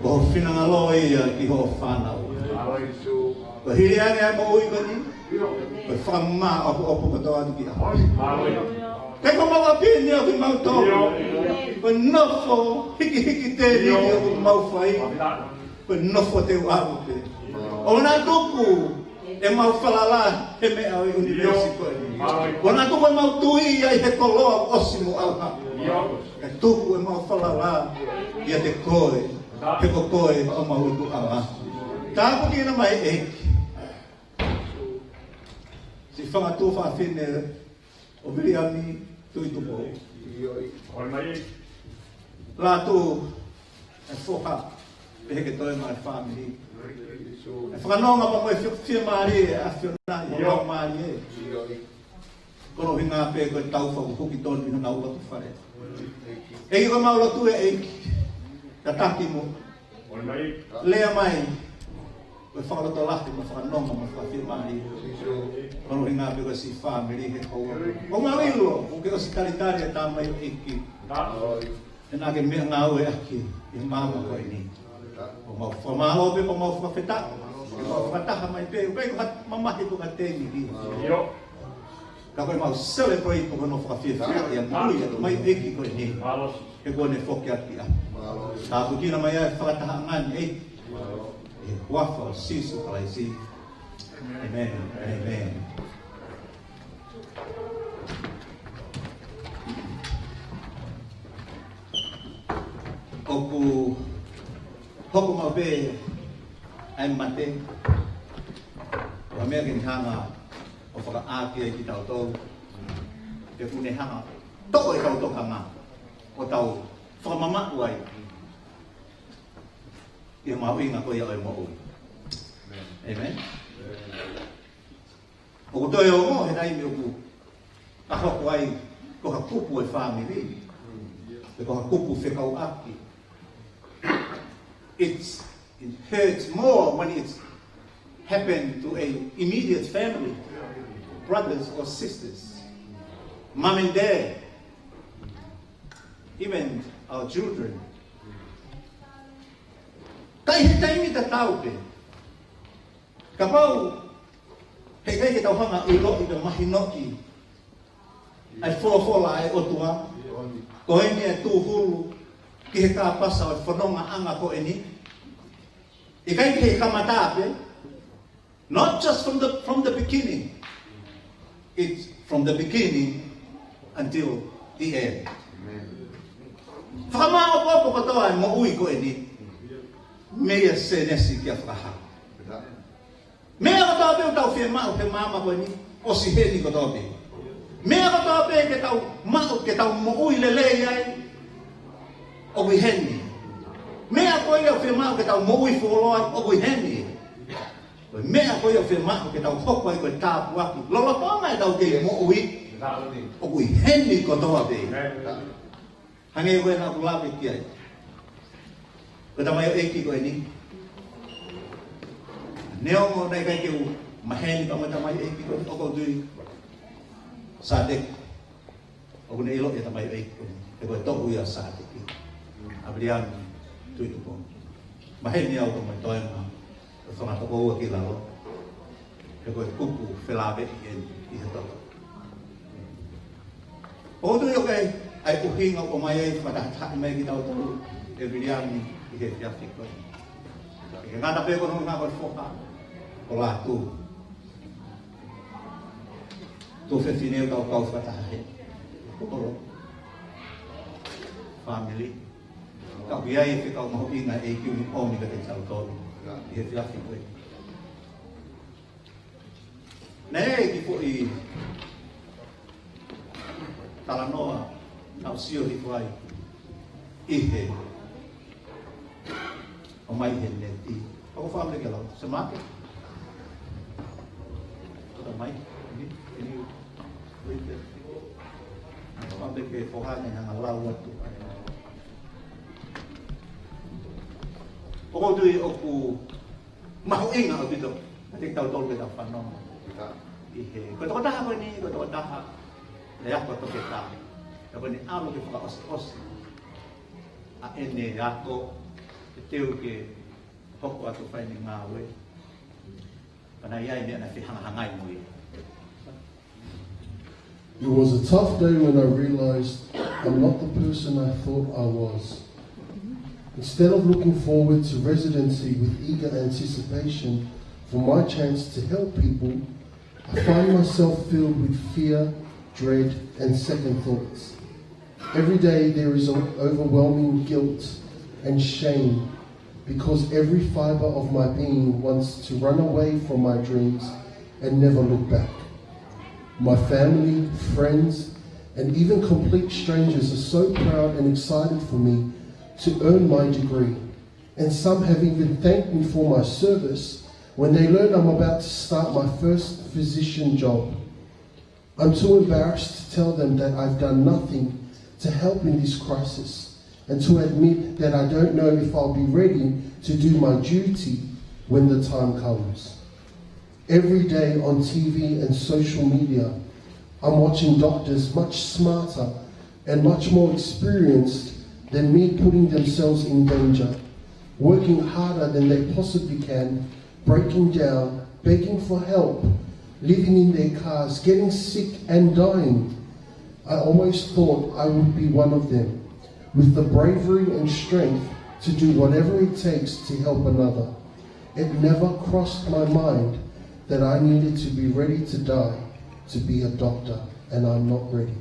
Ko ho finangalo ia ki hoʻo fānau. Ko e hili ange ʻa e moʻui ko eni, ko e fakamāʻopoʻopo kotoa atu ki ʻapi. Ke ko mau ʻapi ni ʻoku mau tō. Ko e nofo hikihiki tēniti ʻoku mau fai. Ko e nofo teu ʻalu pē. ʻOua naʻa tuku ʻemau falala he meʻa ʻo e ʻunivēsi ko eni. ʻOua naʻa tuku ʻemau tui ia ʻi he koloa ʻosi mo ʻauha. Kae tuku ʻemau falala ʻiate koe, he ko koe ʻemau ikuʻanga. Tāpuekina mai ʻEiki siʻi fanga tuofāfine ʻo Viliami Tuʻitupou. Lātū e foha, pehē ki he toenga e fāmili. ʻE fakanonga pea mo e fie-, fiemālie ʻa e ʻAfiona ʻi honau mālie. Ko hono ʻuhinga pē ko e tau fakahuki tonu ʻi honau loto fale. ʻEiki, ko ʻemau lotu ē ʻEiki, tataki mo lea mai, ko e fakalotolahi mo fakanonga mo fakafiemālie. Ko hono ʻuhinga pē ko e siʻi fāmili he ʻoku mau ʻilo ʻoku ke ʻosi talitali e tamaioʻeiki. He naʻa ke meʻangāueʻaki ʻi he māmani ko eni. ʻOku mau fakamālō pē, ʻoku mau fakafetaʻi. ʻOku mau fakataha mai pē, ʻoku ʻikai ko ha mamahi ko ha tēniti. Ka ko ʻemau celebrate ko hono fakafiefia ia mui atu mai ʻEiki ko eni. He kuo ne foki atu ia. Tāpuekina mai ʻa e fakatahaʻanga ni ʻEiki. ʻI he huafa ʻo Sīsū Kalaisi. ʻĒmeni. ʻĒmeni. ʻOku hoko maʻu pē ʻa e mate ko ha meʻa ke ne hanga ʻo fakaʻāki ai kitautolu. Pea ʻoku ne hanga ʻo toʻo ʻetau tokanga ʻo tau fakamamaʻu ai. ki he mahuʻinga ko ia ʻo e moʻui. ʻĒmeni. ʻOku toe ongo he taimi ʻoku ka hoko ai ko ha kupu ʻo e fāmili, pe ko ha kupu fekauʻaki. It's, it hurts more when it's happened to a immediate family, brothers or sisters, mum and dad, even our children. Ka ʻi he taimi tatau pē, kapau heʻikai ke tau hanga ʻo ʻiloʻi pe mahinoʻi ʻa e folofola ʻa e ʻOtua, ko eni ʻa e tūhulu ki he kāpasa ʻo e fonongaʻanga ko eni. ʻIkai ke he kamata pē, not just from the, from the beginning. It's from the beginning until the end. ʻĒmeni. Fakamāʻopoʻopo kotoa e moʻui ko eni mei he Sēnesi kia Fakahā. Meʻa kotoa pē ʻoku tau fiemaʻu he māmani ko eni, ʻosi heni kotoa pē. Meʻa kotoa pē ke tau maʻu, ke tau moʻui lelei ai, ʻoku ʻi heni. Meʻa ko ia ʻoku fiemaʻu ke tau moʻui fuoloa ai, ʻoku ʻi heni. Ko e meʻa ko ia ʻoku fiemaʻu ke tau hoko ai ko e tāpuaki lolotonga ʻetau kei moʻui, ʻoku ʻi heni kotoa pē. Hangē ko e naʻa ku lave ki ai, ko e tamaioʻeiki ko eni. Neongo naʻe ʻikai ke u maheni pea mo e tamaioʻeiki ko eni, ʻoku ou tui Sāteki ʻoku ne ʻiloʻi e tamaioʻeiki ko eni, he ko e toʻu ia ʻo Sāteki, ʻa Viliami Tuʻitupongi. Maheni au pea mo e toenga ʻo e fanga tokoua ki lalo, he ko e kupu felāveʻi eni ʻi he toto. ʻOku ou tui ʻoku ʻi ai e ʻuhinga ʻoku ʻomai ai e fakatahatahaʻi mai kia tautolu ʻe Viliami ʻi he efiafi ko eni. ʻIkai ke ngata pē ko hono ʻuhinga ko e foha, ko Lātū. Tuofefine ʻoku tau kau fakataha he kolo, fāmili. Ka ʻoku ʻi ai e fekau mahuʻinga ʻe ʻEiki ʻoku ne ʻomi kiate kitautolu ʻi he efiafi ko eni. Naʻe ʻi ai e kiʻi foʻi talanoa naʻa ku sio hifo ai ʻi he ʻomai he neti. ʻOku ou fakaʻamu ke lau, se make. Kota mai, ni, ni, wait there. Fakaʻamu ke foha ni hanga lau atu. ʻOku ou tui ʻoku mahuʻinga ʻaupito kiate kitautolu ke tau fanongo ʻi he, ko e tokotaha ko eni, ko e tokotaha naʻe ako toketā. Ka ko eni ʻalu ke fakaʻosiʻosi ʻa ʻene ako, ke teu ke hoko atu ʻo fai ʻene ngāue. Pea naʻe ʻi ai e meʻa naʻe fehangahangai mo ia. It was a tough day when I realized I'm not the person I thought I was. Instead of looking forward to residency with eager anticipation for my chance to help people, I find myself filled with fear, dread, and second thoughts. Every day there is an overwhelming guilt and shame because every fiber of my being wants to run away from my dreams and never look back. My family, friends, and even complete strangers are so proud and excited for me to earn my degree, and some have even thanked me for my service when they learn I'm about to start my first physician job. I'm too embarrassed to tell them that I've done nothing to help in this crisis and to admit that I don't know if I'll be ready to do my duty when the time comes. Every day on T V and social media, I'm watching doctors much smarter and much more experienced than me putting themselves in danger, working harder than they possibly can, breaking down, begging for help, living in their cars, getting sick and dying. I always thought I would be one of them, with the bravery and strength to do whatever it takes to help another. It never crossed my mind that I needed to be ready to die to be a doctor, and I'm not ready.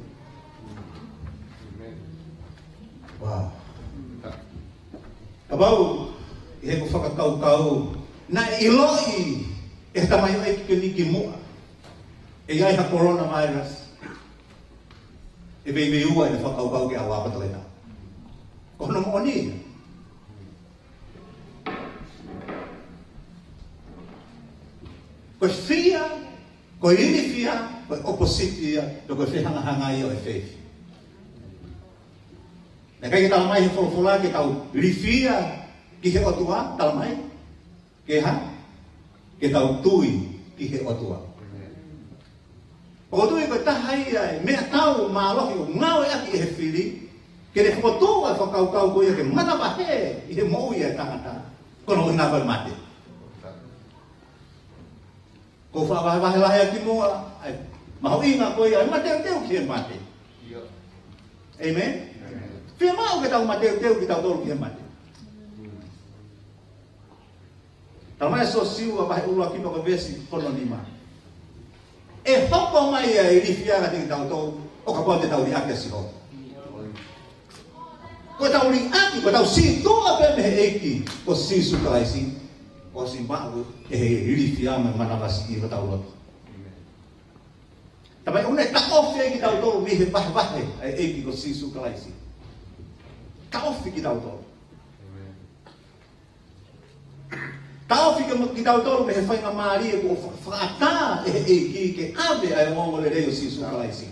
Wow. Kapau ʻi heʻeku fakakaukau, naʻe ʻiloʻi ʻe he tamaioʻeiki ko eni kimuʻa ʻe ʻi ai ha coronavirus, ʻe veiveiua ʻene fakakaukau ke ʻalu ʻo ako toketā. Ko hono moʻoni ia. Ko e fia, ko e ilifia, ko e opposite ia, pe ko e fehangahangai ia ʻo e feifi. Naʻe ʻikai ke talamai he folofola ke tau ilifia ki he ʻOtua, talamai. Ke hā? Ke tau tui ki he ʻOtua. ʻOku ou tui ko e taha ia e meʻatau mālohi ʻoku ngāueʻaki ʻe he fili, ke ne fokotuʻu ʻa e fakakaukau ko ia ke manavahē ʻi he moʻui ʻa e tangata, ko hono ʻuhinga ko e mate. Ko e faʻa vahevahe lahi ʻaki muʻa, ʻa e mahuʻinga ko ia ʻa e mateuteu ki he mate. ʻĒmeni? Fiemaʻu ke tau mateuteu kitautolu ki he mate. Talamai ʻe Siosiua vahe ʻuluaki pea ko e veesi hono nima. ʻE hoko mai ʻa e ilifia kiate kitautolu, ʻo kapau te tau liʻaki ʻa Sihova. Ko ʻetau liʻaki, ko ʻetau sītuʻa pē mei he ʻEiki ko Sīsū Kalaisi, ʻosi maʻu ʻe he ilifia mo e manavasiʻi hotau loto. Talamai ʻoku ne taʻofi ai kitautolu mei he vahevahe ʻa e ʻEiki ko Sīsū Kalaisi. Taʻofi kitautolu. Taʻofi ke mo-, kitautolu mei he faingamālie kuo fa-, fakaʻatā ʻe he ʻEiki ke ʻave ʻa e ongoongolelei ʻo Sīsū Kalaisi.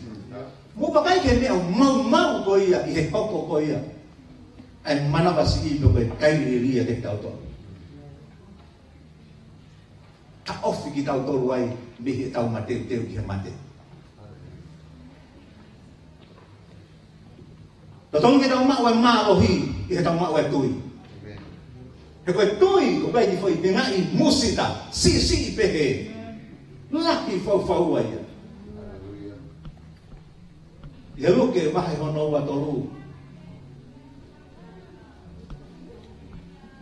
Mo vakai ki he meʻa maumau ko ia ʻi he hoko ko ia ʻa e manavasiʻi pe ko e kailili ʻiate kitautolu. Taʻofi kitautolu ai mei heʻetau mateuteu ki he mate. Totonu ke tau maʻu ʻa e mālohi ʻi heʻetau maʻu ʻa e tui. He ko e tui, ʻoku ʻi ai e foʻi tengaʻi musita, siʻisiʻi pehē, lahi faufaua ia. ʻI he Luke vahe hono ua tolu,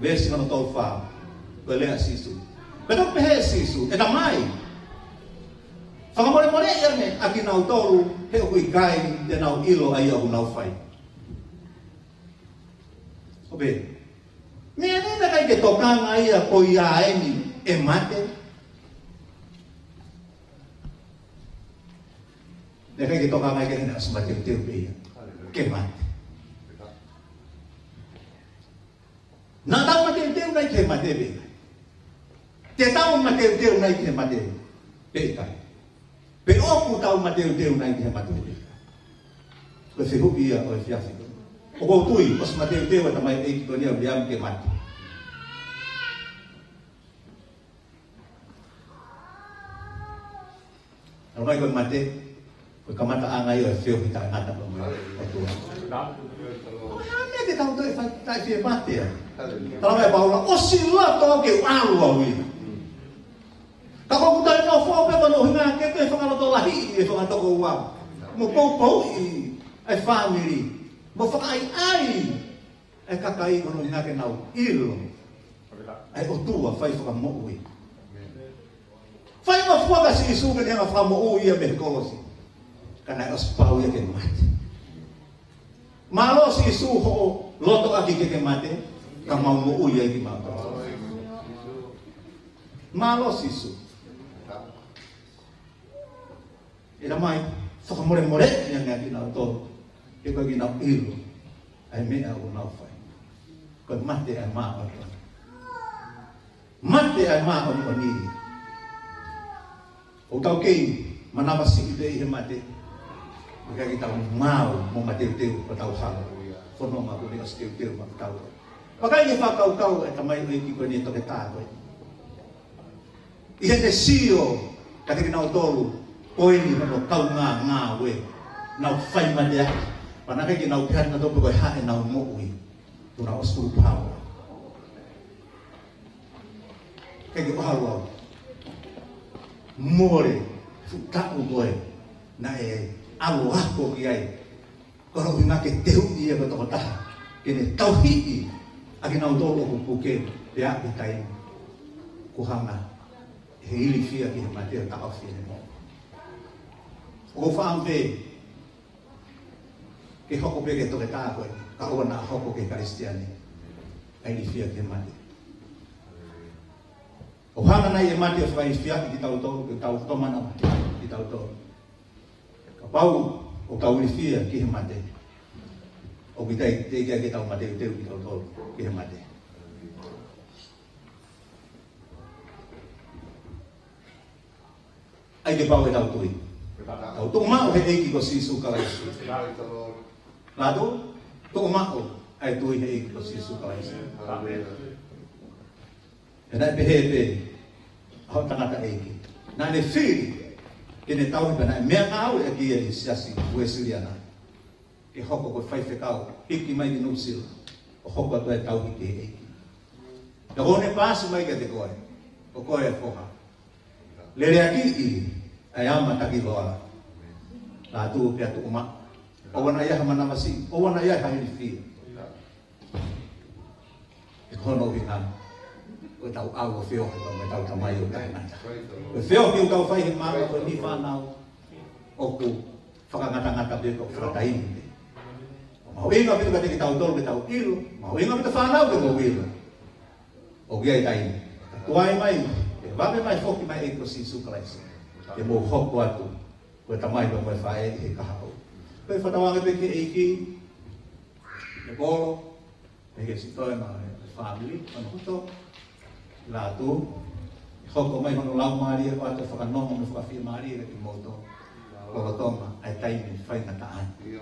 veesi hono tolu fā, ko e lea ʻa Sīsū. Pea toki pehē ʻe Sīsū, ʻE Tamai, fakamolemoleʻi ange ʻa kinautolu he ʻoku ʻikai te nau ʻilo ʻa ia ʻoku nau fai. ʻO pehē, meʻa ni naʻe ʻikai ke tokanga ia ko ia eni ʻe mate. Naʻe ʻikai ke tokanga ia ke ne ʻosi mateuteu pē ia ke mate. Naʻa tau mateuteu nai ke mate pē. Te tau mateuteu nai ke mate pē ʻikai. Pe ʻoku tau mateuteu nai ke mate pē ʻikai. Ko e fehuʻi ia ʻo e efiafi ko eni. ʻOku ou tui, ʻosi mateuteu ʻa e tamaioʻeiki ko eni ʻa Uiliami ke mate. Talamai ko e mate, ko e kamataʻanga ia ʻo e feohi taʻengata pea mo e ʻOtua. Ko e hā e meʻa ke tau toe fai, taʻe fie mate ai? Talamai ʻe Paula, ʻosi loto au ke u ʻalu au ia. Ka ko ʻeku toe nofo pē ko hono ʻuhinga ke toe fakalotolahiʻi e fanga tokoua. Mo poupouʻi e fāmili. Mo fakaʻaiʻai e kakai ko hono ʻuhinga ke nau ʻilo ʻa e ʻOtua fai fakamoʻui. Faingofua kia Sīsū ke ne hanga fakamoʻui ia mei he kolosi. Ka naʻe ʻosi pau ia ke mate. Mālō Sīsū hoʻo lotoʻaki ke ke mate, ka mau moʻui ai kimautolu. Mālō Sīsū. ʻE Tamai, fakamolemoleʻi ange ʻa kinautolu, he ʻoku ʻikai ke nau ʻilo ʻa e meʻa ʻoku nau fai. Ko e mate ʻa e māʻoniʻoni. Mate ʻa e māʻoniʻoni. ʻOku tau kei manavasiʻi pē ʻi he mate. ʻIkai ke tau maau mo mateuteu ko ʻetau hala. Fononga kuo ne ʻosi teuteu maʻatautolu. Vakai ki he fakakaukau ʻa e tamaioʻeiki ko eni, toketā ko eni. ʻI heʻene sio kiate kinautolu ko eni hono kaungā ngāue, nau fai mateaʻi. Pea naʻe ʻikai ke nau pehē ʻe kinautolu pe ko e hā ʻenau moʻui. Kuo nau ʻosi tulupau. ʻIkai ke u ʻalu au. Mole, fuʻu taʻu ko ē naʻe ʻalu ako ki ai. Ko hono ʻuhinga ke teuʻi ia ko e tokotaha ke ne tauhiʻi ʻa kinautolu ʻoku puke pea ʻi he taimi kuo hanga ʻe he ilifia ki he mate ʻo taʻofi ʻene moʻui. ʻOku ou fakaʻamu pē ke hoko pē ki he toketā ko ē, kae ʻoua naʻa hoko ki he Kalisitiane ʻa e ilifia ki he mate. ʻOku hanga nai e mate ʻo fakailifiaʻi kitautolu, ke tau tōmana kitautolu? Kapau ʻoku tau ilifia ki he mate, ʻoku ʻikai, teʻeki ai ke tau mateuteu kitautolu ki he mate. ʻIkai ke pau ʻetau tui. Tau tuʻu maʻu he ʻEiki ko Sīsū Kalaisi. Lātū, tuʻu maʻu ʻa e tui he ʻEiki ko Sīsū Kalaisi. He naʻe pehē pē ʻa hoʻo tangataʻeiki. Naʻa ne fili ke ne tauhi pea naʻe meʻangāue ʻaki ia ʻi he Siasi Uēsiliana ke hoko ko e faifekau, hiki mai ki Nuʻusila ʻo hoko atu e tauhi ki he ʻEiki. Pea ko ʻene paasi mai kiate koe, ko koe ʻa e foha. Leleakiʻi ʻa e ama takiloa. Lātū pea tuʻu maʻu. ʻOua naʻa ʻi ai ha manavasiʻi, ʻoua naʻa ʻi ai ha ilifia. He ko hono ʻuhinga ko ʻetau ʻalu ʻo feohi pea mo ʻetau Tamai ʻoku taʻengata. Ko e feohi ʻoku tau fai he māmani ko eni, fānau, ʻoku fakangatangata pē, ʻoku fakataimi pē. Mahuʻinga pē kiate kitautolu ke tau ʻilo, mahuʻinga pē ki he fānau ke nau ʻilo. ʻOku ʻi ai e taimi. Tuai mai, ʻe vave mai, foki mai e ʻEiki ko Sīsū Kalaisi ke mou hoko atu ko e tamai pea mo e faʻē ʻi he kahaʻu. Ko e fakatauange pē ki he ʻEiki, ʻe Polo, ʻe ke sitoe ma e fāmili, hono kotoa. Lātū, ʻe hoko mai hono Laumālie ʻo ʻoatu e fakanonga mo e fakafiemālie kiate kimoutolu. Lolotonga ʻa e taimi faingataʻa ni. ʻE,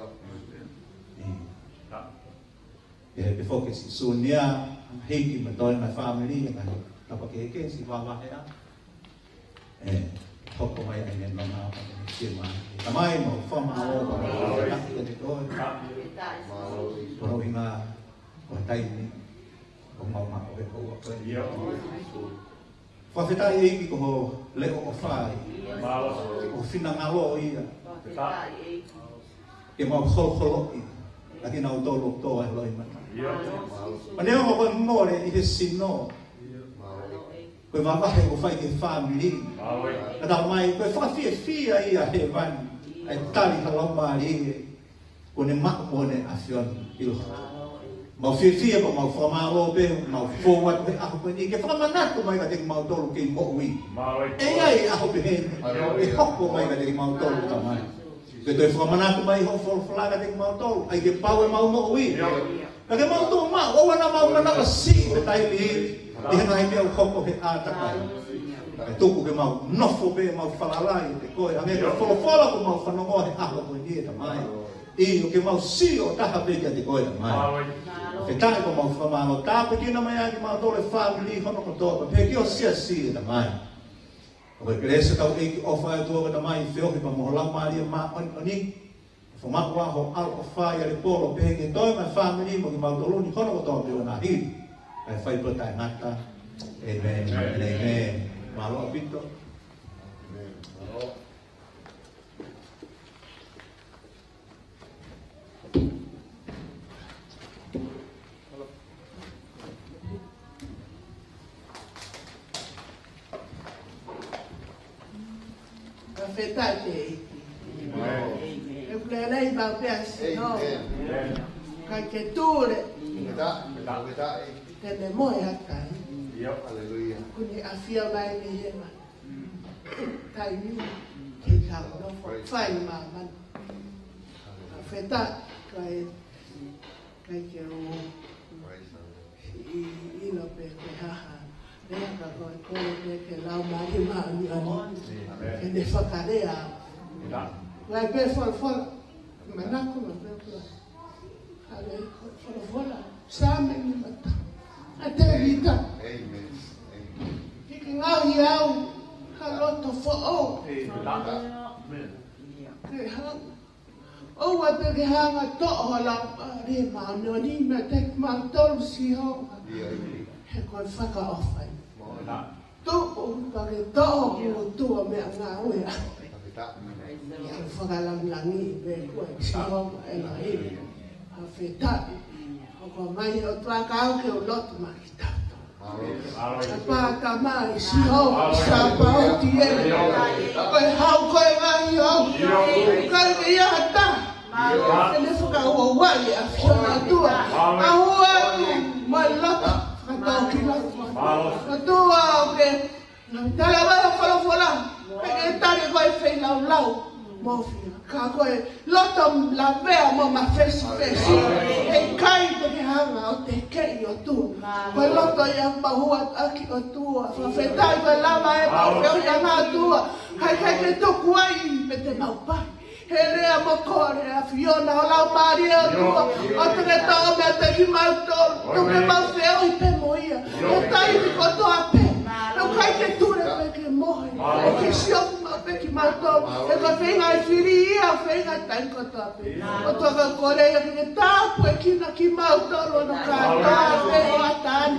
ʻe he pē foki si Sunia, hiki mo e toenga fāmili, ʻe ngaahi tapa kehekehe, si vavaheʻa. ʻE hoko mai ʻene nonga ʻo ne fiemālie. Tamai, mau fakamālō, mau fakamālō kiate koe. Ko hono ʻuhinga ko e taimi ʻoku mau maʻu he ʻaho ko eni. Fakafetaʻi ʻEiki ko ho leʻo ʻofa ia. Ko ho finangalo ia ke mau holoholoʻi ʻa kinautolu ʻoku tō ai e loʻimata. Pea neongo ko e mole ʻi he sino, ko e vavahe ʻoku fai ki he fāmili, ka talamai ko e fakafiefia ia hēvani, ʻa e tali ha laumālie kuo ne maʻu mo ne ʻafioʻi ʻi loto. Mau fiefia pea mau fakamālō pē, mau fou atu he ʻaho ko eni ke fakamanatu mai kiate kimautolu kei moʻui. ʻE ʻi ai e ʻaho pehē ni ʻe hoko mai kiate kimautolu, Tamai. Ke toe fakamanatu mai hoʻo folofola kiate kimautolu, ʻai ke pau ʻemau moʻui. Ka ke mau tuʻu maʻu, ʻoua naʻa mau manavasiʻi he taimi ni ʻi he ngaahi meʻa ʻoku hoko he ʻātakai. Kae tuku ke mau nofo pē, mau falala ʻiate koe, hangē ko e folofola kuo mau fanongoa he ʻaho ko eni, ʻe Tamai. ʻIo, ke mau sio taha pē kiate koe, Tamai. Fakafetaʻi pea mau fakamālō, tāpuekina mai ʻa kimautolu e fāmili hono kotoa, pea pehē ki ho siasi, ʻe Tamai. Ko e kelesi ʻa hotau ʻEiki, ʻofa ʻa e ʻOtua ko e Tamai, feohi pea mo ho Laumālie Māʻoniʻoni, fakamoʻoni ʻa ho ʻaloʻofa ʻia Lepolo, pehē ki he toenga fāmili mo kimautolu ni hono kotoa pē ʻo nahili, kae fai pē ʻo taʻengata. ʻĒmeni. ʻĒmeni. ʻĒmeni. Mālō ʻaupito. Fakafetaʻi ki he ʻEiki. ʻĒmeni. ʻE pule lei mau pea sino. ʻĒmeni. Kae ke tule. Fakafetaʻi. Fakafetaʻi. Te ne mohe atu ai. Haleluia. Kuo ne ʻafio mai mei hēvani. Taimi ke tau nofo fai māmani. Fakafetaʻi, kae, kae ke u ʻi, ʻilo pē ko e hā ha lea ka ko e kole pē ki he Laumālie Māʻoniʻoni ke ne fakalea. Ngai pē folofola, manako ma pē folofola. Hale ko e folofola, Saame nimataha ʻa Tēvita. ʻĒmeni. ʻĒmeni. Ke ke ngaohi au ha loto foʻou. ʻĒmeni. Ke hanga ʻoua te ke hanga ʻo toʻo ho Laumālie Māʻoniʻoni meiate kimautolu, Sihova. He ko e fakaʻofa ia. Tuʻu pea ke toʻo ho ngutu ʻo meʻangāue ʻaki. Ke fakalangilangiʻi pē koe, Sihova ʻElohimi. Fakafetaʻi. Hoko mai ʻOtua kae ke u lotu maʻa kitautolu. Mālō. Pāpā, Tamai, Sihova, Sāpaoti ē. Ko e hau ko e ngaahi hau. ʻIkai ke ʻi ai ha taha ke ne fakaʻuaʻi ʻa e ʻAfiona ʻOtua. ʻAhu atu mo e loto fakatōkilalo. ʻOtua, ʻoku ke ngaahi talavou folofola, ʻoku ke tali ko e feilaulau. Mofia. Ka ko e loto lavea mo mafesifesi. ʻE ʻikai te ke hanga ʻo tekeʻi ʻOtua. Ko e loto ia ʻoku mahuʻinga ʻaki ʻOtua. Fakafetaʻi ko e lava e mau feohiʻanga ʻOtua. ʻIkai ke tuku ai pe te mau pai. He lea mo ko e lea ʻa e ʻAfiona ʻo lau mālie ʻOtua. ʻOku ke toʻo meiate kimautolu. Tuku ke mau feohi pē mo ia. He taimi kotoa pē. ʻOku ʻikai ke tule pē ke mohe. ʻOku ke sio mai pē kimautolu. He ko e feinga ʻa e fili ia, feinga taimi kotoa pē. ʻOtua, ʻoku ou kole ia ke ke tāpuekina kimautolu ʻo kātaki pē ʻo ʻatā ni.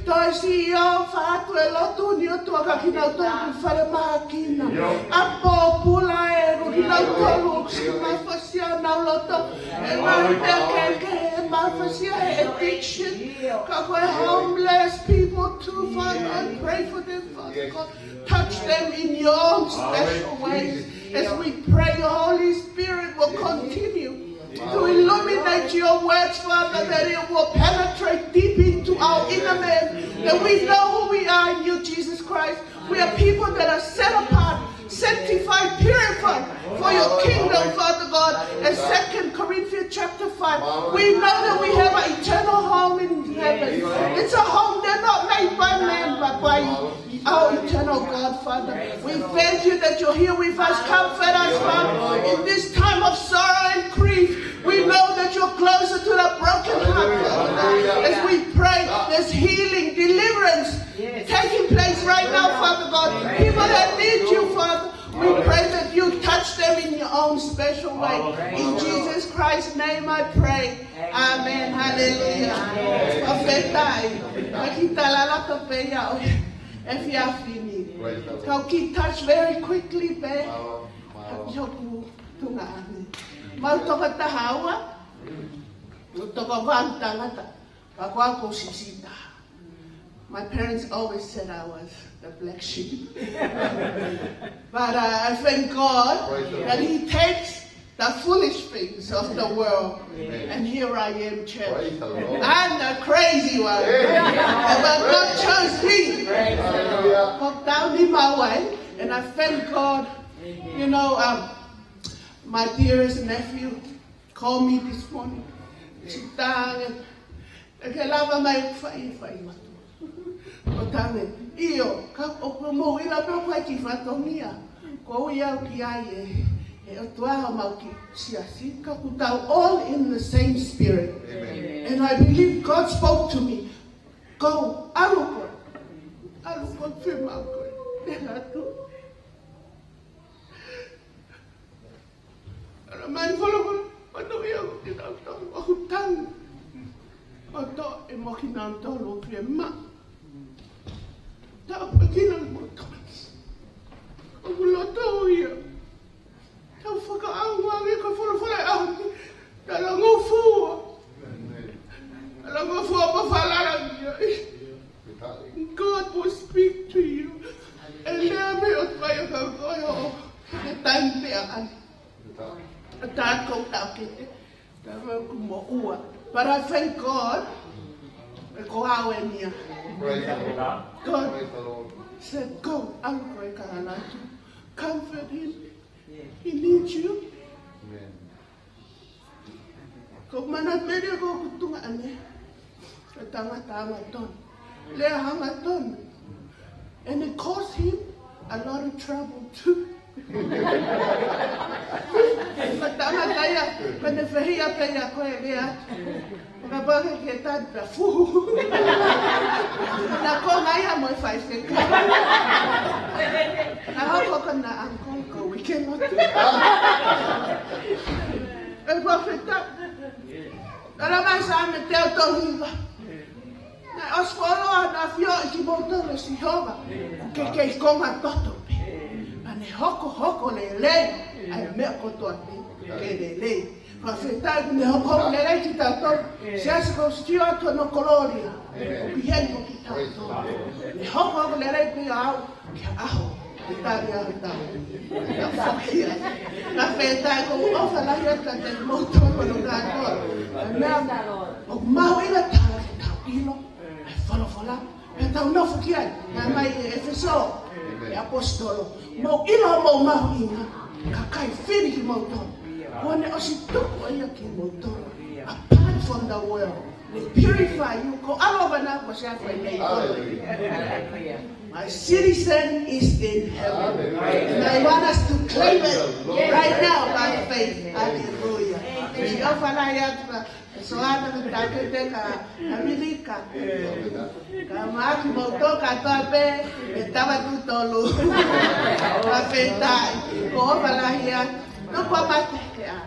Toe siʻi ʻo fatu e lotu ni ʻOtua kia kinautolu ʻoku falemahaki na. ʻA e pōpula ē, ko kinautolu ʻoku siʻi mafasia honau loto. ʻE ngaahi meʻa kehekehe ʻe mafasia he addiction. Ka ko e homeless people too, Father, I pray for them, Father God. Touch them in your own special ways. As we pray, your Holy Spirit will continue to illuminate your words, Father, that it will penetrate deep into our inner man, that we know who we are in you, Jesus Christ. We are people that are set apart, sanctified, purified for your kingdom, Father God. As Second Corinthians chapter five, we know that we have an eternal home in heaven. It's a home that's not made by man, but by our eternal God, Father. We thank you that you're here with us. Comfort us, Father, in this time of sorrow and grief. We know that you're closer to the broken heart, Father. As we pray, there's healing, deliverance taking place right now, Father God. People that need you, Father. We pray that you touch them in your own special way. In Jesus Christ's name I pray. Amen. Hallelujah. Fakafetaʻi. Ka kiʻi talanoa pē ia ʻo e efiafi ni. Kau kiʻi touch very quickly pē. Ki hoku tuongaʻane. Mau toko taha ua. Mau toko ua tangata. Ka ko au ko e siʻisiʻi taha. My parents always said I was the black sheep. But uh, I thank God that He takes the foolish things of the world. And here I am, church. I'm the crazy one. But God chose me. Ko au ni mau ai, and I thank God. You know, um, my dearest nephew called me this morning. Siʻi tangi, ʻe ke lava mai ʻo fai, fai matu. ʻO tangi, ʻio, ka ʻoku mou ʻilo pē ʻoku ʻi ai e kiʻi fatongia. Ko ia ʻoku ʻi ai e, e ʻOtua ʻo mau kiʻi siasi, ka ʻoku tau all in the same spirit. And I believe God spoke to me. Go, ʻalu koe. ʻAlu koe, fiemaʻu koe. Te atu. Ala mai folofola, ʻo toʻo ia ʻo kinautolu ʻoku tangi. ʻO toʻo ʻe mo kinautolu ʻoku fiemaʻu. Tāpuekina mo toʻo. ʻOku loto ia. Tau fakaʻauange ko e folofola ʻa e ʻaho ni. Talangofua. Talangofua mo falala ia. God will speak to you. And then me o vai ka ko yo. The time there and that go up. That will come ua. But I thank God. Ko au eni ia. Praise the Lord. God Praise the Lord. Said, "Go, I'm going to comfort him. He needs you." Amen. Ko e mana mene ko ʻeku tuongaʻane. Ko e tangata hangatonu. Lea hangatonu. And it caused him a lot of trouble too. Ko e tangata ia, ko ʻene fehiʻa pē ia ko e lea. Ka pake ke tani pea fuhu. Na ko ngai ha mo e fai feka. Na hoko ko na uncle ko weekend o tu. E fakafetaʻi. Ala mai Saame teau tolu hiva. Na ʻosi folofola ʻa e ʻAfiona kiate kimoutolu ʻe Sihova. Ke ke ʻi konga toto pē. Pea ne hokohoko lelei ʻa e meʻa kotoa pē ke lelei. Fakafetaʻi kuo ne hokohoko lelei kitautolu. Siasi ko Sihova ko hono kolōlia. ʻOku ʻi heni mo kitautolu. Ne hokohoko lelei pē au ki he ʻaho. Ke tali ʻa e tau. Tau foki ai. Fakafetaʻi ko e ʻofa lahi atu kiate kimoutolu hono kātoa. Meʻa ʻoku mahuʻinga taha ke tau ʻilo. ʻA e folofola. Pea tau nofo ki ai. Naʻe mai ʻe ʻEfesō. ʻE ʻaposetolo. Mou ʻilo mou mahuʻinga. kakai fili kimoutolu. Kuo ne ʻosi tuku ʻa ia kimoutolu apart from the world. Ne purify you. Ko alo vana ko se ako e nei. My citizen is in heaven. And I want us to claim it right now by faith. Hallelujah. Siʻi ʻofa lahi atu ka Soana me takete ka Amerika. Ka maki mo to ka toa pe e tava tu tolu. Ka fetai ko ʻofa lahi atu. No kua mate ke a.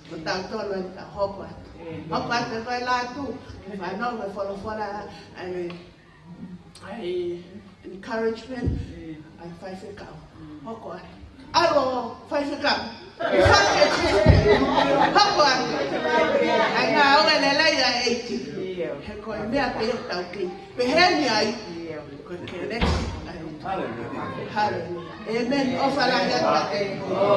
Ko tau tolu e ta hoko atu. Hoko atu ko e la tu. Fano me folofola ai. ʻAi encouragement, ʻai faifekau. Hoko atu. ʻAlo faifekau. Hoko atu. ʻAi ngā au e lelei ʻa e ʻEiki. He ko e meʻa pē ʻoku tau kei. Pehē ni ai. Ko e kelesi. Hallelujah. Amen. ʻOfa lahi atu kiate koe.